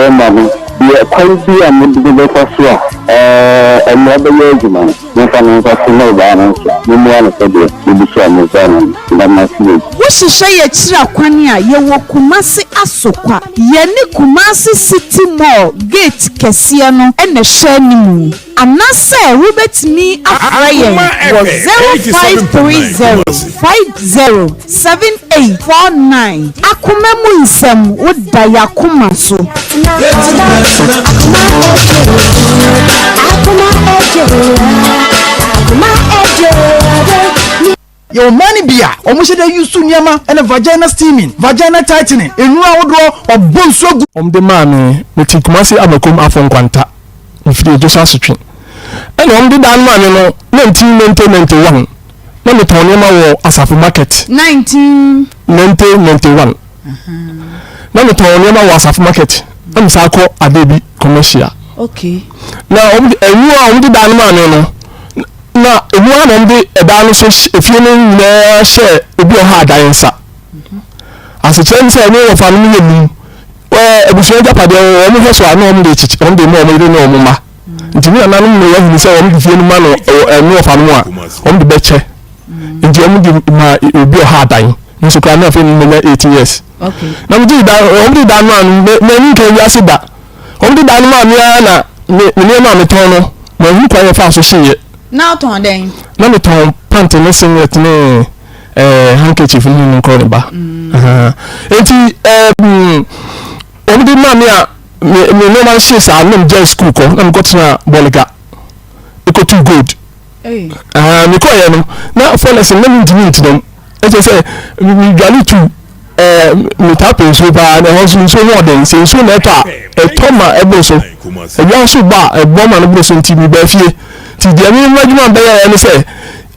bɛrima no, deɛ kwan bi a mode no bɛfa so a ɛɛ mmoa bɛyɛ adwuma no, momfa no mfa so na ɔbaa no nso, mommoa no sɛdeɛ mobisa a moboa no no. Meda mo ase o. Wo hyehyɛ yɛ kyiri akwan a, yɛwɔ Kumasi Asokwa. Yɛne Kumasi City Mall gate kɛseɛ no na ɛhyɛ animu. Anasɛ wobɛtumi afrɛ yɛn wɔ 0530 50 7849. Akoma mu nsɛm, woda y'akoma so. Yɛwɔ mmaa no bi a wɔhyɛ da use nneɛma ɛne vagina steaming, vagina tightening, nnuro ahodoɔ, wɔbɔ nsuo gu. Wɔde maa me, mete Kumasi Amakom Afo Nkwanta, mefiri Adwoso Asotwe. Ɛna wɔde dan no maa me no, 1991, na metɔn nneɛma wɔ Asafo Market. 1991, na metɔn nneɛma wɔ Asafo Market, na mesan kɔ Adebi Commercial. Okay. Na wɔde ɛnwura a wɔde dan no maa me no, Na emu ara na wɔde ɛdan no so efie no nyinaa hyɛɛ obi a ɔha adan nsa. Asekyerɛ ne sɛ ɛne wɔfa no yɛ num. Ɛɛ abusua agyapadeɛ wɔn hwɛ so a na wɔn de kyekye wɔn de ma wɔn yere ne wɔn mma. Nti ne nananom na yɛahunu sɛ wɔn de fie no ma no ɛne wɔfa no a wɔn de bɛkyɛ. Nti wɔn de ma obi a ɔha adan. Nso koraa na afei no manya 18 years. Na wɔn de dan wɔn de dan no a no m'ani nka wiase da. Wɔn de dan no maa me ara na me me nneɛma a metɔn no, manhu kwan a ɛfaa so hyeeɛ. Na wotɔn dɛn? Na metɔn pant ne singlet ne eh, handkerchief ne ne nkorɔ ne ba. Mm. Enti um, wɔn de maa me a me me nneɛma hyee saa na megyae sukuu kɔ na mekɔtena Bɔlega ekotu gold. Ah, mekɔeɛ no na furnace no na mentumi ntena mu. Ɛkyɛ sɛ medwale tu ɛɛ metaa pɛ nsuo paa na ɛhɔ nso nsuo ho ɔden sɛ nsuo na ɛtɔ a ɛtɔ ma ɛboro so awia nso bɔ a ɛbɔ ma no boro so nti mebaa fie nti deɛ me adwuma bɛyɛɛ ne sɛ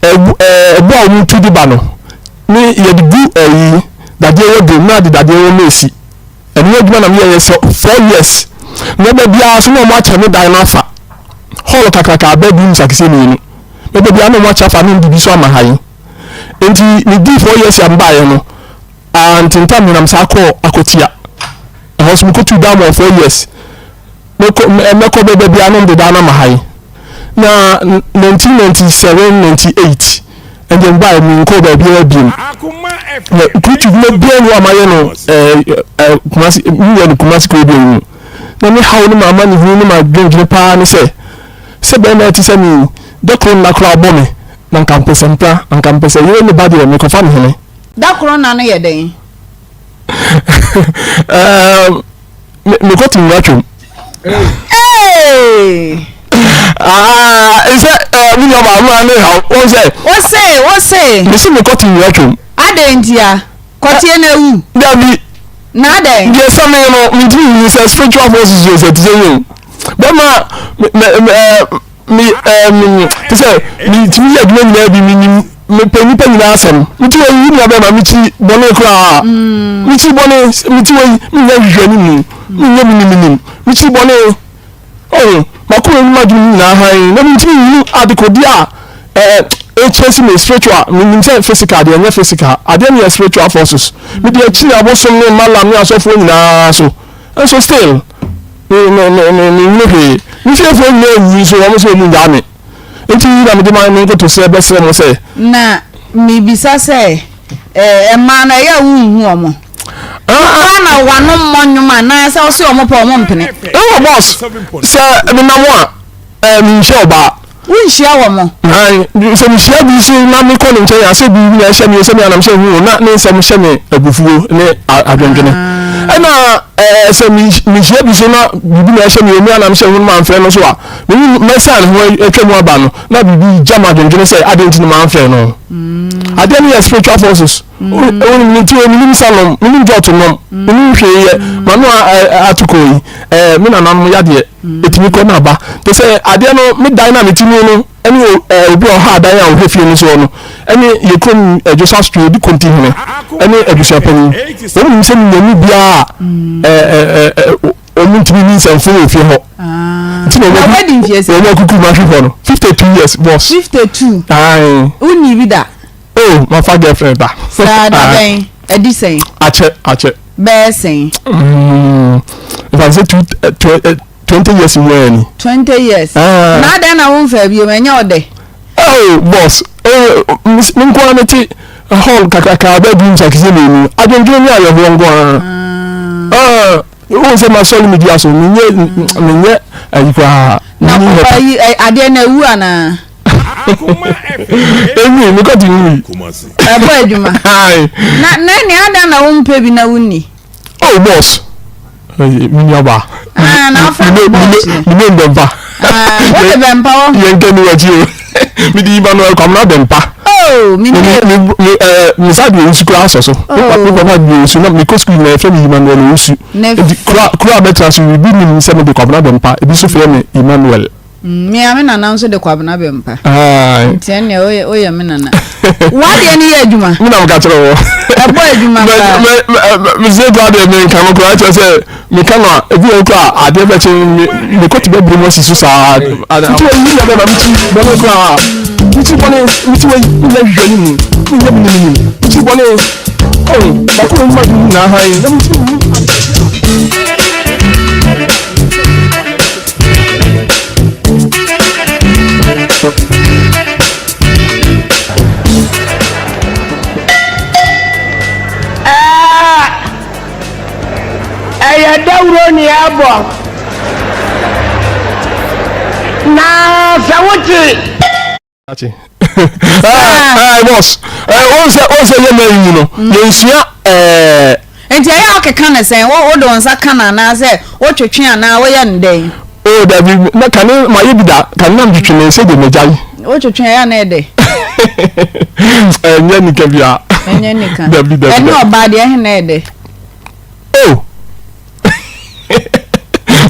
ɛbo ɛbo a wɔn tu de ba no ne yɛde gu ɛyi dadeɛ wɔ dom na de dadeɛ wɔ mesi ɛno adwuma na meyɛyɛ sɛ 4 years na ɛbɛ biara so na wɔn akyɛ me dan no afa hall kakraka bedrooms akɛseɛ mmienu ɛbɛ biara na wɔn akyɛ afa na wɔn de bi so ama ha yi. Nti medii 4 years a mebaeɛ no, antentam menam saa kɔɔ Akwatia. Ɛhɔ nso mekɔtuu dan mɔ 4 years. Mɛkɔ mɛkɔ bɛba biara na wɔde dan no ama ha yi. Na 1997, 98 ɛndeɛ mebaeɛ menkɔɔ baabiara biom. Na kurutu dwuma biara ni hɔ a mayɛ no ɛɛ ɛɛ Kumasi meyɛ no Kumasi kuro biara mu. Na me haw ne m'amanehunu ne m'adwendwene paa ne sɛ sɛ bɛrima ɛte sɛ me yi, da koro nna koraa ɔbɔ me. Na nka mpɛ sɛ mpra, anka mpɛ sɛ yere ne ba deɛ mekɔfa me hene. Da koro nna no yɛ dɛn? Ɛɛm, me mekɔto nwura twam. Ee! Ah, sɛ ɛɛ me nua baa mo ne haw wɔn sɛ. Wose, wose. Mesi mekɔto nwura twam. Adɛn ntia? Kɔteɛ na awu. Dabi. Na adɛn? Deɛ ɛsɛ me no, mentumi nhu sɛ spiritual forces yɛ sɛ te sɛ yɛ o. Bɛma me me me ɛɛ. Me ɛɛm te sɛ metumi yɛ adwuma nyinaa bi menim mepɛ nnipa nyinaa asɛm mete wɔ yi wo nua bɛma mekyi bɔne koraa mm. mekyi bɔne mete wɔ yi menyɛ nhwehwɛ ne mu menyɛ menim menim mekyi bɔne ɔho makoma mu madwene nyinaa hann na mentumi nhunu adekodeɛ a ɛɛ ɛkyerɛ si me spiritual menim sɛ physical deɛ ɛnyɛ physical adeɛ no yɛ spiritual forces mede akyiri abosom ne malam ne asɔfoɔ nyinaa so nso still me me me me menhunu hwee. Me fiefoɔ nyinaa awuwu nso wɔn nso wɔn nnyaa me. Nti na mede ma me nkotosrɛ bɛsrɛ mo sɛ. Na mebisa sɛ, ɛɛ mmaa no ɛyɛ a wonhu wɔn? Koraa na w'ano mmɔ nnwom anaasɛ wose wɔn pɛ wɔn mpene? Ɛwɔ boss, sɛ menam a, ɛɛ menhyia ɔbaa. Wonhyia wɔn? Aane, sɛ mehyia bi nso na mekɔ ne nkyɛn a, sɛ biribi na ɛhyɛ me o, sɛ me ara na mehyɛ hu o, na ne nsɛm hyɛ me abufuo ne adwendwene. Ɛna ɛɛ sɛ mehyia bi nso na biribi na ɛhyɛ me o, me ara na mehyɛ hu no mamfrɛ no nso a, me mɛsan ne ho atwa mu aba no, na biribi gya m'adwendwene sɛ adɛn nti na mamfrɛ no. Adeɛ no yɛ spiritual forces. Wonim ne nti o, menim nsa nom, menim jɔt nom, menim hwee yɛ, m'ano atokɔ yi, ɛɛ me nananom yadeɛ. Ɛtumi kɔ na aba. Te sɛ adeɛ no, me dan no a mete mu no ne obi a ɔha adan a ɔhwɛ fie no soɔ no ne yɛ kurom Dwosa Street ɔdi konti hene ne abusuapanin. Wɔn nim sɛ menya mu biara a wɔn ntumi ni nsɛmfo wɔ fie hɔ. Nti na wɔn akuku ma hwe hɔ no. 52 years boss. 52. Aye. Wonni bi da. Oh, mafa girlfriend da. Saa da bɛn? Ɛdi sɛn? Akyɛ akyɛ. Bɛyɛ sɛn? Mm, in fact. fa sɛ two eh, 20 years mu ani. 20 years. Ah. Na adɛn na womfaa bio ɛnyɛ ɔdɛ? Oh boss, eh, me nko ara mete hall kakraka bedrooms akɛseɛ mmienu adwendwene ne awerɛhoɔ nko ara. Ah, wohu sɛ masɔre me dua so menyɛ menyɛ ayi koraa. Na ayi adeɛ na awu anaa? Enwi mekɔte nwi. Ɛbɔ adwuma. Na na nea adan na wompɛ bi na wonni. Oh boss, me nua ba. Ah, na afra me boss. Me name Bɛmpa. Ah, wo de Bɛmpa wɔ. Yɛn kɛ ni wakyi o. Me di Emmanuel Kwamina Bɛmpa. Oh, me name. Me me eh me sa di owusu kura asɔ so. Oh. Me papa di owusu na me kɔ school na yɛfrɛ me Emmanuel Owusu. Nti kura kura bɛtena so ebi nim sɛ me de Kwamina Bɛmpa, ebi nso frɛ me Emmanuel. Me a me nana nso de Kwabena Bɛmpa. Nti ɛnneɛ woyɛ woyɛ me nana. W'adeɛ no yɛ adwuma. Me na meka kyerɛ wɔ. Ɛbɔ adwuma paa. Me me me sɛ kura deɛ me nka no kura kyerɛ sɛ me ka no a ebi wɔ kura adeɛ bɛkye me me kɔte bɛbiri mu asi so saa. Nti wɔ yi deɛ bɛma me ti bɔne kura me ti bɔne me ti wɔ yi me nyɛ hwehwɛ ne mu me nyɛ me nim me ti bɔne ɔn bako mu ma dum na han na me ti mu. Ɛyɛ dawuro ne ɛbɔ na sɛ wote. Ate. Ɛɛ boss, ɛɛ wɔn sɛ wɔn sɛ yɛ mɛ yi no, yɛn sua ɛɛ. Nti ɛyɛ a ɔkeka ne sɛn? Wo wode wo nsa ka no anaasɛ wotwetwe anaa woyɛ no dɛn? Oh dabi, na kane mayɛ bi da, kane na metwetwe me nsa deɛ magyae. Wotwetwe ɛyɛ a na ɛdɛ? Ɛnyɛ nika bia. Ɛnyɛ nika. Dabi dabi. Ɛne ɔbaa deɛ ɛhe na ɛdɛ? Oh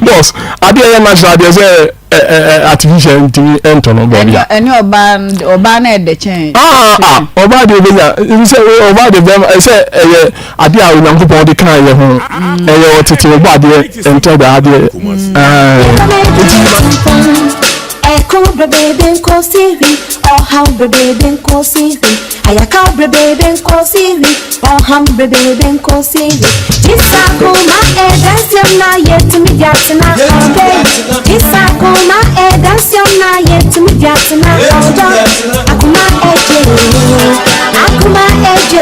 boss adeɛ yɛ natural adeɛ sɛ ɛ ɛ artificial ntumi ntɔ no baabi a. ɛne ɔbaa ɔbaa na ɛdɛ kyɛn. aa ah ɔbaa deɛ ɔbɛnya sɛ ɔbaa deɛ bɛrima sɛ ɛyɛ adeɛ a Onyankopɔn de kan yɛ ho ɛyɛ ɔtete ɔbɔ adeɛ ntɔ da adeɛ ɛɛ. Ɛko bebrebe nkosi hwi, ɔhaw bebrebe nkosi hwi, ayakaw bebrebe nkosi hwi, ɔham bebrebe nkosi hwi. Jisa kuma ɛdansiam na yɛtumi de atena ɔdɔ. Jisa kuma ɛdansiam na yɛtumi de atena ɔdɔ. Akoma ɛgye akoma ɛgye.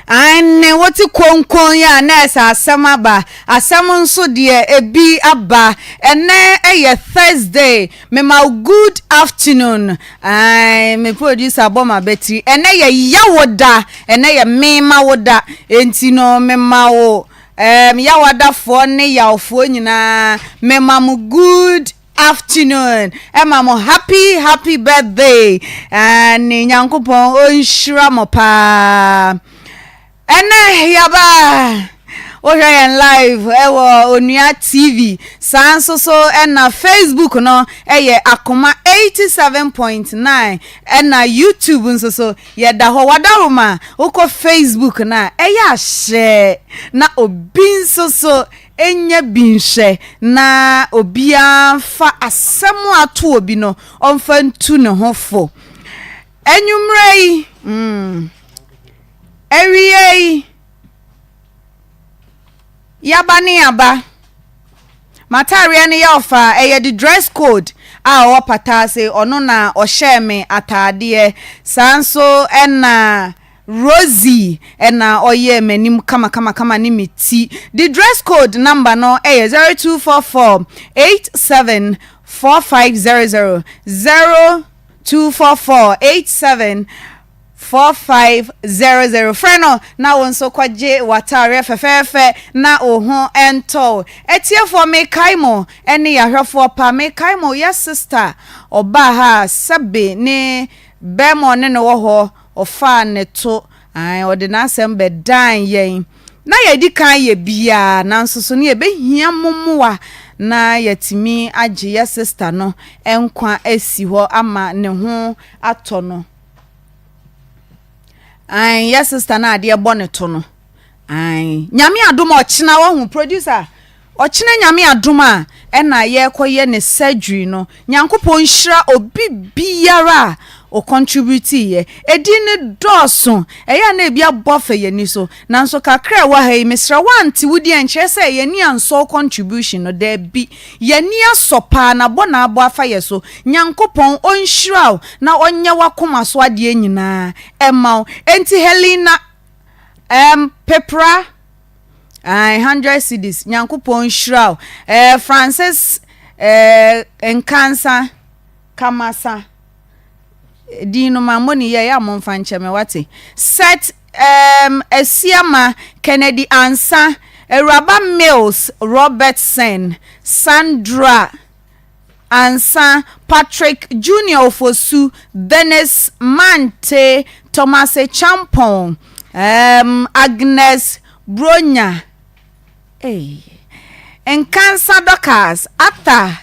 Aane, wote konkon yi a na ɛsɛ asɛm aba. Asɛm nso deɛ ebi aba. Ɛnnɛ yɛ Thursday, mema wo good afternoon. Ae, me producer bɔ m'abatiri. Ɛnnɛ yɛ Yawoda, ɛnnɛ yɛ mema wo da. Enti no mema wo um, Yawadafoɔ ne Yawfoɔ nyinaa, mema mo good afternoon ɛma mo happy happy birthday ne nyankopɔn ɔnhyira mo paa ɛnɛ yaba wohwɛ yɛn live ɛwɔ onua tv saa nso so ɛna facebook no ɛyɛ akoma 87.9 ɛna youtube nso so yɛda hɔ wadaroma wokɔ facebook no a ɛyɛ ahyɛ na obi nso so Nya bi nhwɛ na obiara mfa asɛm a ato obi no ɔmfa ntu ne ho fo. Anwummerɛ yi, mm, awia yi, yaba ne yaba. M'ataareɛ no yɛ ɔfa, ɛyɛ de dress code a ɔwɔ pata ase, ɔno na ɔhyɛɛ me ataadeɛ. Saa nso ɛna Rosie na ɔyɛɛ m'anim kamakamakama ne me ti. The dress code number no yɛ 0244 87 4500, 0244 87 4500. Frɛ no na wo nso kɔgye w'ataareɛ fɛfɛɛfɛ na wo ho ntɔ wo. Atiefoɔ mekae mo ne yɛahwɛfoɔ pa, mekae mo yɛ sister ɔbaa ha a sɛbe ne bɛɛma ɔne no wɔ hɔ Ɔfaa ne to, ae, ɔde n'asɛm bɛdan yɛn. Na yɛadi kan ayɛ biara, nanso so no yɛbɛhia mo mmoa na yɛatumi agye yɛ sista no nkwa asi hɔ ama ne ho atɔ no. Ae, yɛ sista no adeɛ bɔ ne to no. Ae, Nyame adom a ɔkyena wahu, producer, Ɔkyena Nyame adom a ɛna yɛrekɔ yɛ ne surgery no. Nyankopɔn nhyira obi biara a. Ɔ contribute yɛ. Edin no dɔɔso, ɛyɛ a na ebi abɔ afa yɛn ani so. Nanso kakra a ɛwɔ ha yi, mesrɛ wo ante wo din a ɛnkyerɛ sɛ yɛn ani ansɔ wo contribution no, daabi. Yɛn ani asɔ paa na bɔ na abɔ afa yɛn so. Nyankopɔn ɔnhyira wo na ɔnyɛ w'akoma so adeɛ nyinaa mma wo. Enti Helena um, Pepra, ae, 100 cedis, Nyankopɔn nhyira wo. Eh, Francis eh, Nkansa, Kamasa. Din no mammɔ ne yie a, ɛyɛ a momfa nkyɛ me, wate? Seth um, Asiama, Kennedy Ansah, Awuraba Mills Robertson, Sandra Ansah, Patrick Junior Ofosu, Dennis Mante, Thomas Acheampong, um, Agnes Bronya, hey, Nkansa Dorcas, Arthur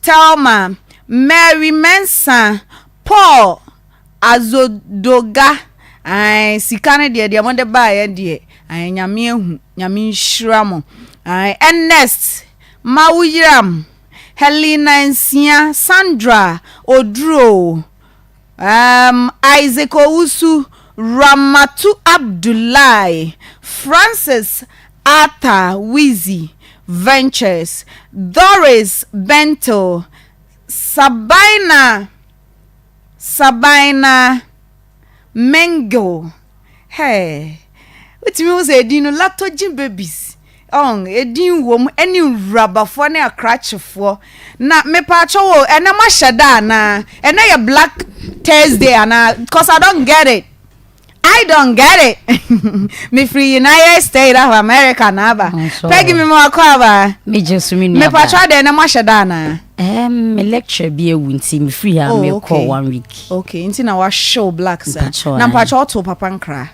Thelma, Mary Mensah, Paul Azodoga, ae, sika no deɛ, deɛ mode baeɛ deɛ, ae, Nyame ahu, Nyame nhyira mo, ae, Ernest Mawuyiram, Helena Nsia, Sandra Oduro, um, Isaac Owusu, Ramatu Abdullahi, Francis Arthur Wizzy Ventures, Doris Bento, Sabina Sabina Mengel. Hey, wotumi hu sɛ edin no Latogye Babies. Ɔn, edin wom ɛne nwurabafoɔ ne akrakyefoɔ. Na mepaakyɛw o, ɛnɛ moahyɛ da anaa? Ɛnɛ yɛ Black Thursday anaa? Cause I don't get it. I don't get it. Mefiri United States of America na aba. Peggy me ma wakɔ aba. Megye so me nua ba. Mepaakyɛw adɛn ɛnɛ moahyɛ da anaa? Um, me lecture bi awu nti mefiri ha oh, mekɔ okay. one week. Okay, nti na wahyew black sa. Na mpaakyɛw ɔto papa nkra.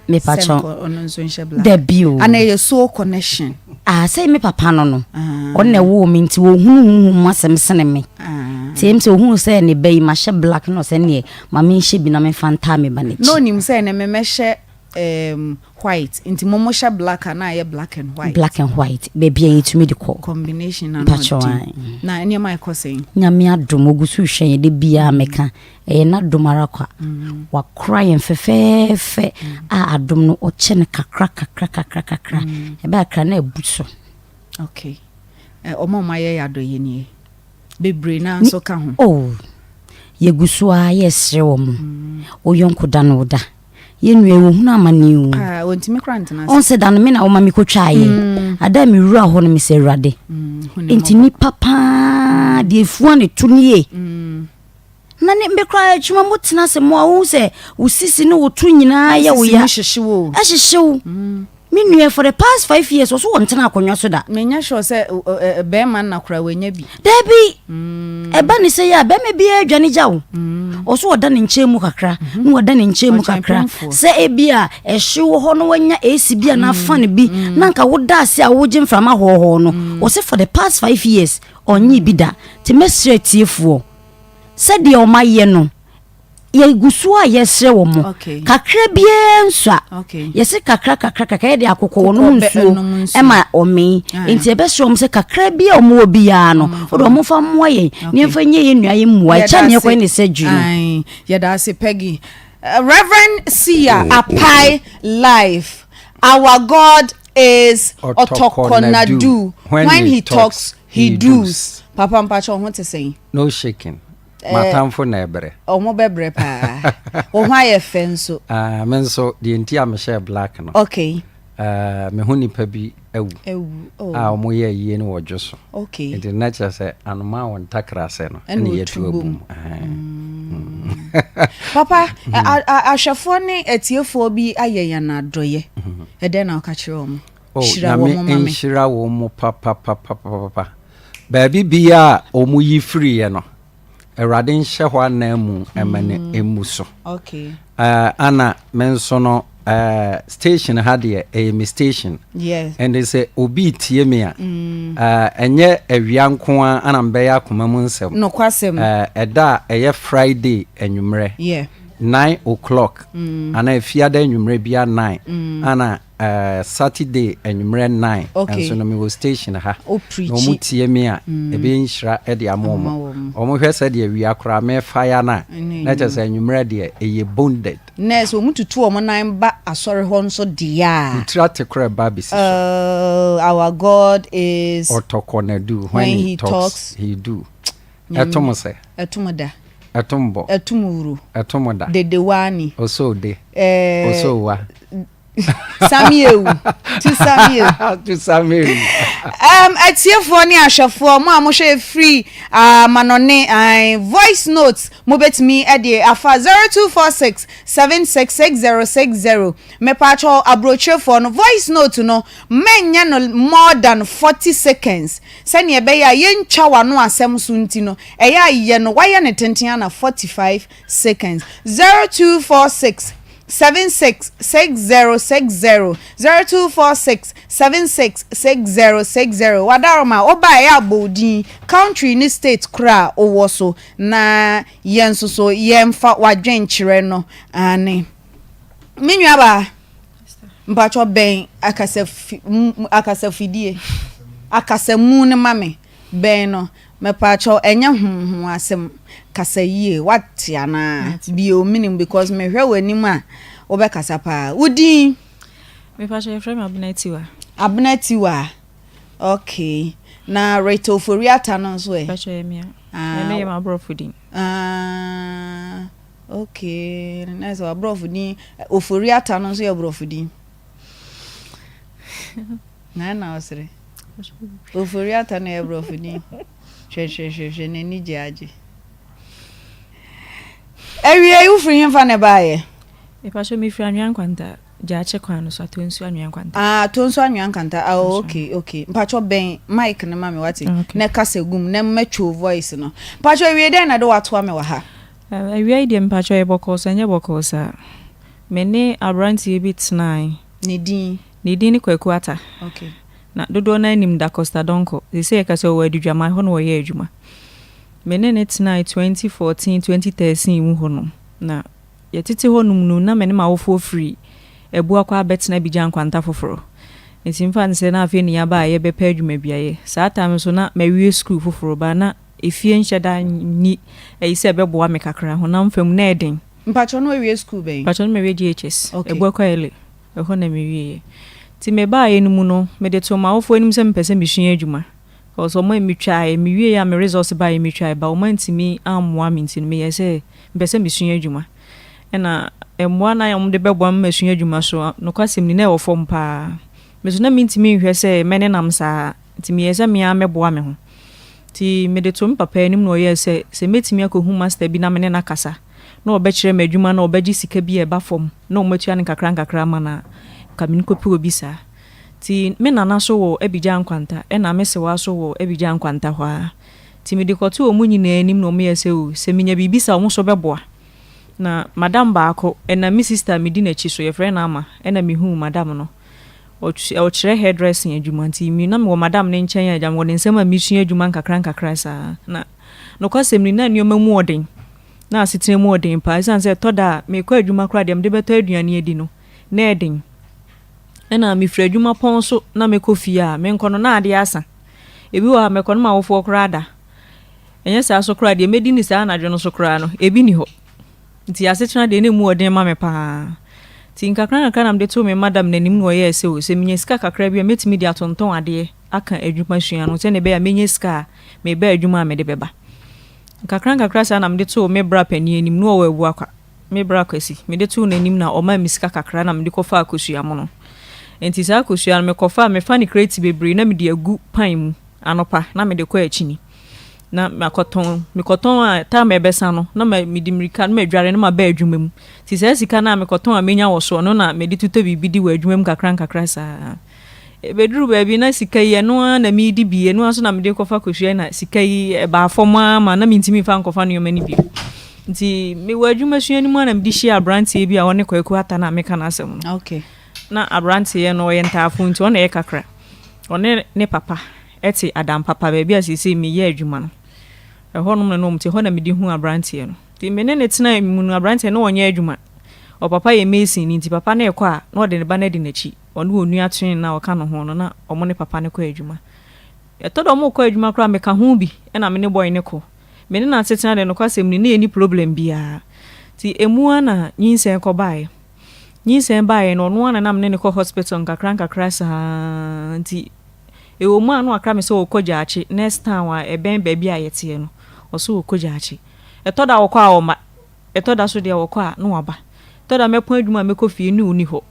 Mepakyɛw. Sɛ ɔno nso nhyɛ black. Dabi o. Ana ɛyɛ soul connection. Ah, sɛ me papa no no. Ah. Ɔno na ɛwoo me nti ɔhunu huhu mu asɛm sene me. Ah. Nti ɛm sɛ ɔhunu sɛ ne ba yi mahyɛ black na ɔsɛ neɛ ma menhyɛ bi na memfa ntaa me ba n'akyi. Na ɔnim sɛ ɛnɛ memɛhyɛ um, white nti mo mo hyɛ black a na ayɛ black and white. Black and white baabi a yɛtumi de kɔ. Combination na na ɔdi. Na nneɛma ɛkɔ sɛn? Nyame adom ogu so hwɛ yɛn de biara meka. Ɛyɛ n'adom ara kwa. Wakora yɛn fɛfɛɛfɛ a adom no ɔkyɛ no kakra kakra kakra kakra. Ɛbɛyɛ akra na abu so. Okay. Ɔmo a ɔmo ayɛ yɛ adɔyɛ nie. Bebree naa nso ka ho. Oh, yɛgu so ara yɛsrɛ wɔn. Wo yɔnko da no wo da. Yɛn nua yi ɔhunu amane o. Paa, ɔntumi koraa ntena ase. Ɔn sɛ da no me na woma mekɔtwaeɛ. Ada a mewura hɔ no mesɛ Awurade. Enti nipa paa deɛ efua ne to nie. Na ne me koraa adwuma mu tena ase mo a wohu sɛ wo sisi ne wo to nyinaa yɛ wo ya. Sisi mu hyehye wo. Ɛhyehye wo. Mm. Me nua for the past 5 years ɔso wɔ ntena akonnwa so da. Menya sure sɛ bɛrima nna koraa wanya bi. Dabi. Mm. Ɛba ne sɛ yɛ a bɛrima biara adwane gya wo. Mm. Ɔso ɔda ne nkyɛn mu kakra mm-hmm. na ɔda ne nkyɛn mu kakra. Sɛ ebi a ɛhye wɔ hɔ na wanya AC bi anaa fan bi na nka woda ase a wogye mframa hɔɔhɔɔ no. Ɔse for the past 5 years ɔnye bi da. Nti mɛsrɛ atiefoɔ sɛdeɛ wɔn ayɛ no yɛgu so a yɛsrɛ wɔn kakra biara nsua yɛse kakra kakra kakra yɛde akokɔ wɔn nom nsuo ɛma ɔmee nti yɛbɛsrɛ wɔn sɛ kakra bi a wɔn wɔ biara no wɔde wɔn fa mmoa yɛn ne yɛmfa nyɛ yɛn nua yɛn mmoa ɛkyɛ ne yɛkɔ ne surgery no. Yɛda ase Peggy. Reverend Sia Apai life our God is Ɔtɔkɔnadu when he talks he does. Papa mpakyɛ wo ho te sɛn? No shaking. Eh, M'atamfo na ɛbrɛ. Ɔmo bɛbrɛ paa. Wo ho ayɛ fɛ nso. Ah, me nso deɛ nti a mehyɛɛ black no. Okay. Uh, me ho nipa bi awu. Awu. Oh. A ɔmo yɛ ayie no wɔ dwo so. Okay. Nti na kyerɛ sɛ anoma a wɔn ntakra ase no ɛna yɛtu abom. Mm. Papa, mm. ahwɛfoɔ ne atiefoɔ bi ayɛ yɛn adɔyɛ. Mm-hmm. Ɛdɛn na ɔka kyerɛ wɔn? Oh, Hyira wɔn ma me. Nhyira wɔn mu papapapapapa. Baabi bia a wɔn yi firiiɛ no, Awurade nhyɛ hɔ anan mu ɛma no mm. emu so. Okay. Uh, ana me nso no uh, station ha deɛ ɛyɛ me station. Yes. Ɛnde sɛ obi tie me a, mm. uh, ɛnyɛ awia nko ara ana mbɛyɛ akoma mu nsɛm. Nokwasɛm. Ɛda a ɛyɛ Friday anwummerɛ. Yeah. 9 o'clock. Mm. Ana efiada anwummerɛ bia 9. Mm. Ana. Eh, Saturday anwummerɛ 9 Okay. nso no mewɔ station ha. Wo Na preachi. wɔn tie me a, ɛbɛyɛ nhyira de ama Ama wɔn. wɔn. Wɔn hwɛ sɛdeɛ awia koraa mefa ya no a, Ɛne na kyerɛ sɛ anwummerɛ deɛ ɛyɛ bonded. Nurse, wɔn tutu wɔn nan ba asɔre hɔ nso deɛ a. Wo tiri ate koraa ɛba abɛsi so. Oh, our God is. Ɔtɔkɔ na do, when he talks, he do. Nyame. Ɛtom sɛ. Ɛtom da. Ɛtom bɔ. Ɛtom wuro. Ɛtom da. Dedewani. Osoo de. Eh, Osoo wa. Samiewu. Tu Samiewu. Tu Samiewu. Atiefoɔ ne ahwɛfoɔ, mo a mohwɛ firi amanɔne, uh, voice notes mobɛtumi de afa 0246 766060. Mepatwɔ aburokyerefoɔ no, voice note no mɛnyɛ no more than 40 seconds sɛnea ɛbɛyɛ a yɛntwa w'ano asɛm so nti no, ɛyɛ a yɛ no wayɛ ne tenten ana 45 seconds. 0246 766060 0246 766060. Wadaroma woba a, ɛyɛ abɔ wo din, country ne state koro a wowɔ so, na yɛn nso so yɛmfa w'adwenkyerɛ no ane. Me nuabaa, mpatwɔ bɛn akasafidie akasamu no ma me bɛn no. Mepaakyɛw, ɛnyɛ ho ho asɛm, kasa yie, wate anaa? Bio menim because mehwɛ w'anim a wobɛkasa paa. Wo din? Mepaakyɛw, yɛfrɛ me Abena Tiwa. Abena Tiwa, okay. Na Rita Ofori-Atta no nso ɛ? Mepaakyɛw, yɛ mea. Ah, ɛno yɛ m'aborɔfo din. Ah, okay. Na sɛ w'aborɔfo din Ofori-Atta no nso yɛ aborɔfo din. Na na ɔsere. Ofori Atta no yɛ borɔfo din. Hwɛ hwɛ hwɛ hwɛ, n'ani gye agye. Awiei, wofiri hefa na ɛbaeɛ? Mepakyɛ, mefiri Anwea Nkwanta, Gyaakye kwan no so, Atonsu Anwea Nkwanta. Ah, Atonsu Anwea Nkwanta. Ah, oh, okay, okay. Mpakyɛ bɛn mic no ma me, wate? Okay. Na kasa gum na mɛtwo voice no. Mpakyɛ awiei, dɛn na de watoa me wɔ ha? Awia yi deɛ, mepakyɛ, ɛyɛ bɔkɔɔ sɛ ɛnyɛ bɔkɔɔ saa. Me ne aberanteɛ bi tenae. Ne din? Ne din ne Kwaku Atta. Okay. Na dodoɔ no ara nim Dacosta Donkor. Seesei yɛka sɛ ɔwɔ Adidwaman, ɛhɔ na ɔyɛ adwuma. Me ne no tenae 2014, 2013 mu hɔnom. Na yɛtete hɔnom no, na me ne m'awofoɔ firi Abuakwa abɛtena Abidjan Nkwanta foforɔ. Nti mfa no sɛ na afei na yɛaba a yɛrebɛpɛ adwuma bi ayɛ. Saa time nso na mawie sukuu foforɔ, but na efie nhyɛ da nni ayi sɛ ɛbɛboa me kakra. Honam fam na ɛyɛ den. Mpakyɛw, na wawie sukuu bɛn? Mpakyɛw, na mawie JHS, Okay. Abuakwa Early. Ɛhɔ na mewieɛ. Nti mebaeɛ no mu no, mede too m'awofoɔ anim sɛ mepɛ sɛ mesua adwuma. Cause wɔn a metwaeɛ, mewieɛ a me results baeɛ metwaeɛ but wɔn antumi ammoa me nti no meyɛɛ sɛ mepɛ sɛ mesua adwuma. Ɛna mmoa no a wɔde bɛboa me masua adwuma so, nokwasɛm ni, na ɛwɔ fam pa ara. Me nso na mentumi nhwɛ sɛ mɛnenam saa nti meyɛɛ sɛ me ara mɛboa me ho. Nti mede too me papa anim na ɔyɛɛ sɛ, sɛ mɛtumi akɔhu master bi na me ne no akasa na ɔbɛkyerɛ me adwuma na ɔbɛgye sika bi a ɛba fam na wɔatua no nkakrankakra ama no a, nka menkɔpɛ obi saa. Nti me nana nso wɔ Abidjan Nkwanta ɛna me sewa nso wɔ Abidjan Nkwanta hɔ ara. Nti mede kɔtoo wɔn nyinaa anim na wɔyɛɛ sɛ o, sɛ menya biribi saa a wɔn nso bɛboa. Na madam baako, ɛnam me sista a medi n'akyi so, yɛfrɛ no Ama, ɛna mehuu madam no. Ɔkyerɛ hairdressing adwuma nti me na mewɔ madam no nkyɛn a agya mewɔ ne nsam a mesua adwuma nkakrankakra saa. Na nokwasɛm ni, na nneɛma mu ɔden. Na asetena mu ɔden paa. Esiane sɛ ɛtɔ da a mekɔ adwuma koraa deɛ mede bɛtɔ aduane adi no, na ɛden. Ɛna mefiri adwuma pɔn so na mekɔ fie a, menkɔ no na adeɛ asa. Ebi wɔ hɔ a mɛkɔ no m'awofoɔ koraa da. Ɛnyɛ saa so koraa deɛ mɛdi ne saa anadwo no so koraa no, ebi nni hɔ. Nti asetena deɛ na emu ɔden ma me paa. Nti nkakrankakra na mede too me madam no anim na ɔyɛɛ sɛ o, sɛ menya sika kakra bi a mɛtumi de atontɔn adeɛ aka adwuma sua no sɛdeɛ ɛbɛyɛ a mɛnya sika a meba adwuma a mede bɛba. Nkakrankakra saa na mede too me bra panin anim, na ɔwɔ Abuakwa, me bra Kwasi. Mede too n'anim na ɔmaa me sika kakra na mede kɔfaa kosua mono. Enti saa kosua no mekɔfaa, mefa no kreti bebree na mede agu pan mu anɔpa na mede kɔ akyini na makɔtɔn. Mekɔtɔn a, time a ɛbɛsa no na mede mmirika na madware na maba adwuma mu. Nti saa sika no a mekɔtɔn a menya wɔ soɔ no na mede totɔ biribi di wɔ adwuma mu nkakrankakra saa. Ɛbɛduruu baabi na sika yi, ɛno ara na meredi bi, ɛno ara nso na mede rekɔfa kosua na sika yi ɛbaa fam ara ma na mentumi mfa nkɔfa nneɛma no bio. Nti mewɔ adwumasua no mu ara na mede hyiaa aberanteɛ bi a ɔne Kwaku Atta no a meka n'asɛm no. Okay. Na aberanteɛ no ɔyɛ ntaafo nti ɔna ɛyɛ kakra. Ɔne ne papa te Adampapa baabi a seesei meyɛ adwuma no. Ɛhɔnom na na wɔte, ɛhɔ na mede huu aberanteɛ no. Nti me ne no tenaa mu no, aberanteɛ no na ɔnyɛ adwuma. Ɔpapa yɛ mason nti papa no rekɔ a na ɔde ne ba no adi n'akyi. ɔne onua twin no a ɔka ne ho no na ɔmo ne papa no kɔ adwuma. Ɛtɔ da ɔmo kɔ adwuma koraa meka ho bi ɛna me ne boy no kɔ. Me ne no asetena deɛ nokwasɛm ni na yɛnni problem biara. Nti ɛmu ara na nyinsɛn kɔbaeɛ. Nyinsɛn baeɛ no ɔno ara na na me ne no kɔ hospital nkakra nkakra saa nti ɛwɔ mu a na wakra me sɛ ɔrekɔ Gyaakye next town a ɛbɛn baabi a yɛteɛ no ɔse ɔrekɔ Gyaakye. Ɛtɔ da a ɔkɔ a ɔmma, ɛtɔ da so deɛ ɔkɔ a na waba. Ɛtɔ da a mɛpɔn adwuma a mɛkɔ fie ne ɔnni hɔ.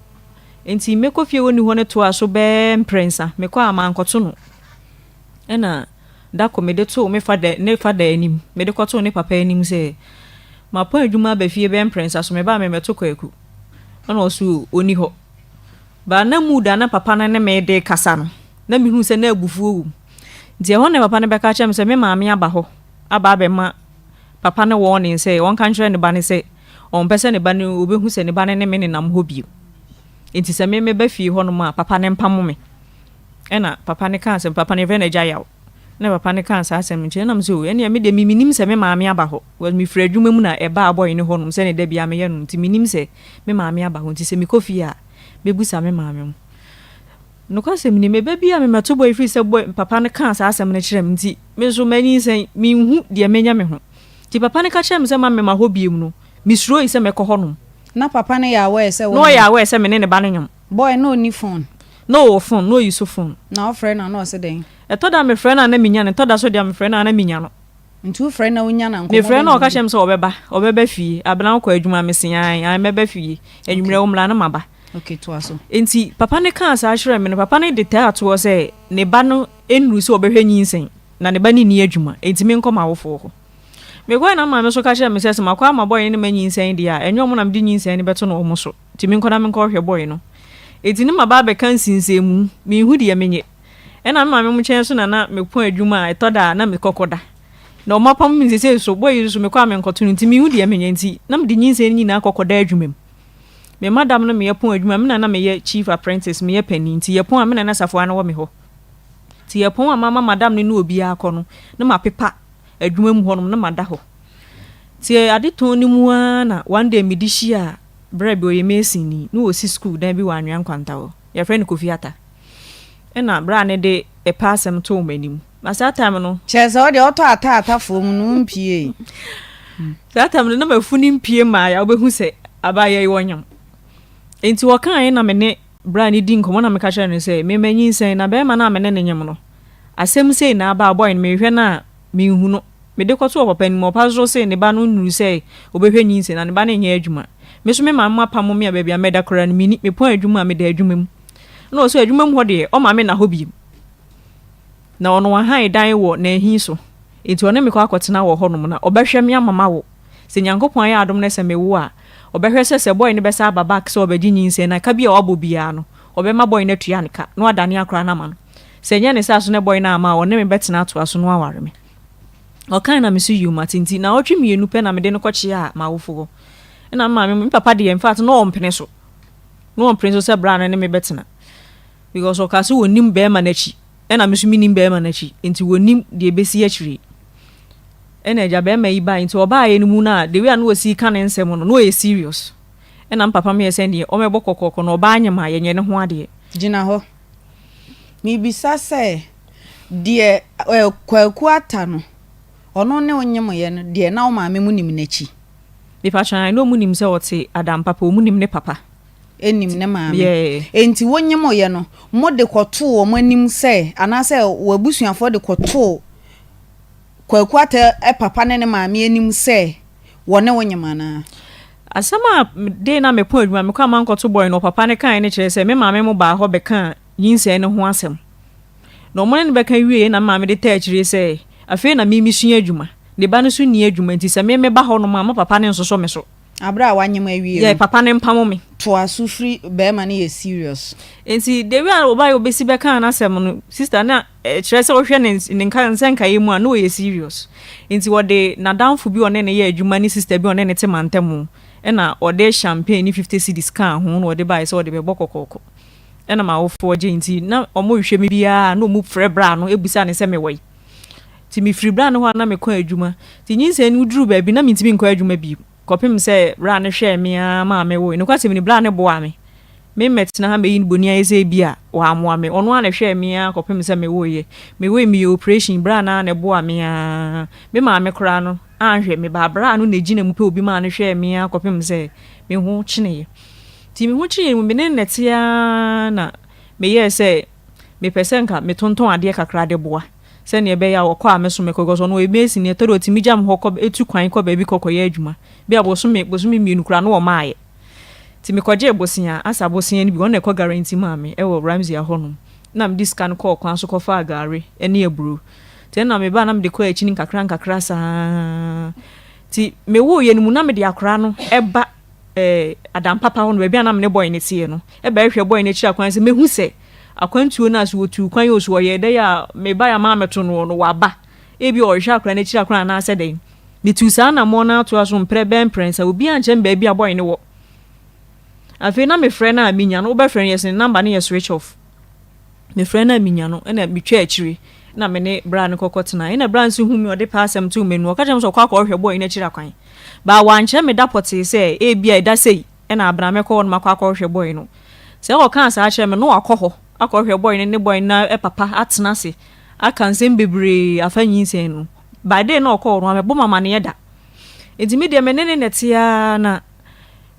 Nti mɛkɔ fie ɔnni hɔ no toaa so bɛɛ mprɛnsa mekɔ a mankɔto no. Ɛna da kor mede too me fada ne fada anim, mede kɔtoo ne papa anim sɛ, Mapɔn edwuma aba fie bɛyɛ mprɛnsa so, meba a memmɛto Kwaku. Ɛna ɔse o, onni hɔ. But na mood a na papa no ne me de rekasa no, na mehu sɛ na abufuo wɔ mu. Nti ɛhɔ na papa no bɛka kyerɛ me sɛ me maame aba hɔ aba abɛma papa no warning sɛ ɔnka nkyerɛ ne ba no sɛ ɔmpɛ sɛ ne ba no ɔbɛhu sɛ ne ba no ne me nenam hɔ bio. Nti sɛ me meba fie hɔnom a, papa no mpamo me. Ɛna papa no kaa sɛ, papa no yɛfrɛ no Agya Yaw. Ɛna papa no kaa saa asɛm no kyerɛ, ɛna me sɛ o, ɛneɛ me deɛ me menim sɛ me maame aba hɔ, because mefiri adwuma mu na ɛbaa boy no hɔ nom sɛdeɛ da biara meyɛ no, nti menim sɛ me maame aba hɔ, nti sɛ mekɔ fie a, mɛbusa me maame ho. Nokwasɛm ni, meba bi a memmɛto boy firi sɛ boy, papa no kaa saa asɛm no kyerɛɛ me nti, me nso manyinsɛn, menhu deɛ mɛnya me ho. Nti papa no ka kyerɛɛ me sɛ mma memma hɔ biom no, mesuroi sɛ mɛkɔ hɔ nom. Na papa no yɛ aware sɛ wo Na ɔyɛ aware sɛ me ne ne ba no nyom. Boy na ɔnni phone. Na ɔwɔ phone, na ɔyi so phone. Na wofrɛ no a na ɔse dɛn? Ɛtɔ da a mefrɛ no a na menya no, ɛtɔ da nso deɛ a mefrɛ no a na menya no. Nti wofrɛ no na wonya no a nkɔmmɔ Mefrɛ bɛn no na a ɔka modi? kyerɛ me sɛ ɔbɛba, ɔbɛba fie. Abena wokɔ adwuma? Mese aane, aane mɛba fie. Anwummerɛ wo mmra na maba. Okay, toa so. Nti papa no kaa saa kyerɛɛ me no, papa no de taa toɔ sɛ ne ba no nnuru sɛ ɔbɛhwɛ nyinsɛn, na ne ba no nni adwuma, enti menkɔ m'awofoɔ hɔ. Mekɔeɛ na me maame nso ka kyerɛɛ me sɛ sɛ makɔ ama boy no ne manyinsɛn deɛ a, ɛnyɛ wɔn na mede nyinsɛn no bɛto no wɔn so. Nti menkɔ na menkɔhwɛ boy no. Enti ne maba abɛka nsinsɛnmu, menhu deɛ menyɛ. Ɛna me maame mo nkyɛn nso na na mekɔ adwuma a ɛtɔ da a na mekɔ kɔda. Na wɔn apam me seesei so, boy yi nso mekɔ a menkɔto no nti menhu deɛ menyɛ nti na mede nyinsɛn no nyinaa kɔ kɔda adwuma mu. Me madam no meyɛ pɔn adwuma, me na na meyɛ chief apprentice, meyɛ panin nti yɛpɔn a me na na safoa no wɔ me hɔ. Nti yɛpɔn a mama madam no ne obiara kɔ no na mapepa adwuma mu hɔnom na mada hɔ. Nti ade tɔn no mu ara na one day mede hyiaa bra bi, ɔyɛ mason ni, na ɔsi sukuu dan bi wɔ Anwea Nkwanta hɔ. Yɛfrɛ no Kofi Atta. Ɛna bra no de ɛpɛ asɛm too m'anim. Na saa time no. Kyerɛ sɛ wo deɛ wotɔ ata atafoɔ mu no wompiee. Saa time no na m'afunu mpie mmaeɛ a wobɛhu sɛ abaayewa yi ɔnyam. Nti ɔkaeɛ na me ne bra no di nkɔmmɔ na meka kyerɛɛ no sɛ me manyinsɛn na barima no a me ne no nyem no asɛm sei na aba a boy no mehwɛ no a menhu no. Mede kɔtoo ɔpapa anim, ɔpa nso se ne ba no nnuru sɛ ɔbɛhwɛ nyinsɛn na ne ba no nyɛ adwuma. Me nso me maame mo apamo me a baabi a mɛda koraa no menni, mepɔn adwuma a meda adwuma mu. Ɛna ɔse adwuma mu hɔ deɛ ɔma me nna hɔ bio. Na ɔno wahan dan wɔ n'ahi so, enti ɔne me kɔ akɔtena wɔ hɔnom na ɔbɛhwɛ me ama mawo. Sɛ Nyankopɔn ayɛ adom na sɛ mewo a, ɔbɛhwɛ sɛ sɛ boy no bɛsan aba back sɛ ɔbɛgye nyinsɛn no a, ka bi a wabɔ biara no, ɔbɛma boy no atua ne ka na wadane akora no ama no. Sɛ ɛnyɛ ne saa so na boy no amma a, ɔne me bɛtena atoa so na waware me. Ɔkae na me so yiw mate nti naawɔtwe mmienu pɛ na mede no kɔkyeaa m'awofo hɔ. Ɛna me maame, me papa deɛ infact na ɔmpene so. Na ɔmpene so sɛ bra no ne me bɛtena. Because ɔkaa sɛ ɔnnim bɛɛma no akyi ɛna me nso mennim bɛɛma no akyi nti wɔnnim deɛ ɛbɛsi akyire. Ɛna agya bɛɛma yi baeɛ nti ɔbaeɛ no mu no a the way a na ɔsi ka ne nsɛm no na ɔyɛ serious. Ɛna me papa meyɛ sɛ neɛ ɔmɛbɔ kɔkɔɔkɔ na ɔbaa nyem a yɛnyɛ ne ho adeɛ. Gyina hɔ. Mebisa sɛ, deɛ eh, Kwaku Atta no, ɔno ne wo nyemoeɛ no deɛ na wo maame mo nim n'akyi? Mepakyɛ ae, na ɔmo nim sɛ ɔte Adampapa, ɔmo nim ne papa. Nim ne maame. Enti wo nyemoeɛ no, mo de kɔtoo wɔn anim sɛ, anaasɛ w'abusuafoɔ de kɔtoo Kwaku Atta papa ne ne maame anim sɛ wɔne wo nyem anaa? Asɛm a day na mekɔ adwuma, mekɔ a mankɔto boy no, ɔpapa no kaeɛ no kyerɛ sɛ me maame mo baa hɔ bɛkaa nyinsɛn no ho asɛm. Na ɔmo ne no bɛka wieeɛ na me maame de taa akyire sɛ afei na me mesua adwuma, ne ba no nso nni adwuma nti sɛ me meba hɔ nom a ma papa no nsosɔ me so. Aberɛ a wanyem awie no. Yɛ papa no mpamo me. Toa so firi barima no yɛ serious. Nti the way a ɔbaeɛ ɔbɛsi bɛkaa n'asɛm no sister na Kyerɛ sɛ wohwɛ ne ne nka nsɛnkaeɛ mu a na ɔyɛ serious. Nti ɔde n'adamfo bi a ɔne no yɛ adwuma ne sister bi a ɔne no te mantam ɛna ɔde champagne ne 50 cedis kaa ho na ɔde baeɛ sɛ ɔde bɛbɔ kɔkɔɔkɔ. Ɛna m'awofoɔ gyee nti na wɔhwehwɛ me biara na wɔfrɛ bra no bisa no sɛ mewɔ he. Nti mefiri bra no hɔ a na mekɔ adwuma. Nti nyinsɛn no duruu baabi na mentumi nkɔ adwuma bio kɔpem sɛ bra no hwɛɛ me ara maa mewoe. Nokwasɛm ni bra no boaa me. Me mmɛtena ha mmɛyi no boniayɛ sɛ ebia wammoa me. Ɔno ara na ɛhwɛɛ me ara kɔpem sɛ mewoeɛ. Mewoe meyɛɛ operation, bra no ara na ɛboaa me ara. Me maame koraa no anhwɛ me ba, bra no na ɛgyina mu pɛ obi maa no hwɛɛ me ara kɔpem sɛ me ho kyeneeɛ. Nti me ho kyeneeɛ no mu, me ne no na ɛte ara na meyɛɛ sɛ mepɛ sɛ nka metontɔn adeɛ kakra de boa sɛdeɛ ɛbɛyɛ a ɔkɔ a me so mɛkɔ because ɔno ɔyɛ mason, ɛtɔ da ɔtumi gya me hɔ kɔ tu kwan kɔ baabi kɔkɔyɛ adwuma. Bi a bosome, bosome mmienu koraa na ɔmmaeɛ. Nti mekɔgyee bosea, asa bosea no bi, ɔno na ɛkɔ guarantee maa me wɔ Ramsey hɔnom. Na mede sika no kɔɔ kwan so kɔfaa gari ne aburo. Nti ɛna mebaa na mede kɔɔ akyi no nkakra nkakra saa. Nti mewoeɛ no mu na mede akwadaa no ba eh, Adampapa hɔ no, baabi a na me ne boy no teɛ no, ɛbɛhwehwɛ boy no akyiri akwan sɛ mehu sɛ akwantuo no a so wɔtuu kwan o, so ɔyɛɛ dɛn a mebaeɛ a mammɛto noɔ no, waba. Ebia ɔrehwehwɛ akwadaa no akyiri akwan anaasɛ dɛn. Metuu saa anammɔn no ara toaa so mprɛ bɛyɛ mprɛnsa, obiara ankyerɛ me baabi a boy no wɔ. Afei na mefrɛ no a menya no, wobɛfrɛ no yɛse ne number no yɛ switch off. Mefrɛ no a menya no, ɛna metwaa akyire na me ne bra no kɔkɔ tenae. Ɛna bra no nso hu me ɔde pɛ asɛm too m'anim. Ɔka kyerɛ me sɛ ɔkɔ akɔhwehwɛ boy no akyiri akwan. But wankyerɛ me da pɔtee sɛ ebia ɛda sei ɛna abena mɛkɔ hɔ no makɔ akɔhwehwɛ boy no. Sɛ ɔkaa saa kyerɛ me no na wakɔ hɔ akɔhwehwɛ boy no ne boy no papa atena ase aka nsɛm bebree afa nyinsɛn no. By day na ɔkɔɔ no wammɛbɔ me amaneɛ da. Nti me deɛ me ne no na ɛte ara na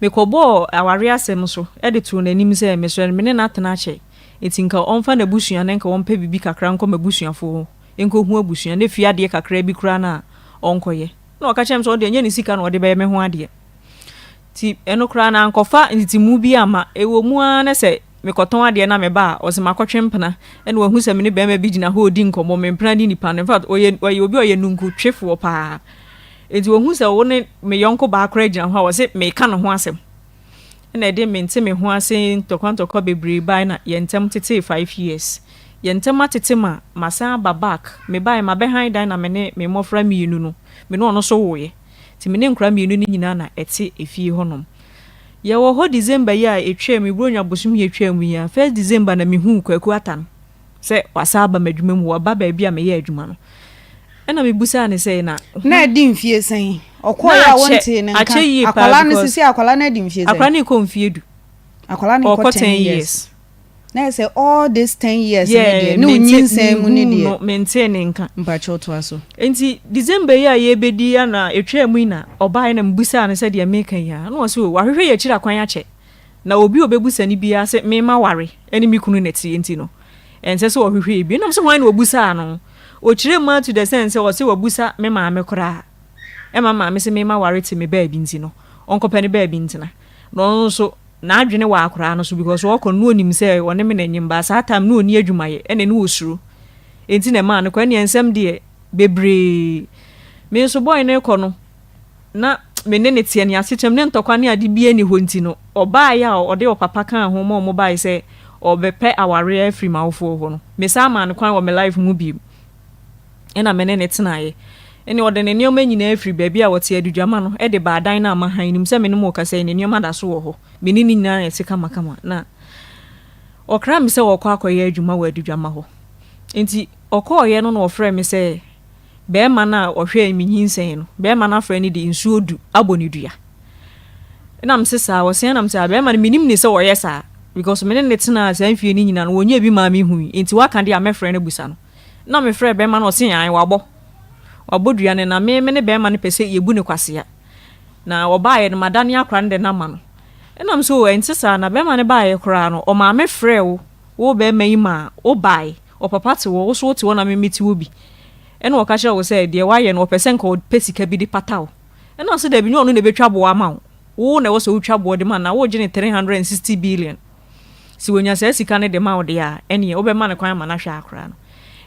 mekɔbɔɔ awareɛ asɛm so de too n'anim sɛ mesrɛ no me ne no atena akyɛ nti nka ɔmfa n'abusua na nka ɔmpɛ biribi kakra nkɔ m'abusuafoɔ hɔ nkɔhu abusua na fie adeɛ kakra bi koraa no a ɔnkɔyɛ. Na ɔka kyerɛɛ me sɛ ɔno deɛ ɛnyɛ ne sika na ɔde bɛyɛ me ho adeɛ. Nti ɛno koraa no ankɔfa ntetemu bi amma. Ɛwɔ mu ara ne sɛ mekɔtɔn adeɛ na meba a, ɔse makɔtwe mpena. Ɛna wahu sɛ me ne barima bi gyina hɔ redi nkɔmmɔ, me mpena ne nipa no. In fact, ɔyɛ, ɔyɛ obi a ɔyɛ nunkutwefoɔ paa. Nti ɔhu sɛ wo ne me yɔnko baa koraa gyina hɔ a, ɔse meka ne ho asɛm. Ɛna ɛde mente me ho ase ntɔkwa ntɔkwa bebree bae na yɛn ntam tetee 5 years. Yɛn ntam atete ma masan aba back. Mebaeɛ mabɛhan dan na me ne me mmɔfra mmienu no, me ne ɔno nso woeɛ. Nti me ne nkwadaa mmienu no nyinaa na ɛte efie hɔnom. Yɛwɔ hɔ December yi a ɛtwaam yi, Buronya bosom yi a ɛtwaam yi a, first December na mehuu Kwaku Attan sɛ wasan aba m'adwuma mu, waba baabi a meyɛ adwuma no. Ɛna mebusaa no sɛ na. Na adi mfie sɛn? Ɔkɔeɛ a wontee ne nka. Akyɛ yie paa Akwadaa no because sisi akwadaa no adi mfie sɛn? Akwadaa no rekɔ mfie du. Akwadaa no rekɔ Ɔrekɔ 10 10 years. years. Na yɛ sɛ all this 10 years ne Yeah, deɛ ne wo mente, nyinsɛn mu ne menhuu deɛ. no, mentee ne nka. Mpakyɛw toa so. Nti December yi a yɛrebɛdi yi na ɛtwaa mu yi na ɔbaeɛ na mebusaa no sɛ deɛ meka yi a, na ɔse o wahwehwɛ yɛn akyiri akwan akyɛ na obi a ɔbɛbusa no biara sɛ me maware ne me kunu na ɛteɛ nti no ɛnsɛ sɛ ɔhwehwɛ yɛ bio. Na mese hwan na ɔbusaa no? Ɔkyerɛɛ mu ara to the sense sɛ ɔse wabusa me maame koraa ɛma maame se me maware te me baabi nti no ɔnkɔpɛ ne baabi ntena na ɔno nso N'adwene wɔ akoraa no so because ɔkɔ no na onim sɛ ɔne me na nyem but saa time no na ɔnni adwuma yɛ ɛna ne ɔsuro nti na ɛmaa no kɔ ɛneɛ nsɛm deɛ bebree me nso boy no rekɔ no na me ne no teɛ ne asekyɛm ne ntɔkwa ne ade biara nni hɔ nti no ɔbaeɛ a ɔde ɔpapa kaa ho ma ɔmo baeɛ sɛ ɔbɛpɛ awareɛ afiri m'awofoɔ hɔ no me san maa no kwan wɔ me life mu bio. Ɛnna me ne no tenaeɛ. Ɛnna ɔde ne nneɛma nyinaa firii baabi a ɔte adugyama no de baa dan no a mahan no mu. Sɛ me ne mo rekasa yi, ne nneɛma da so wɔ hɔ. Me ne no nyinaa na ɛte kamakama. Na ɔkraa me sɛ ɔrekɔ akɔyɛ adwuma wɔ adugyama hɔ. Enti ɔkɔeɛ no na ɔfrɛɛ me sɛ barima no a ɔhwɛɛ me nyinsɛn no, barima no afrɛ no de nsuo du abɔ ne dua. Ɛna mese saa, ɔse ɛna mese ah bɛrima no menim ne sɛ ɔyɛ saa because me ne ne tenaa saa mfie no nyinaa no wɔnyɛ bi maa me hui nti waka deɛ a mɛfrɛ no abusa no. Na mefrɛɛ bɛrima no ɔse ae wabɔ wabɔ dua no na me me ne bɛrima no pɛ sɛ yɛbu no kwasea na ɔbaeɛ no madane akora no de no ama no. Ɛna mese oh ɛnte saa na bɛrima no baeɛ koraa no ɔmaa me frɛɛ wo wo bɛrima yi maa wo bae ɔpapa te hɔ wo so wote hɔ na me mete hɔ bi ɛna ɔka kyerɛɛ wo sɛ deɛ wayɛ no ɔpɛ sɛ nka ɔpɛ sika bi de pata wo. Ɛna ɔse dabi nyɛ ɔno na ɛbɛtwa boɔ ama wo, wo na ɛwɔ sɛ wotwa boɔ de ma no na wogye no 360 billion. Sɛ wɔnya saa sika no de ma wo deɛ a, ɛneɛ wobɛma no kwan ama no ahwɛ akora no.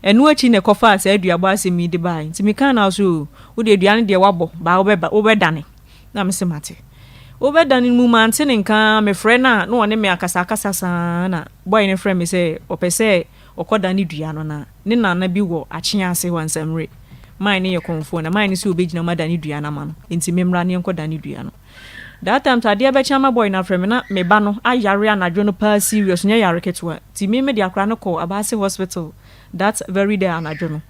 Ɛno akyi na ɛkɔfaa saa aduabɔ asɛm yi de baeɛ. Nti mekaa no ara sɛ oo, wo deɛ dua no deɛ woabɔ, baa wobɛba, wobɛdane. Na mese mate. Wobɛdane no mu mante ne nka ara, mefrɛ no a na ɔne me akasakasa saa na boy no frɛ me sɛ ɔpɛ sɛ ɔkɔdane dua no na ne nana bi wɔ akyea ase hɔ ansamire. Mine no yɛ kɔmfoɔ na mine no sɛ ɔbɛgyina mu adane dua no ama no nti memmra na yɛnkɔdane dua no. That time nso adeɛ bɛkye ama boy no afrɛ me na me ba no ayare anadwo no paa serious nyɛ yare ketewa nti me mede akwadaa no kɔɔ Abaase hospital that very day anadwo no.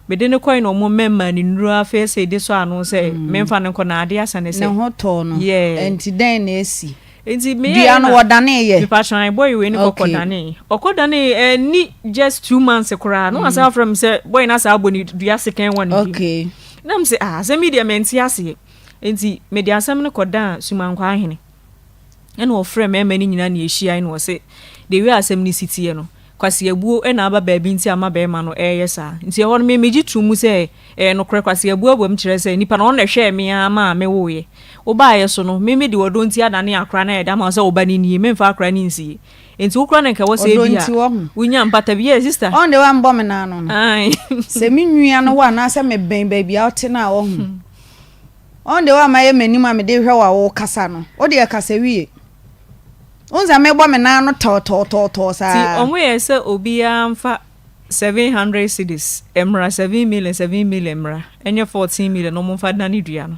Mede no kɔe na wɔn mɛmaa no nnuro afei sɛ de sɔ ano sɛ memfa no nkɔ na adeɛ asa ne sɛ Ne ho tɔɔ no. Yeah. Nti dɛn na asi? Nti meyɛɛ Dua no na wɔdanee yɛ? Mepatwɔ boy wei no kɔ Okay. kɔdanee. Ɔkɔdanee ɛnni just 2 months koraa na wasan afrɛ me sɛ boy no asan abɔ ne dua second one bio. Na mese ah, asɛm yi deɛ mente aseɛ. Nti mede asɛm no kɔdaa Sumankwaa hene. Ɛna ɔfrɛɛ mmarima no nyinaa na yɛhyiae na ɔse the way asɛm no si teɛ no, kwaseabuo na aba baabi nti ama barima no reyɛ saa. Nti ɛhɔ no me megye too mu sɛ ɛyɛ nokorɛ, kwaseabuo abam kyerɛ sɛ nipa no ɔno na ɛhwɛɛ me ara maa mewoeɛ. Wobaeɛ so no, me mede ɔdɔ nti adane akora no ayɛ dɛ ama wo sɛ wo ba no nie, memfa akora no nsie. Nti wo koraa na nka ɛwɔ sɛ Ɔdɔ ebi nti a wahu. wonya mpata bi. Yeah sister. Ɔn deɛ wammɔ me nan ano no. Ae. Sɛ me nua no wɔ anaasɛ mebɛn baabi a wote no a wahu. Ɔn deɛ woama yɛ m'anim a mede rehwɛ wo a wokasa no, wo deɛ kasa wie. Wohu sɛ mebɔ me nan ano tɔɔtɔɔtɔɔtɔɔ Nti saa. ɔmo yɛɛ sɛ obiara mfa 700 cedis mmra, 7 million, 7 million mmra, ɛnyɛ 14 million na ɔmo mfa dane dua no.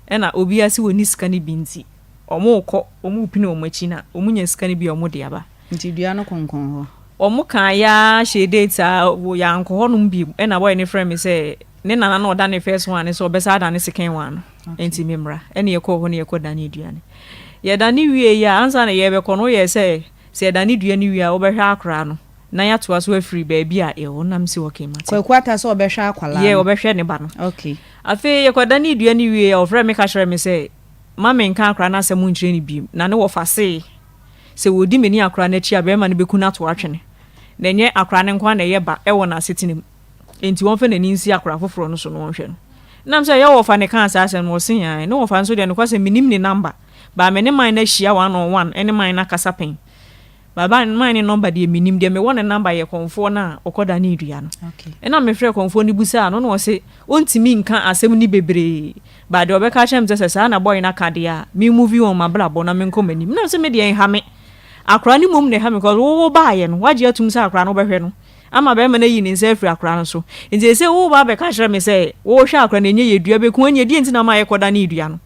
Ɛna obiara se ɔnni sika no bi nti, ɔmo rekɔ, ɔmo repini ɔmo akyi na ɔmo nya sika no bi a ɔmo de aba. Nti dua no konkɔn hɔ. Ɔmo kaeɛ ara hyɛɛ date a, yɛankɔ hɔnom bio. Ɛna boy no frɛɛ me sɛ ne nana na ɔda ne first one no sɛ ɔbɛsan ada ne second one no nti me mmra. Ɛna yɛkɔɔ hɔ na yɛkɔ danee dua no. Yɛdane wieeɛ a, ansa na yɛrebɛkɔ no woyɛɛ sɛ sɛ yɛdane dua no wie a wobɛhwɛ akwadaa no na yɛatoa so afiri baabi a yɛwɔ na mese okay mate. Kwaku Atta sɛ ɔbɛhwɛ akwadaa Yeah, no? ɔbɛhwɛ ne ba no. Okay. Afei yɛkɔdanee dua no wieeɛ a ɔfrɛɛ me ka kyerɛɛ me sɛ mma menka akwadaa no asɛm nkyerɛ no bio na ne wɔfa see sɛ wɔdi me ne akwadaa no akyi a barima no bɛku no ato atwene na ɛnyɛ akwadaa no nko ara na ɛyɛ ba wɔ n'asetena mu. Enti wɔmfa n'ani nsi akwadaa foforɔ no so na ɔnhwɛ no. Nam sɛ ɛyɛ wɔfa na ɛkaa saa asɛm no, ɔse ae. Ne wɔfa nso deɛ nokwasɛm mennim ne number, but me ne man no ahyia one on one ne man no akasa pɛn. But man no number deɛ mennim, deɛ mewɔ ne number yɛ kɔmfoɔ no a ɔkɔdanee dua no. Ɛna mefrɛɛ kɔmfoɔ no bisaa no na ɔse ɔntumi nka asɛm no bebree, but deɛ ɔbɛka akyerɛ me sɛ sɛ saa na boy no aka deɛ a, me move on m'abrabɔ na menkɔ m'anim. Nam sɛ me deɛ ɛnha me. Akwadaa no mmom na ɛha me because wo wobaeɛ no, woagye atum sɛ akwadaa no wobɛhwɛ no. Ama barima no ayi ne nsa afiri akwadaa no so. Enti seesei woreba abɛka akyerɛ me sɛ worehwɛ akwadaa no, ɛnyɛ yie, dua bɛku wo. Ɛnneɛ deɛn nti na woma yɛkɔdanee dua no?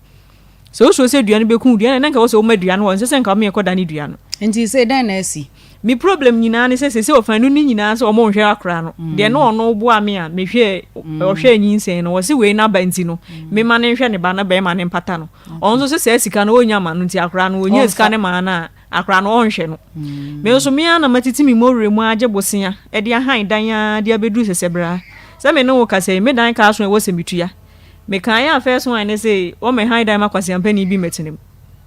Sɛ wosuro sɛ dua no bɛku wo, dua no, na anka ɛwɔ sɛ woma dua no hɔ, ɛnsɛ sɛ anka woma yɛkɔdane dua no. Enti seesei dɛn na asi? Me problem nyinaa ne sɛ seesei ɔfanu no nyinaa sɛ wɔnhwɛ akwadaa no. Deɛ na ɔno boa me a mehwɛɛ, ɔhwɛɛ nyinsɛn no, ɔse wei n'aba nti no, memma no nhwɛ ne ba na barima no mpata no. Ɔno nso se saa sika no ɔnnya ma no nti akwadaa no, ɔnyaa sika no maa no a, Akora no ɔnhwɛ no. Me nso me ara na matiti me mmɔwerɛ mu agye bosea de ahan dan ara de abɛduru sɛsɛberɛ. Sɛ me ne wo kasa yi, me dan ka aso a ɛwɔ sɛ metua. Mekaeɛ a first one ne se wɔmmɛhan dan ma kwaseampani bi mmɛtena mu.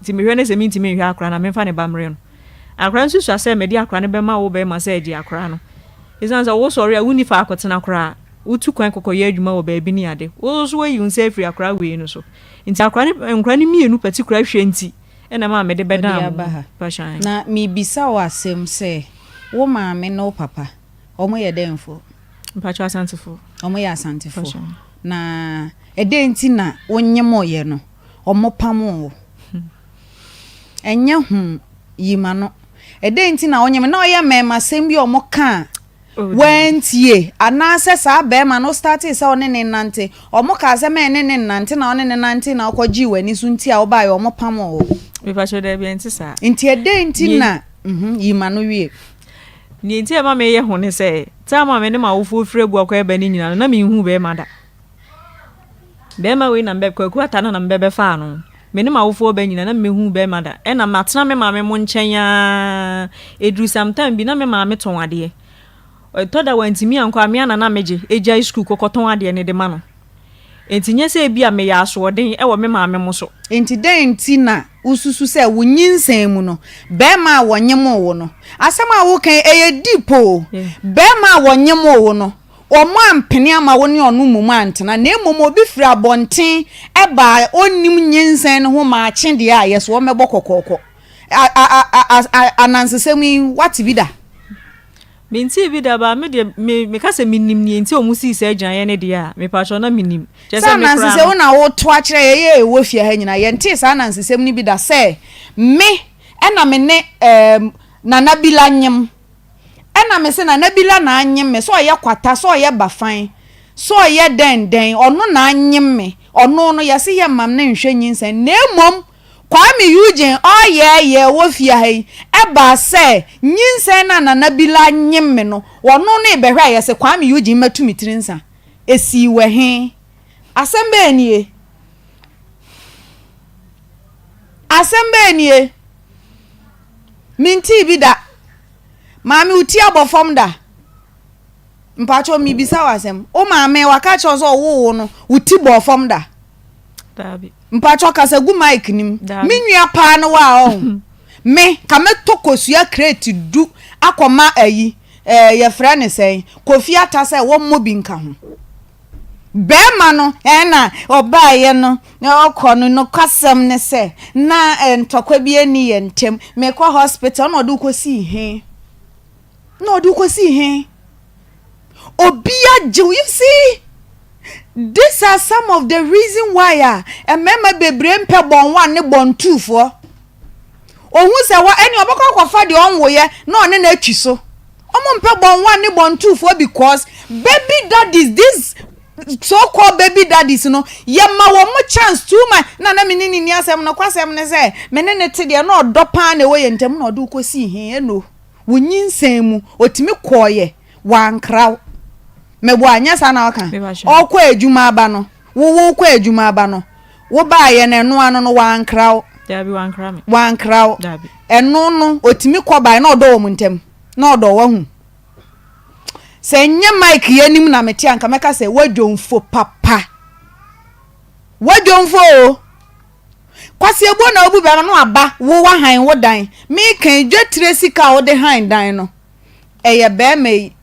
Nti mehwɛ ne sɛ mentumi nhwɛ akora no a, memfa ne ba mmrɛ no. Akora nso sua sɛ mede akora no bɛma wo barima sɛ gye akora no. Ɛsiane sɛ wosɔre a wonni faako tena koraa, wotu kwan kɔkɔyɛ adwuma wɔ baabi ne ade. Wo nso woayi wo nsa afiri akora wei no so. Nti akora no, nkora no mmienu particular hwɛ nti, Ɛna ɛmaa mede Wode bɛdaa mo aba ha. Mpakyɛw. Na mebisa wo asɛm sɛ, wo maame ne wo papa, wɔn yɛ dɛnfoɔ? Mpakyɛw, Asantefoɔ. Wɔn yɛ Asantefoɔ. Mpakyɛw. Na ɛdɛn nti na wonyemoeɛ no, wɔpamoo wo? Ɛnyɛ hu, yi m'ano. Ɛdɛn nti na wonyem? Na ɔyɛ mmɛɛmasɛm bi a wɔka a, Wantie, anaasɛ saa barima no startee sɛ ɔne no nnante, ɔmo kaa sɛ mɛn ne no nnante na ɔne no nantee na ɔkɔ gyee w'ani so nti a wobaeɛ ɔmo pamoo wo. Mepakyɛw daabi ɛnte saa. Nti ɛdɛn nti na mhm yi ma no wie. Nea nti a ɛma meyɛ ho ne sɛ, time a me ne m'awofoɔ firi Abuakwa reba no nyinaa no na menhuu barima da. Bɛɛma wei na mebɛ, Kwaku Atta no na mebɛ bɛfaa no. Me ne m'awofoɔ ba nyinaa na memmɛhuu bɛɛma da. Ɛna matena me maame mo nkyɛn aa, ɛduru some time bi na me maame tɔn adeɛ. Ɛtɔ da wantumi ankɔ a, me ara na na megye, gyae sukuu kɔ kɔtɔn adeɛ no de ma no. Enti nyɛ sɛ ebia meyɛ asoɔden wɔ me maame mo so. Enti dɛn nti na wususu sɛ wo nyinsɛn mu no, barima a wɔnyemoo wo no, asɛm a woreka yi, ɛyɛ deep oo, barima a wɔnyemoo wo no, Wɔampene amma wo ne ɔno mmom antena, na mmom obi firi abɔnten baa a ɔnnim nyinsɛn no ho maakye deɛ a, yɛ so wɔmmɛbɔ kɔkɔɔkɔ. A, a, a, a, a, anansesɛm yi, woate bi da? Mentee bi da, but me deɛ, me, meka sɛ menim nea nti a wɔsii saa gyinaeɛ no deɛ a, mepakyɛw na mennim. Kyerɛ Sɛ sɛ me koraa anansesɛm no. na woto akyerɛ yɛn, yɛn a yɛwɔ fie ha nyinaa, yɛntee saa anansesɛm no bi da sɛ me ɛna me ne ɛɛm Nana Bila nyem. Ɛna me se Nana Bila na anyem me, sɛ ɔyɛ kwata, sɛ ɔyɛ bafan, sɛ ɔyɛ dɛn dɛn, ɔno na anyem me. Ɔno no, yɛse yɛmmam no nhwɛ nyinsɛn, na mmom Kwame Eugene ɔɔyɛɛyɛɛ wɔ fie ha yi, ɛbaa sɛ nyinsɛn no a Nana Bila anyem me no, ɔno no rebɛhwɛ a yɛse Kwame Eugene mmɛto me tiri nsa. Esii wɔ he? Asɛm bɛn nie? Asɛm bɛn nie? Mentee bi da. Maame wo ti abɔ fam da? Mpakyɛw mebisa wo asɛm. Wo maame waka akyerɛ wo sɛ ɔwoo wo no wo ti bɔɔ fam da? Daabi. Mpakyɛw kasa gu mic no mu. Daabi. Me nua paa ne wo a ɔho. Me ka mɛtɔ kosua crate du akɔma ayi ɛɛ yɛfrɛ ne sɛn Kofi Atta sɛ wɔmmɔ bi nka ho. Bɛɛma no ɛna ɔbaeɛ no ɔkɔ no nokwasɛm ne sɛ na ntɔkwa bi ani yɛn ntam mekɔ hospital na ɔde wo kɔsii he? Na ɔde wo kɔsii he? Obi agye wo you see these are some of the reason why a mmarima bebree mpɛ bɔn one ne bɔn two foɔ. Ohu sɛ wa ɛne ɔbɛkɔ akɔfa deɛ ɔnwoyɛ na ɔne no atwi so. Ɔmo mpɛ bɔn one ne bɔn two foɔ because baby daddies this so called baby daddies no yɛma wɔn mo chance too much na na me ne ne ni asɛm no kwasɛm ne sɛ me ne ne te deɛ na ɔdɔ paa na ɛwɔ yɛn ntam na ɔde wo kɔsii he ɛno wo nyinsɛn mu ɔtumi kɔɔyɛ wankra wo meboa nyɛ saa na ɔka ɔkɔ adwuma aba no wo wo kɔ adwuma aba no wo baayɛ no ɛno ano no wankra wo Dabi wankra me. Wankra wo. Dabi. Ɛno no ɔtumi kɔ bae na ɔdɔ wɔn ntam na ɔdɔ wahu. Sɛ nyɛ Mike yi anim na mete anka mɛka sɛ wadwomfo papa. Wadwomfo o. Kwasi ebuo na obu bɛrima no aba wo wahan wo dan. Meka yi dwetire sika a wode han dan no. Ɛyɛ bɛrima yi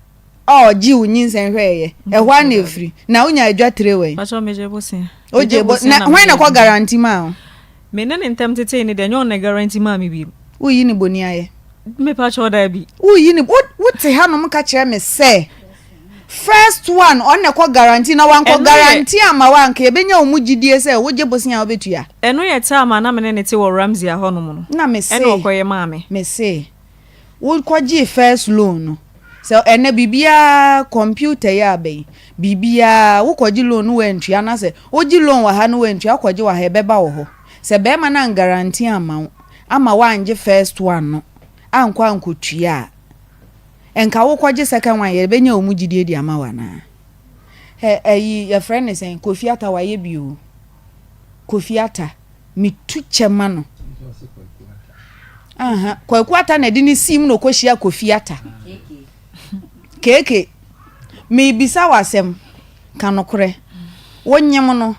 a ɔgyee wo nyinsɛn hwɛɛyɛ. Ɛhɔ ara na ɛfiri. Na wonya adwatire wɔ yi. Pakyɛ megye bosea. Ogye bo na hwan na ɛkɔ guarantee maa wo? Me ne ne ntam tetee ne deɛ ɛnyɛ ɔno na guarantee maa me bio. Woyi ne boni ayɛ. Me pakyɛ daabi. Woyi ne wo wote hanom ka kyerɛ me sɛ first one ɔno na ɛkɔ guarantee na wankɔ guarantee ama wo anka yɛbɛnya wo mu gyidie sɛ wogye bosea a wobɛtua. Ɛno yɛ time a na me ne no te wɔ Ramsey hɔnom no. Na me se. Ɛna ɔkɔyɛ maa me. Me se. Wokɔgyee first loan no, sɛ ɛnɛ biribiara computer yi aba yi, biribiara wokɔgye loan no woantua na sɛ wogye loan wɔ ha no woantua wokɔgye wɔ ha ɛbɛba wɔ hɔ. Sɛ bɛrima no angaranti amma wo ama woangye first one no ankɔ ankɔtua a, nka wokɔgye second one yɛbɛnya wo mu gyidie de ama wo anaa? Hɛ ayi yɛfrɛ no sɛn Kofi Atta wayɛ bi o. Kofi Atta. Metu kyɛ ma no. Aha, Kwaku Ata na ɛde ne siim na ɔkɔhyia Kofi Ata. Keeke, mebisa wo asɛm, ka nokorɛ. Wonyem no,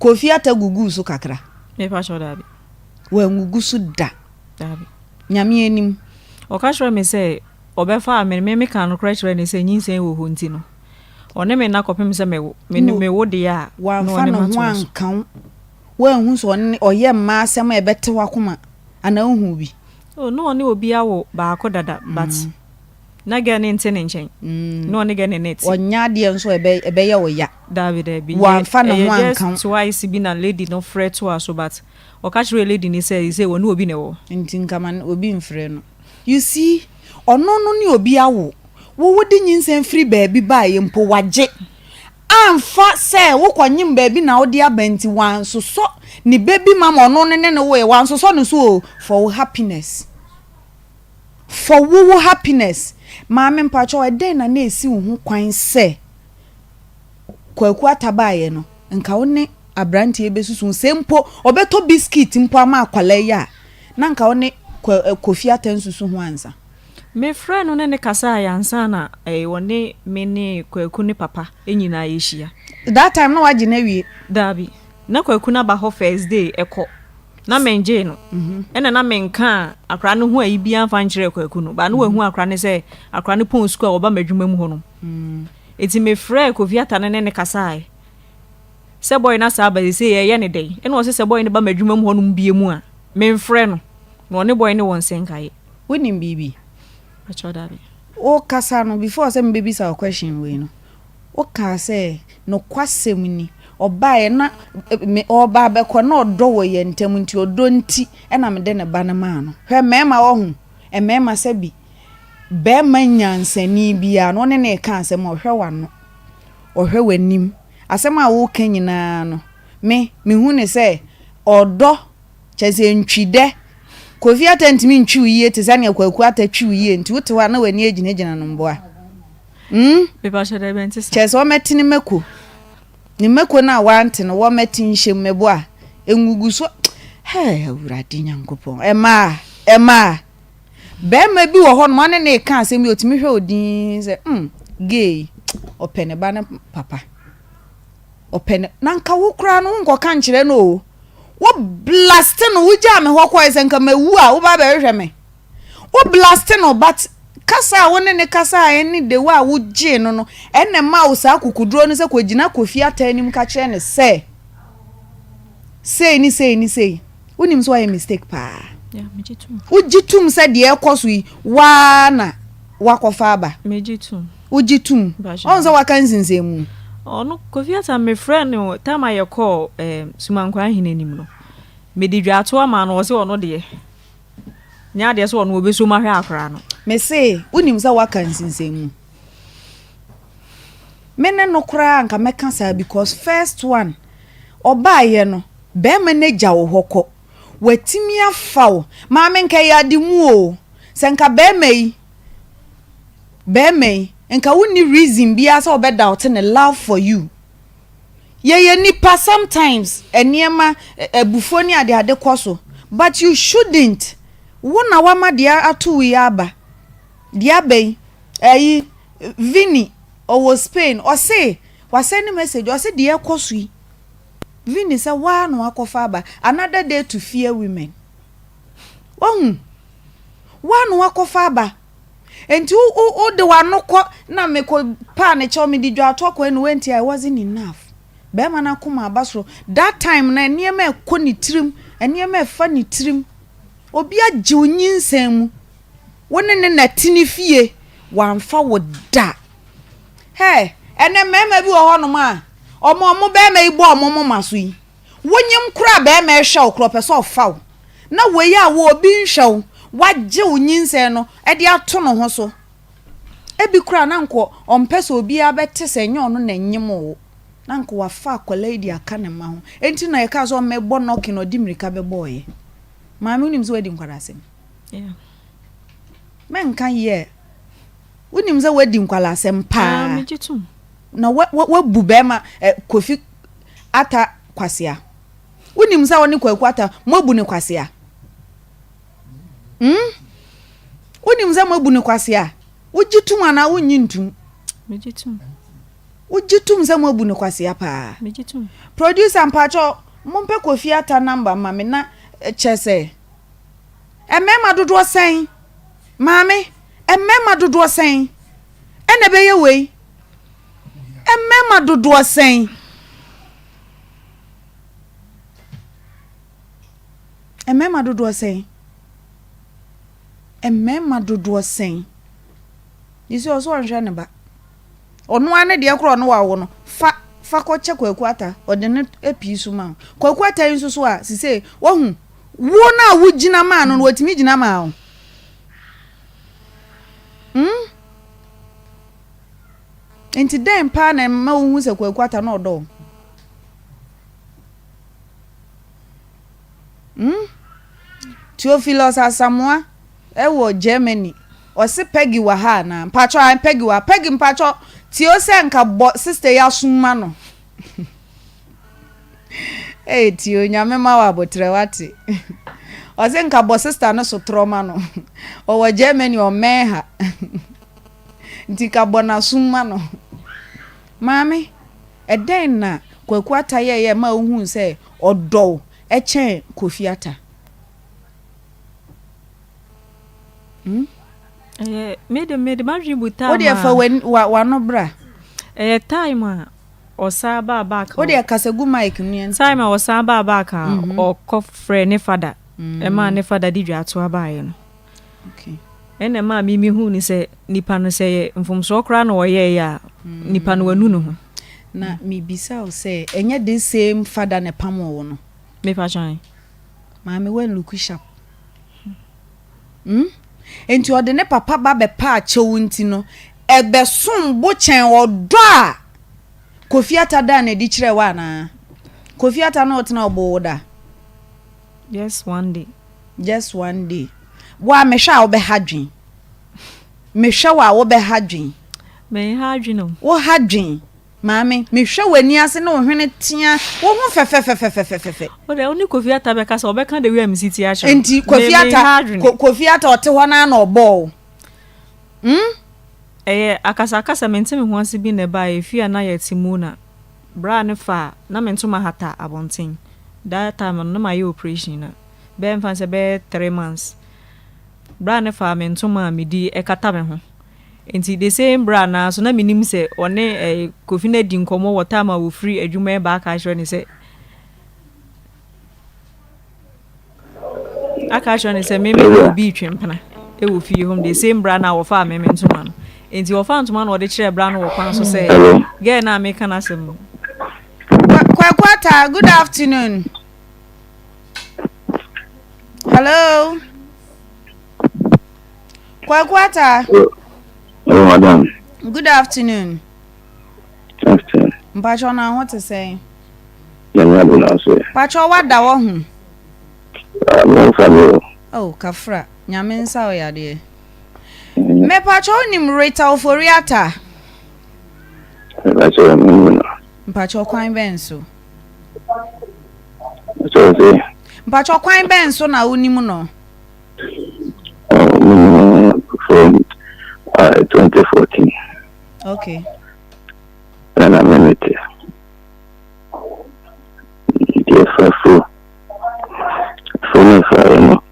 Kofi Ata guguu so kakra? Mepa kyɛw, daabi. Wangugu so da? Daabi. Nyame anim. Ɔka kyerɛɛ me sɛ ɔbɛfaa me, me mekaa nokorɛ kyerɛɛ no sɛ nyinsɛn wɔ hɔ nti no, Ɔne me nna kɔpem sɛ mewo. Me ne mewo deɛ a, na Wamfa ɔne ne ho m'atoa so. anka wo. Woanhu sɛ ɔne ɔyɛ mmaa asɛm a ɛbɛte w'akoma anaa wohuu bi? Oh, na ɔne obi awo baako dada but na girl no nte ne nkyɛn. Na ɔne girl no na ɛte. Ɔnyɛ adeɛ nso a ɛbɛ ɛbɛyɛ wo ya. Daabi daabi, nyɛ Wamfa ne ɛyɛ ho just anka wo. twice bi na lady no frɛ toaa so but ɔka kyerɛɛ lady no sɛ seisei ɔne obi na ɛwɔ. Nti nka ma obi mfrɛ no. You see, ɔno no ne obi awo. Wo wode nyinsɛn firi baabi baeɛ mpo wagye amfa sɛ wokɔnyem baabi na wode aba nti wansosɔ ne baby mama ɔno no ne no woeɛ wansosɔ no so o for wo happiness for wo wo happiness maame mpakyɛw ɛdɛn na na ɛsi wo ho kwan sɛ Kwaku Atta baeɛ no nka wo ne abranteɛ bɛsusu ho sɛ mpo ɔbɛtɔ biscuit mpo ama akwadaa yi a na nka wo ne Kofi Atta nsusu ho ansa. Mefrɛɛ no ne no kasaeɛ ansa na ɔne me ne Kwaku ne papa nyinaa yɛhyia. That time na wagye no awie? Daabi. Na Kwaku no aba hɔ first day ɛkɔ. Na mengyee no. Ɛna na menkaa akwadaa no ho ayi biara mfa nkyerɛɛ Kwaku no. But na wahu akwadaa no sɛ akwadaa no pɔn sukuu a ɔba m'adwuma mu hɔ nom. Enti mefrɛɛ Kofi Atta no ne no kasaeɛ sɛ boy no asan aba seesei yɛreyɛ no dɛn? Ɛna ɔse sɛ boy no ba m'adwuma mu hɔnom bio mu a, memfrɛ no. Na ɔne boy no wɔ nsɛnkaeɛ. Wonim biribi? Pakyɛw dabi. Wo kasa no before sɛ mebɛbisa wo question wei no, wo kaa sɛ nokwasɛm ni, ɔbaeɛ na me ɔreba abɛkɔ na ɔdɔ wɔ yɛn ntam nti ɔdɔ nti na mede ne ba no maa no. Hwɛ mmarima wahu, mmarima sɛbi barima nyansani biara no wo ne no reka asɛm a ɔhwɛ w'ano, ɔhwɛ w'anim, asɛm a woreka nyinaa no me mehu no sɛ ɔdɔ Kyerɛ sɛ ntwi dɛ. Kofi Atta ntumi ntwi wo yie te sɛ nea Kwaku Atta twi wo yie nti wote hɔ a na w'ani agyinagyina no mboa. Hmm? Mepakyɛ dɛ bɛnte saa. Kyerɛ sɛ wɔmɛte ne mako. Ne mako no a wante no wɔmɛte nhyɛ mu meboa. Ngugu so. Hey, Awurade Nyankopɔn. Ɛmaa, ɛmaa. Barima bi wɔ hɔnom, ɔne no reka asɛm bi, ɔtumi hwɛ wo dinn sɛ, hmm, gay yi, ɔpɛ ne ba no papa. Ɔpɛ ne, na nka wo koraa no, wonkɔka nkyerɛ no o. Wo blaste no, wogyaa me hɔ kɔe sɛ nka mawu a, woba abɛhwehwɛ me. Wo blaste no, but kasa a wo ne ne kasaeɛ ne the way a wogyee no no, ɛna ɛmaa wo saa akokoduro no sɛ kɔgyina Kofi Atta anim ka kyerɛ no sɛ, sei ne sei ne sei. Wonim sɛ woayɛ mistake paa. Wogye tom sɛ deɛ ɛkɔ so yi, waa na wakɔfa aba. Megye tom. Wogye tom. Ɔn sɛ waka nsinsɛnmu. Ɔno Kofi Atta mefrɛ no time a yɛkɔɔ eh, Sumankwaa ahene anim no. Mede dwaatoa maa no ɔse ɔno deɛ. Nyɛ adeɛ sɛ ɔno ɔbɛsom ahwɛ akora no. Mese wonim sɛ waka nsinsɛnmu. Me ne no koraa anka mɛka saa because first one ɔbaeɛ no bɛrima no agya wo hɔ kɔ watumi afa wo maame nka ɛyɛ ade mu o sɛ nka bɛrima yi bɛrima yi nka wonni reason biara sɛ ɔbɛ doubt ne love for you yɛyɛ nipa sometimes nneɛma abufuo ne ade ade kɔ so but you shouldn't wo na wama deɛ ato wo yi aba deɛ aba yi ɛyi Vinny ɔwɔ Spain ɔse wasɛne message ɔse deɛ ɛkɔ so yi Vinny sɛ waa na wakɔfa aba another day to fear women wahu waa na wakɔfa aba nti wo wo wo de wano kɔ na mekɔ paa ne kyɛw mede dwaatoɔ kɔ ɛna wanti a it wasn't enough bɛrima no akoma aba soro that time na nneɛma ɛkɔ ne tirim nneɛma ɛfa ne tirim obi agye wo nyinsɛn mu Wo ne no na te ne fie, wamfa wo da. Hey, ɛnɛ mmarima bi wɔ hɔnom a, ɔmo ɔmo barima yi bɔ ɔmo moma so yi, wonyim koraa barima ɛhwɛ wo koraa ɔpɛ sɛ ɔfa wo. Na wei a wo obi nhwɛ wo, wagye wo nyinsɛn no de ato ne ho so. Ebi koraa na nka ɔmpɛ sɛ obiara bɛte sɛ ɛnyɛ ɔno na ɛnyem wo. Na nka wafa akwadaa yi de aka ne mma ho. Enti na yɛkaa sɛ ɔmmɛbɔ knocking ɔde mmirika bɛbɔɔyɛ. Maame wonim sɛ woadi nkwadaa asɛm. Mɛnka yɛ. Wonim sɛ woadi nkwalasɛm paa. Ah, megye tom. Na woabu bɛrima eh, Kofi Ata kwasea. Wonim sɛ wo ne Kwaku Ata moabu ne kwasea. Hmm? Wonim sɛ moabu ne kwasea. Wogye tom anaa wonnye ntom? Megye tom. Wogye tom sɛ moabu no kwasea paa? Megye tom. Producer mpakyɛw mompɛ Kofi Atta number ma me na kyɛ sɛ mmarima dodoɔ sɛn maame mmarima dodoɔ sɛn ɛna ɛbɛyɛ wei mmarima dodoɔ sɛn mmarima dodoɔ sɛn mmarima dodoɔ sɛn yi sɛ ɔsɛ ɔnhwɛ ne ba. Ɔno ara ne deɛ koraa ɔne wawo no, fa fa kɔkyɛ Kwaku Atta, ɔde no apii so ma wo. Kwaku Atta yi nso so a, sisei, wahu, wo no a wogyina maa no no, watumi gyina maa wo. Hmm? Nti dɛn paa na ɛma wohu sɛ Kwaku Atta na ɔdɔ wo? Hmm? Theophilus Asamoah ɛwɔ Germany ɔse Peggy wɔ ha anaa? Mpakyɛw ae Peggy wɔ ha. Peggy mpakyɛw tie o sɛ nka bɔ sister yi asom ma no. Hey Tio nyame ma wo abotrɛ wate. Ɔse nka bɔ sister no sotorɔ ma no. Ɔwɔ Germany ɔmmɛn ha. Nti ka bɔ n'asom ma no. Maame, ɛdɛn na Kwaku Atta yɛeɛ ma wohuu sɛ ɔdɔ wo kyɛn Kofi Atta? Hmm? Ɛyɛ me de me de m'adwene bu time a. Wo deɛ fa w'ano bra. Ɛyɛ time a ɔsan baa back. Wo deɛ kasa gu mic no yɛn. Time a ɔsan baa back a mhm. ɔkɔ frɛ ne fada. Mm. Ɛmaa ne fada de dwatoa baeɛ no. Okay. Ɛna ɛmaa mi mi hu ni sɛ nipa no sɛ yɛ mfomsoɔ koraa na ɔyɛɛyɛ a mm. nipa no wanu ne ho. Na mebisa wo sɛ ɛnyɛ the same fada na ɛpam wo no. Mepa kyan. Maame wan look sharp hmm Enti ɔde ne papa ba bɛpaa kyɛw nti no ɛbɛsom bo kyɛn ɔdɔ a Kofi Atta daa no adi kyerɛɛ wo anaa? Kofi Atta ne wo tena ɔboo wo da? Just one day. Just one day. Wo a mehwɛ a wobɛha dwen. Mehwɛ wo a wobɛha dwen. Menha adwen o. Woha dwen. Maame, mehwɛ w'ani ase ne wo hwene tea, wo ho fɛfɛfɛfɛfɛfɛ. Wo deɛ, wo ne Kofi Atta bɛkasa, ɔbɛka the way a mesi te akyerɛ wo. Nti Kofi Atta, Kofi Atta ɔte hɔ no ara na ɔbɔɔ wo? Hmm? Ɛyɛ akasakasa, mente me ho ase bi na ɛbaeɛ, efie a na yɛte mu na bra no faa, na me ntoma hata abɔnten, that time no na mayɛ operation na bɛyɛ mfa no sɛ bɛyɛ 3 months, bra no faa me ntoma a medi ɛkata me ho. Nti the same bra no ara so na menim sɛ ɔne eh, Kofi no adi nkɔmmɔ wɔ time a wɔfiri adwuma ɛba aka akyerɛ no sɛ me me ne obi retwe mpena ɛwɔ fie hɔ. The same bra no a wɔfaa me me ntoma no, nti wɔfaa ntoma no, wɔde kyerɛ bra no wɔ kwan so sɛ girl no a meka no asɛm no. Kwaku Atta, good afternoon. Hello. Kwaku Atta. Hello, madam. Good afternoon. Afternoon. Mpacho na ho te sɛn? Nyame adom na so. Mpacho wada wɔ ho? Ah, me nfa mi o. Oh, kafra. Nyame nsa wo yadeɛ. Me pacho nim Rita Ofori Atta? Me pacho me nim no. Mpacho kwan bɛn so? Mpacho se. Mpacho kwan bɛn so na wonim no? Oh, me nim from 2014. Okay. Na me mete. Nti ɛfa fo. Fo no fa no.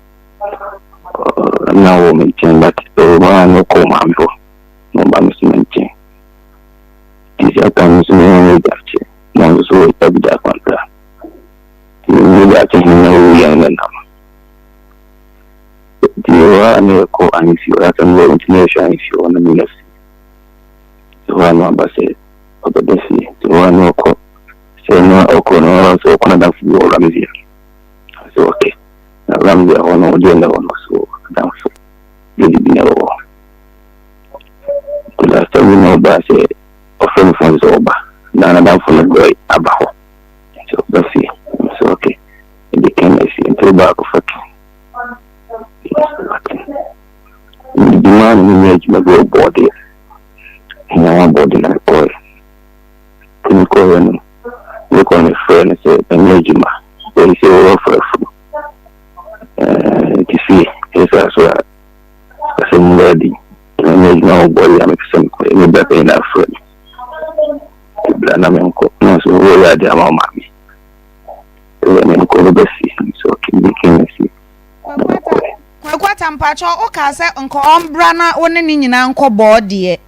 Na wɔ me nkyɛn, but ɛwɔ mu a na ɔkɔ maame hɔ na ɔba me so me nkyɛn. Nti saa time no so me ho agya na ɔno nso wɔ Abida Akwanta. Nti me agya akye he na ɔwu yɛn ne nam. Nti ɛhɔ a na yɛkɔ ahemfie hɔ, asɛm wɔ nti na yɛhwɛ ahemfie hɔ na menya fie. Nti hɔ a na ɔba sɛ ɔbɛda fie. Nti hɔ a na ɔkɔ sɛ na ɔkɔ no ɔwɔ sɛ ɔkɔ n'adamfo bi wɔ Ramsey. Sɛ ɔkɛ na Ramsey hɔ no ɔdeɛ na ɛwɔ no so adamfo lady bi na ɛwɔ hɔ. Nti last time bi na ɔbaa sɛ ɔfrɛ me phone sɛ ɔba na n'adamfo no boy aba hɔ. Nti ɔba fie. Sɛ ɔkɛ ɛde kɛn na fie nti ɔba akɔfa tu. Medidi maa no menyɛ adwuma bi wɔ bɔɔdeɛ. Ɛnyɛ bɔɔde na mekɔɛ. Nti mekɔɛ no mekɔ no frɛ no sɛ ɛnyɛ adwuma. Ɛyɛ sɛ wɔwɔ afuru. Nti fie ɛsɛ so a asɛm mu adi. Ɛnyɛ adwuma wɔ bɔɔdeɛ a mepɛ sɛ mekɔyɛ. Me bra panyin na afrɛ me. Nti bra na menkɔ. Na nso wɔyɛ ade ama wo maame. Ɛyɛ menkɔ no ba fie. Nso ɔkɛ mede na fie. Na mekɔɛ. Kwaku Atta, mpacho wo kaa sɛ nka ɔmbra na wo ne ne nyinaa nkɔ bɔɔdeɛ.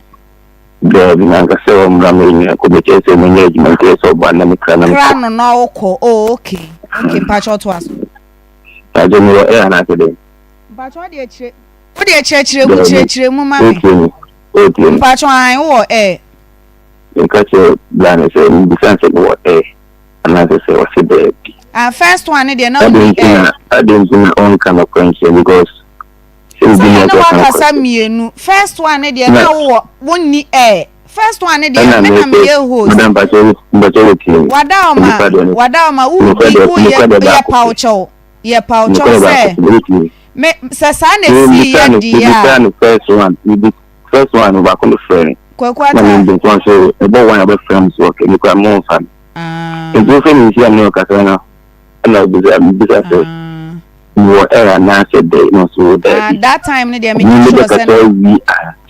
Daabi, na anka sɛ ɔmmra me nyina kɔ bɛkyerɛ sɛ manya adwuma nti ɛsɛ ɔba na mekra na Kra no na wokɔ. Oh, okay. Okay, mpacho toa so. Mpacho mewɔ air anaasɛ dɛn? Mpacho wo deɛ kyerɛ wo deɛ kyerɛkyerɛ mu kyerɛkyerɛ mu ma me. Wotie me? Wotie me? Mpacho ae wowɔ air. Meka kyerɛ bra no sɛ mebisa no sɛ mewɔ air anaasɛ sɛ ɔse daabi. Ah, first one ne deɛ na Adɛn wonni nti air. na adɛn nti na ɔnka nokorɛ nkyerɛ, because sɛ Sɛ obi yɛne na ɔka wakasa nokorɛ mmienu. First one ne deɛ na na wowɔ wonni air. First one ne deɛ ɛna me na mepɛ meyɛ host. Madam, mpakyɛ mpakyɛ wotie me. Wada ɔma Nipa deɛ no wada ɔma nokorɛ wodi deɛ woyɛ nokorɛ deɛ yɛ baako paw pɛ. kyɛw yɛ paw kyɛw Nokorɛ baako sɛ pɛ wotie me. Me sɛ saa na esii Mebisa yɛ no deɛ mebisa a no first one mebi first one no baako no frɛ me Kwaku na Atta. me nso so ɛbɔ one a ɔbɛfrɛ me so ɔkɛ me kora mo nfa no. Nti wofrɛ me nhyia me ne ɔkasa no ɛna obisa mebisa sɛ mewɔ air anaasɛ dɛn na ɔso wɔ Ah, daabi. that time no deɛ Ɔmo menyɛ ne sure sɛ bɛkasa na awie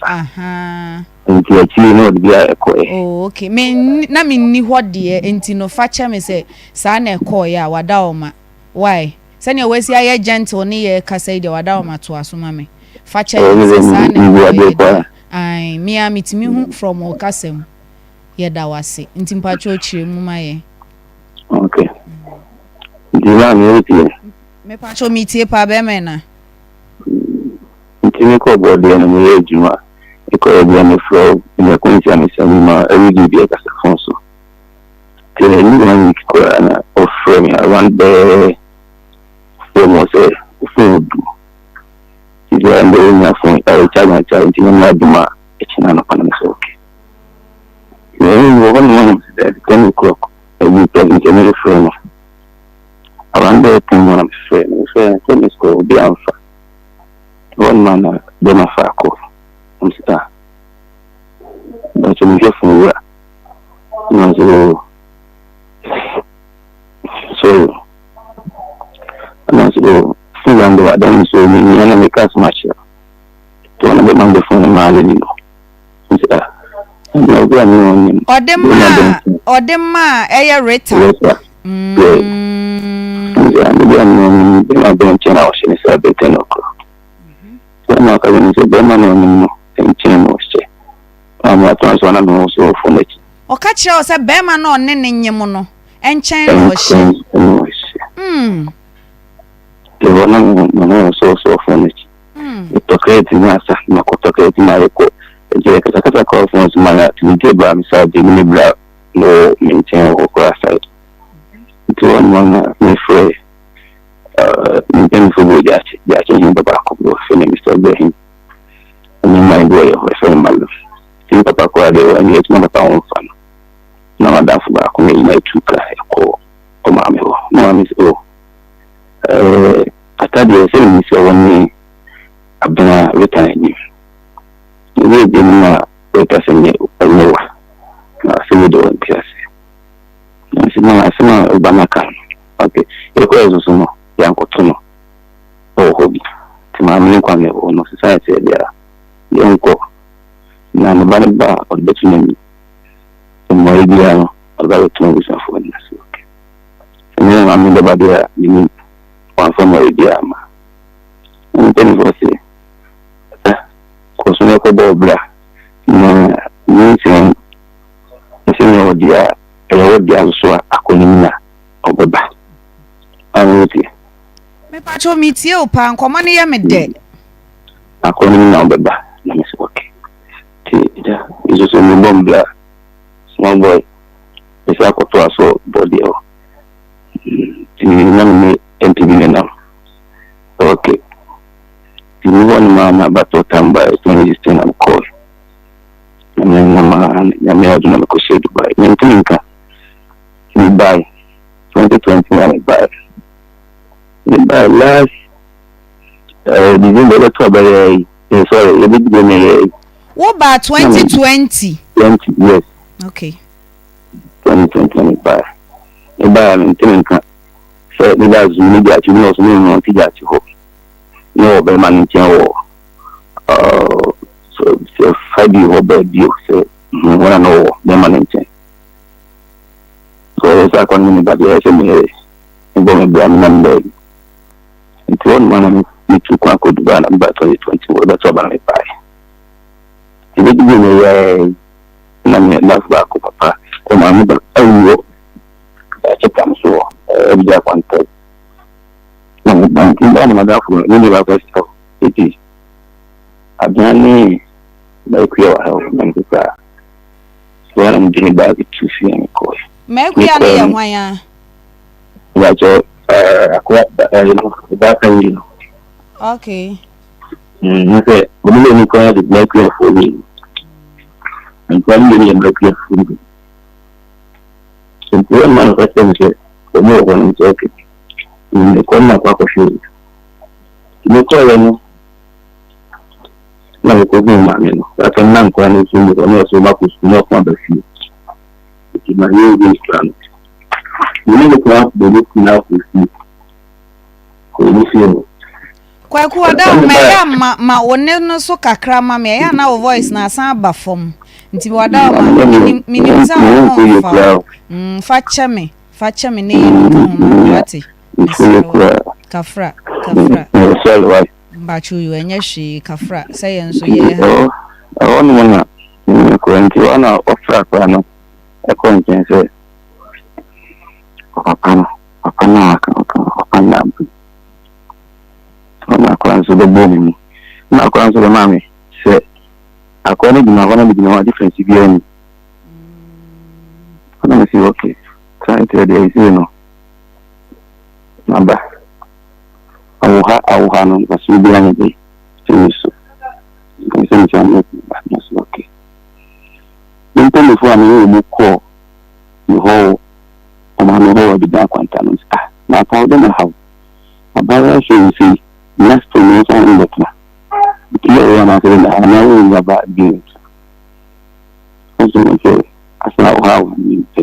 ansa. Nti akyire no ɔde bi a ɛkɔɛ. Oh, okay. Me na menni hɔ deɛ nti no fa kyɛ me sɛ saa na ɛkɔɔeɛ a wada ɔma. Why? Sɛnea wasi ayɛ gentle ne yɛ kasa yi deɛ, wada ɔma, toa so ma me. Fa kyɛ Ɛwɔ yɛn me sɛ dɛ saa na mebu ɛkɔɔeɛ adeɛ deɛ. paa. Ae, me ara metumi hu from wo kasa mu. Yɛda wo ase. Nti mpakyɛw kyerɛ mu ma yɛn. Okay. Nti maame wotie? Mepakyɛw metie paa, bɛrima ɛna. Nti mekɔ bɔɔdeɛ no meyɛ adwuma. Mekɔ baabi a mefrɛ wo menya kwanti a mesan mu ma ɛredi bi ɛkasa phone so. Nti ɛni one week koraa na ɔfrɛ me around bɛɛ 4 mu sɛ phone du. Nti deɛ ɛndɛ wonya phone ɛyɛ charge na charge nti menya adwuma a ɛkyina anɔpa na mesɛ okay. Ɛyi wɔ hɔ nom anam sɛ daabi 10 o'clock ɛyi pɛ nti merefrɛ no around bɛyɛ 10 mu na mefrɛ no mefrɛ no sɛ miss call obi amfa. Hɔ nom a na bɛma fa kɔ. Nam sɛ ah. Bɛkyɛ mehwɛ phone wura. Na ɔse oh sorry. Ɛna ɔse oh phone na mede wada no so mehia na meka asɛm akyerɛ wo. Nti ɔno bɛma mede phone no maa lady no. Nti ah ɛnna obi a me ne ɔnyem. Ɔde maa ɔde maa ɛyɛ Rita. Rita. Yeah. Nti ah obi a me ne ɔnyem bɛma bɛn nkyɛn na ɔhyɛ ne sɛ abɛ 10 o'clock. Ɛna ɔka kyerɛ me sɛ bɛrima na ɔnyem no nkyɛn na ɔhyɛ. Maame atoa so a na mehu sɛ ɔfo n'akyi. Ɔka kyerɛɛ wo sɛ barima no a ɔne no nyem no nkyɛn na ɔhyɛ. Nkyɛn na ɔhyɛ. Nti hɔ na mehu sɛ ɔsɛ ɔfo n'akyi. Metɔ credit no asa, makɔtɔ credit ma yɛkɔ. Nti yɛkasakasa kɔɔ phone so ma yɛ nti bra me side ne me bra no wɔ me nkyɛn wɔ hɔ koraa side. Nti hɔ nom na mefrɛ me mpanyinfoɔ bi wɔ Gyaakye, Gyaakye hene ba baako bi wɔ hɔ, yɛfrɛ no Mister Ibrahim. Ɔno man bi ɔyɛ hɔ yɛfrɛ no Mallam. Nti me papa koraa deɛ ɔnyɛ adwuma papa a ɔmfa no. Na m'adamfo baako na yɛnyinaa tu ka kɔɔ ɔmaame hɔ. Na maame sɛ oh ɛɛ ata deɛ sɛ menim sɛ wɔne Abena Rita anim. Na obi adi anim a Rita sɛ nyɛ ɛnyɛ wa. Na asɛm yi deɛ ɔnte ase. Na mese ma asɛm a ɔba no aka no. Okay. Yɛkɔɛ nso so no yɛankɔto no. wɔ hɔ bi. Nti maame ne Kwame wɔ hɔ no, sesaeɛ sɛ deɛ a, yɛnkɔ. Na ne ba no ba a, ɔde bɛto n'anim. Sɛ mmuaeɛ biara no, ɔde ba bɛto m'abusuafoɔ anim. Mese okay. Sɛ me ne maame no bɛba deɛ a, mennim. Wamfa mmuaeɛ biara amma. Na me mpanimfoɔ se, Ata, kɔ so na kɔbɔ wo bra. Na nyinsɛn, ɛsɛ nyɛ wo dea a, ɛyɛ wo dea nso a, akɔ n'anim na ɔbɛba. Maame wotie? Mepakyɛw metie wo paa nkɔmmɔ no yɛ me dɛ. Akɔ no mu na wobɛba na mese ok nti agya me nso so mebɔ me bra small boy mese akɔto aso bɔdeɛ hɔ nti na me ne MP bi nenam ok nti me hɔ no maa na battle time by 2016 na mekɔɔ na me nam a nyame adom na mekɔhyɛ Dubai mentumi nka mebae 2020 na mebae Mebae last eh, December yɛbɛto aba yɛ yi. Eh, sorry, yɛbɛdi bɛ na yɛ yi. Wo baa 2020? 20, yes. Okay. 2020 na mebae. Mebae a mentumi nka sɛ mebaa zoom ne gyaakye bi na ɔso me nante gyaakye hɔ. Ne wɔ bɛrima no nkyɛn wɔ sɛ fa bi hɔ baabi o sɛ wɔn a na wɔwɔ bɛrima no nkyɛn. So ɔyɛ sɛ akɔ ne ne ba deɛ ɛsɛ meyɛ mebɔ me bra menam baabi. Nti hɔ nom a na metu kwan kɔ Dubai na mebaa 2020 wɔbɛto aba na mebaeɛ. Nti bɛdidi no yɛɛ na me last baako papa kɔ maame ba awu hɔ daakye tam so hɔ ɛbi akwantɛ na meba nti mbaa na madafo no ne ne baako asi hɔ ɛti abena ne maakua wɔ ha o na mese saa so na mede ne baage tu fie na mekɔɛ. Maakua no yɛ hwan a? Ìbàjẹ́ akoa ɛyɛ no ɔbaa panyin no. Okay. N sɛ ɔmo mmienu koraa de mmakuafoɔ mmienu. Nkwadaa no mmienu yɛ mmakuafoɔ mmienu. Nti wɔn mma no ka kyerɛ me sɛ ɔmo wɔ hɔ no nti okay. Mekɔ no akɔ akɔhwɛ obi. Mekɔeɛ no na mekɔhuu maame no. Afei na nkwadaa no nso nni hɔ na ɔsɛ ɔmo akɔ sukuu na ɔko aba fie. Nti ma yɛ obi nkura no. Me ne no koraa bɔ ne kunu akɔ fie. Kɔ ne fie hɔ. Kwaku ɔda wo ma ɛyɛ a ma ma wo ne no so kakra ma me ɛyɛ a na wo voice na asan aba fam nti ɔda wo ma menim menim sɛ wo ho mfa wo mm, fa kyɛ me fa kyɛ me na ɛyɛ bi ka ho ma me wate mesrɛ wo kafra kafra mpakyɛ yo ɛnyɛ hwee kafra sɛ yɛn nso yɛ ha. Ɛhɔ nom na mekɔ nti hɔ na ɔfra koraa no ɛkɔ nkyɛn sɛ ɔpapa no papa no a aka ɔka papa no abere ɔna akora nso bɛbɔ me mu na akora nso bɛma me sɛ akora no gyina hɔ na megyina hɔ a difference biara ni ɔna mesi ok saa nti deɛ ɛsei no maba awoha awoha no mfasoɔ biara nyɛ de ɛni so ɛsɛ mesɛ meba na so ok me mpanyinfoɔ a mene wɔn kɔɔ me hɔ wɔ ɔmaame hɔ wɔ Abidjan Kwanta no ah na ataw dɛ na haw abaayewa hwɛ wo sei na still me nsa ne bɛtena nti yɛ ɔyɛ anaasɛ dɛ na anaa wo nya ba bi nso nso me sɛ Asɛ a ɔhaw a mempɛ.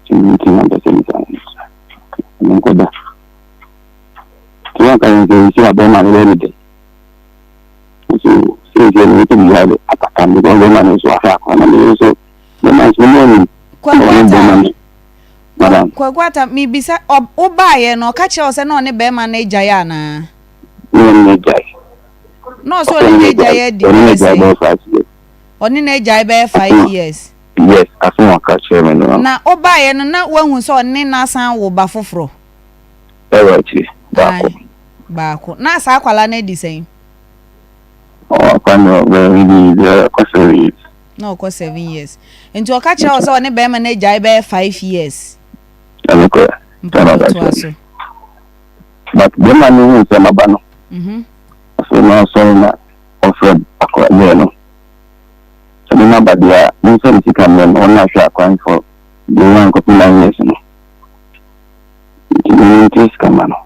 Nti nti na mpɛ sɛ mesa no nsa. Menkɔda. Nti wɔnka yɛn sɛ nsi a bɛrima no bɛyɛ me dɛ. Nso seesei no wotumi yɛ de apata me because bɛrima no nso ahwɛ akora na me nso bɛrima nso me anim. Kwaku Ata. Madam. Kwaku Ata, mebisa, wobaeɛ no ɔka kyerɛ wo sɛ na ɔne bɛrima no agyae anaa? Ne ɔne no agyae. Na ɔsɛ ɔne no agyae adi bɛyɛ sɛ? Ɔne no agyae bɛyɛ 5 years. Yes, asɛm a ɔka kyerɛ me no. Na wobaeɛ no na woahu sɛ ɔne no asan wo ba foforɔ? Ɛwɔ akyire, baako. Baako. Na saa akwadaa no adi sɛn? Ɔkwa no ɔbɛyɛ bi ɔkɔ 7 years. Na ɔkɔ 7 years. Nti ɔka kyerɛ wo sɛ ɔne bɛrima no agyae bɛyɛ 5 years? Ɛno korɛ. Mpatɔ toa so. But bɛrima no hu sɛ maba no. Afei na ɔsɔre na ɔfrɛ akora bɛɛ no. Sɛ me maba deɛ a, memfa ne sika mmrɛ no, ɔno ahwɛ akwan for deɛ ɔnya nkɔpem 9 years no. Nti me mentua sika ma no.